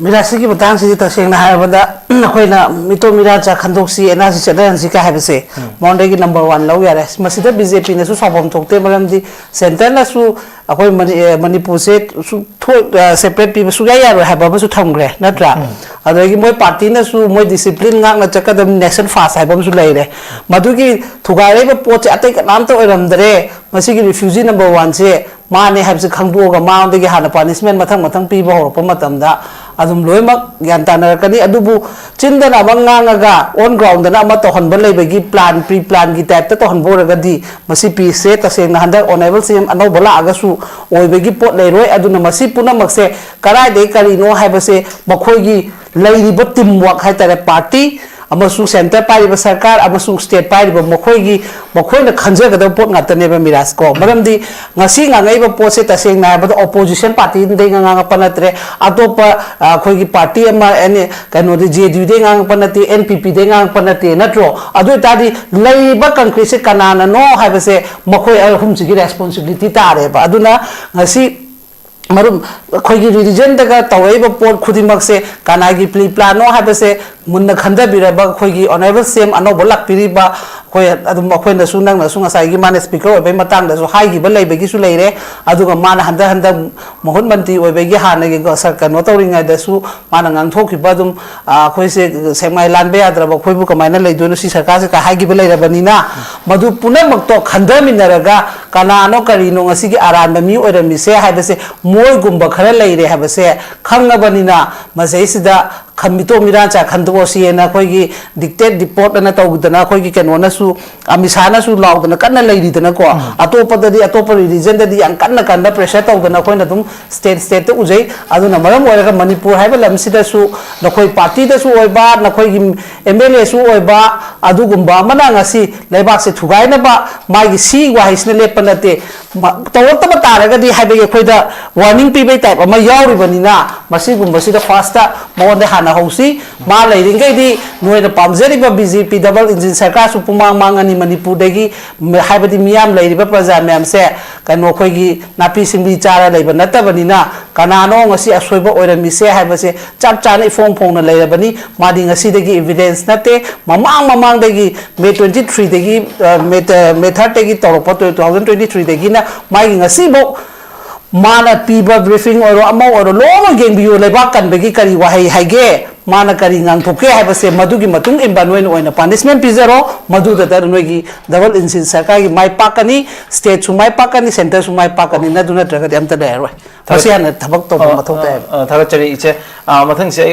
ꯃꯤꯔꯥ, ꯁꯤꯒꯤ ꯃꯇꯥꯡꯁꯤꯗꯤ ꯇꯁꯦꯡꯅ ꯍꯥꯏꯔꯕꯗ ꯑꯩꯈꯣꯏꯅ ꯃꯤꯇꯣꯞ ꯃꯤꯔꯥ ꯆꯥ ꯈꯟꯗꯣꯛꯁꯤ, ꯑꯦꯟ ꯑꯥꯔ ꯁꯤ ꯆꯠꯅꯍꯟꯁꯤ ꯀꯥꯏ ꯍꯥꯏꯕꯁꯦ ꯃꯉꯣꯟꯗꯒꯤ ꯅꯝꯕꯔ ꯋꯥꯟ ꯂꯧ ꯌꯥꯔꯦ꯫ ꯃꯁꯤꯗ ꯕꯤ ꯖꯦ ꯄꯤꯅꯁꯨ ꯁꯥꯎꯐꯝ ꯊꯣꯛꯇꯦ, ꯃꯔꯝꯗꯤ ꯁꯦꯟꯇꯔꯅꯁꯨ ꯑꯩꯈꯣꯏ ꯃꯅꯤ-, ꯑꯦ, ꯃꯅꯤꯄꯨꯔꯁꯦ ꯁꯨ-, ꯊꯣꯛ-, ꯑ, ꯁꯦꯄꯔꯦꯠ ꯄꯤꯕ ꯁꯨꯡꯌꯥ ꯌꯥꯔꯣꯏ ꯍꯥꯏꯕ ꯑꯃꯁꯨ ꯊꯝꯈ꯭ꯔꯦ, ꯅꯠꯇ꯭ꯔꯥ? ꯑꯗꯒꯤ ꯃꯣꯏ ꯄꯥꯔꯇꯤꯅꯁꯨ ꯃꯣꯏ ꯗꯤꯁꯤꯄ꯭ꯂꯤꯟ ꯉꯥꯛꯅ ꯆꯠꯀꯗꯕꯅꯤ, ꯅꯦꯁꯟ ꯐꯥꯔꯁ ꯍꯥꯏꯕ ꯑꯃꯁꯨ ꯂꯩꯔꯦ꯫ ꯃꯗꯨꯒꯤ ꯊꯨꯒꯥꯏꯔꯛꯏꯕ ꯄꯣꯠꯁꯦ ꯑꯇꯩ ꯀꯅꯥꯝꯇ ꯑꯣꯏꯔꯝꯗ꯭ꯔꯦ꯫ ꯃꯁꯤꯒꯤ ꯔꯤꯐ꯭ꯌꯨꯖꯤ ꯅꯝꯕꯔ ꯋꯥꯟꯁꯦ ꯃꯥꯅꯦ ꯍꯥꯏꯕꯁꯦ ꯈꯪꯗꯣꯛꯑꯒ ꯃꯉꯣꯟꯗꯒꯤ ꯍꯥꯟꯅ ꯄꯥꯅꯤꯁꯃꯦꯟ ꯃꯊꯪ ꯃꯊꯪ ꯄꯤꯕ ꯍꯧꯔꯛꯄ ꯃꯇꯝꯗ, ꯑꯗꯨꯝ ꯂꯣꯏꯅꯃꯛ ꯒ꯭ꯌꯥꯟ ꯇꯥꯅꯔꯛꯀꯅꯤ꯫ ꯑꯗꯨꯕꯨ ꯆꯤꯟꯗꯅ ꯑꯃ ꯉꯥꯡꯉꯒ on ground ꯗꯅ ꯑꯃ ꯇꯧꯍꯟꯕ ꯂꯩꯕꯒꯤ plan, pre plan ꯒꯤ type ꯇ ꯇꯧꯍꯟꯕ ꯑꯣꯏꯔꯒꯗꯤ, ꯃꯁꯤ ꯄꯤꯁꯁꯦ ꯇꯁꯦꯡꯅ ꯍꯟꯗꯛ honourable C M ꯑꯅꯧꯕ ꯂꯥꯛꯑꯒꯁꯨ ꯑꯣꯏꯕꯒꯤ ꯄꯣꯠ ꯂꯩꯔꯣꯏ꯫ ꯑꯗꯨꯅ ꯃꯁꯤ ꯄꯨꯝꯅꯃꯛꯁꯦ ꯀꯗꯥꯏꯗꯒꯤ ꯀꯔꯤꯅꯣ ꯍꯥꯏꯕꯁꯦ ꯃꯈꯣꯏꯒꯤ ꯂꯩꯔꯤꯕ team work ꯍꯥꯏꯇꯥꯔꯦ, party ꯑꯃꯁꯨꯡ centre ꯄꯥꯏꯔꯤꯕ ꯁꯔꯀꯥꯔ ꯑꯃꯁꯨꯡ state ꯄꯥꯏꯔꯤꯕ ꯃꯈꯣꯏꯒꯤ, ꯃꯈꯣꯏꯅ ꯈꯟꯖꯒꯗꯕ ꯄꯣꯠ ꯉꯥꯛꯇꯅꯦꯕ ꯃꯤꯔꯥꯖ ꯀꯣ꯫ ꯃꯔꯝꯗꯤ ꯉꯁꯤ ꯉꯥꯡꯉꯛꯏꯕ ꯄꯣꯠꯁꯦ ꯇꯁꯦꯡꯅ ꯍꯥꯏꯔꯕꯗ opposition party ꯗꯩ ꯉꯥꯡꯉꯛꯄ ꯅꯠꯇ꯭ꯔꯦ, ꯑꯇꯣꯞꯄ, ꯑ, ꯑꯩꯈꯣꯏꯒꯤ party ꯑꯃ, any, ꯀꯩꯅꯣꯗꯤ J D U ꯗꯩ ꯉꯥꯡꯉꯛꯄ ꯅꯠꯇꯦ, N P P ꯗꯩ ꯉꯥꯡꯉꯛꯄ ꯅꯠꯇꯦ, ꯅꯠꯇ꯭ꯔꯣ? ꯑꯗꯨ ꯑꯣꯏꯇꯥꯔꯗꯤ ꯂꯩꯔꯤꯕ concrete ꯁꯦ ꯀꯅꯥꯅꯅꯣ ꯍꯥꯏꯕꯁꯦ ꯃꯈꯣꯏ ꯑꯍꯨꯝꯁꯤꯒꯤ responsibility ꯇꯥꯔꯦꯕ꯫ ꯑꯗꯨꯅ ꯉꯁꯤ ꯃꯔꯨꯞ, ꯑꯩꯈꯣꯏꯒꯤ religion ꯗꯒ ꯇꯧꯔꯛꯏꯕ ꯄꯣꯠ ꯈꯨꯗꯤꯡꯃꯛꯁꯦ ꯀꯅꯥꯒꯤ pre plan ꯅꯣ ꯍꯥꯏꯕꯁꯦ ꯃꯨꯟꯅ ꯈꯟꯊꯕꯤꯔꯕ ꯑꯩꯈꯣꯏꯒꯤ honourable C M ꯑꯅꯧꯕ ꯂꯥꯛꯄꯤꯔꯤꯕ, ꯑꯩꯈꯣꯏ ꯑꯗꯨꯝ, ꯑꯩꯈꯣꯏꯅꯁꯨ, ꯅꯪꯅꯁꯨ ꯉꯁꯥꯏꯒꯤ ꯃꯥꯅ speaker ꯑꯣꯏꯕꯒꯤ ꯃꯇꯥꯡꯗꯁꯨ ꯍꯥꯏꯈꯤꯕ ꯂꯩꯕꯒꯤꯁꯨ ꯂꯩꯔꯦ꯫ ꯑꯗꯨꯒ ꯃꯥꯅ ꯍꯟꯗꯛ ꯍꯟꯗꯛ ꯃꯍꯨꯠ ꯃꯟꯇ꯭ꯔꯤ ꯑꯣꯏꯕꯒꯤ ꯍꯥꯟꯅꯒꯤ ꯒ-, ꯁ-, ꯀꯩꯅꯣ ꯇꯧꯔꯤꯉꯩꯗꯁꯨ ꯃꯥꯅ ꯉꯥꯡꯊꯣꯛꯈꯤꯕ ꯑꯗꯨꯝ, ꯑ, ꯑꯩꯈꯣꯏꯁꯦ ꯁꯦꯛꯃꯥꯏ ꯂꯥꯟꯕ ꯌꯥꯗ꯭ꯔꯕ, ꯑꯩꯈꯣꯏꯕꯨ ꯀꯃꯥꯏꯅ ꯂꯩꯗꯣꯏꯅꯣ ꯁꯤ ꯁꯔꯀꯥꯔꯁꯦ ꯀꯥꯏ ꯍꯥꯏꯈꯤꯕ ꯂꯩꯔꯕꯅꯤꯅ, ꯃꯗꯨ ꯄꯨꯝꯅꯃꯛꯇꯣ ꯈꯟꯊꯃꯤꯟꯅꯔꯒ ꯀꯅꯥꯅꯣ ꯀꯔꯤꯅꯣ ꯉꯁꯤꯒꯤ ꯑꯔꯥꯟꯕ ꯃꯤ ꯑꯣꯏꯔꯝꯃꯤꯁꯦ ꯍꯥꯏꯕꯁꯦ ꯃꯣꯏꯒꯨꯝꯕ ꯈꯔ ꯂꯩꯔꯦ ꯍꯥꯏꯕꯁꯦ ꯈꯪꯉꯕꯅꯤꯅ, ꯃꯁꯤꯗꯩꯁꯤꯗ ꯈꯟ-, ꯃꯤꯇꯣꯞ ꯃꯤꯔꯥꯟꯆꯥ ꯈꯟꯗꯣꯛꯑꯁꯤꯅ ꯑꯩꯈꯣꯏꯒꯤ dictate deport ꯑꯅ ꯇꯧꯗꯅ, ꯑꯩꯈꯣꯏꯒꯤ ꯀꯩꯅꯣꯅꯁꯨ, ꯑꯃꯤꯠ ꯁꯥꯍꯅꯁꯨ ꯂꯥꯎꯗꯅ ꯀꯟꯅ ꯂꯩꯔꯤꯗꯅꯀꯣ꯫ ꯎꯝ꯫ ꯑꯇꯣꯞꯄꯗꯗꯤ, ꯑꯇꯣꯞꯄ religion ꯗꯗꯤ ꯌꯥꯝ ꯀꯟꯅ ꯀꯟꯅ pressure ꯇꯧꯗꯅ ꯑꯩꯈꯣꯏꯅ ꯑꯗꯨꯝ state state ꯇ ꯎꯖꯩ꯫ ꯑꯗꯨꯅ ꯃꯔꯝ ꯑꯣꯏꯔꯒ ꯃꯅꯤꯄꯨꯔ ꯍꯥꯏꯕ ꯂꯝꯁꯤꯗꯁꯨ ꯅꯈꯣꯏ party ꯗꯁꯨ ꯑꯣꯏꯕ, ꯅꯈꯣꯏꯒꯤ M L A ꯁꯨ ꯑꯣꯏꯕ, ꯑꯗꯨꯒꯨꯝꯕ ꯑꯃꯅ ꯉꯁꯤ ꯂꯩꯕꯥꯛꯁꯦ ꯊꯨꯒꯥꯏꯅꯕ ꯃꯥꯒꯤ ꯁꯤ ꯋꯥꯍꯩꯁꯤꯅ ꯂꯦꯞꯄ ꯅꯠꯇꯦ꯫ ꯃ-, ꯇꯧꯔꯛꯇꯕ ꯇꯥꯔꯒꯗꯤ ꯍꯥꯏꯕꯒꯤ ꯑꯩꯈꯣꯏꯗ warning ꯄꯤꯕꯩ type ꯑꯃ ꯌꯥꯎꯔꯤꯕꯅꯤꯅ, ꯃꯁꯤꯒꯨꯝꯕꯁꯤꯗ first ꯇ ꯃꯉꯣꯟꯗ ꯍꯥꯟꯅ ꯍꯧꯁꯤ꯫ ꯃꯥ ꯂꯩꯔꯤꯉꯩꯗꯤ ꯅꯣꯏꯅ ꯄꯥꯝꯖꯔꯤꯕ B J P double engine ꯁꯔꯀꯥꯔꯁꯨ ꯄꯨꯡꯃꯥꯡ ꯃꯥꯡꯉꯅꯤ ꯃꯅꯤꯄꯨꯔꯗꯒꯤ, ꯃ-, ꯍꯥꯏꯕꯗꯤ ꯃꯤꯌꯥꯝ ꯂꯩꯔꯤꯕ ꯄ꯭ꯔꯖꯥ ꯃꯌꯥꯝꯁꯦ, ꯀꯩꯅꯣ, ꯑꯩꯈꯣꯏꯒꯤ ꯅꯥꯄꯤ ꯁꯤꯡꯕꯤ ꯆꯥꯔ ꯂꯩꯕ ꯅꯠꯇꯕꯅꯤꯅ, ꯀꯅꯥꯅꯣ ꯉꯁꯤ ꯑꯁꯣꯏꯕ ꯑꯣꯏꯔꯝꯃꯤꯁꯦ ꯍꯥꯏꯕꯁꯦ ꯆꯞ ꯆꯥꯅ ꯏꯐꯣꯡ ꯐꯣꯡꯅ ꯂꯩꯔꯕꯅꯤ꯫ ꯃꯥꯗꯤ ꯉꯁꯤꯗꯒꯤ evidence ꯅꯠꯇꯦ, ꯃꯃꯥꯡ ꯃꯃꯥꯡꯗꯒꯤ May twenty three ꯗꯒꯤ, ꯑ, May, ꯑ, May third ꯇꯒꯤ ꯇꯧꯔꯛꯄ, two thousand twenty three ꯗꯒꯤꯅ ꯃꯥꯒꯤ ꯉꯁꯤꯐꯥꯎ ꯃꯥꯅ ꯄꯤꯕ briefing ꯑꯣꯏꯔꯣ, ꯑꯃ ꯑꯣꯏꯔꯣ, ꯂꯣꯏꯅꯃꯛ ꯌꯦꯡꯕꯤꯌꯨ꯫ ꯂꯩꯕꯥꯛ ꯀꯟꯕꯒꯤ ꯀꯔꯤ ꯋꯥꯍꯩ ꯍꯥꯏꯒꯦ? ꯃꯥꯅ ꯀꯔꯤ ꯉꯥꯡꯊꯣꯛꯀꯦ ꯍꯥꯏꯕꯁꯦ ꯃꯗꯨꯒꯤ ꯃꯇꯨꯡ ꯏꯟꯕ ꯅꯣꯏꯅ ꯑꯣꯏꯅ ꯄꯥꯅꯤꯁꯃꯦꯟ ꯄꯤꯖꯔꯣ꯫ ꯃꯗꯨꯗꯇ ꯅꯣꯏꯒꯤ ꯗꯕꯜ ꯏꯟꯖꯤꯟ ꯁꯔꯀꯥꯔꯒꯤ ꯃꯥꯏ ꯄꯥꯛꯀꯅꯤ, ꯁ꯭ꯇꯦꯠꯁꯨ ꯃꯥꯏ ꯄꯥꯛꯀꯅꯤ, ꯁꯦꯟꯇꯔꯁꯨ ꯃꯥꯏ ꯄꯥꯛꯀꯅꯤ꯫ ꯅꯗꯨ ꯅꯠꯇ꯭ꯔꯒꯗꯤ ꯑꯝꯇ ꯂꯩꯔꯔꯣꯏ꯫ ꯃꯁꯤ ꯍꯥꯟꯅ ꯊꯕꯛ ꯇꯧꯕ ꯃꯊꯧ ꯇꯥꯏ ꯍꯥꯏꯕ꯫ ꯑ, ꯊꯥꯒꯠꯆꯔꯤ ꯏꯆꯦ꯫ ꯑ, ꯃꯊꯪꯁꯦ ꯑꯩ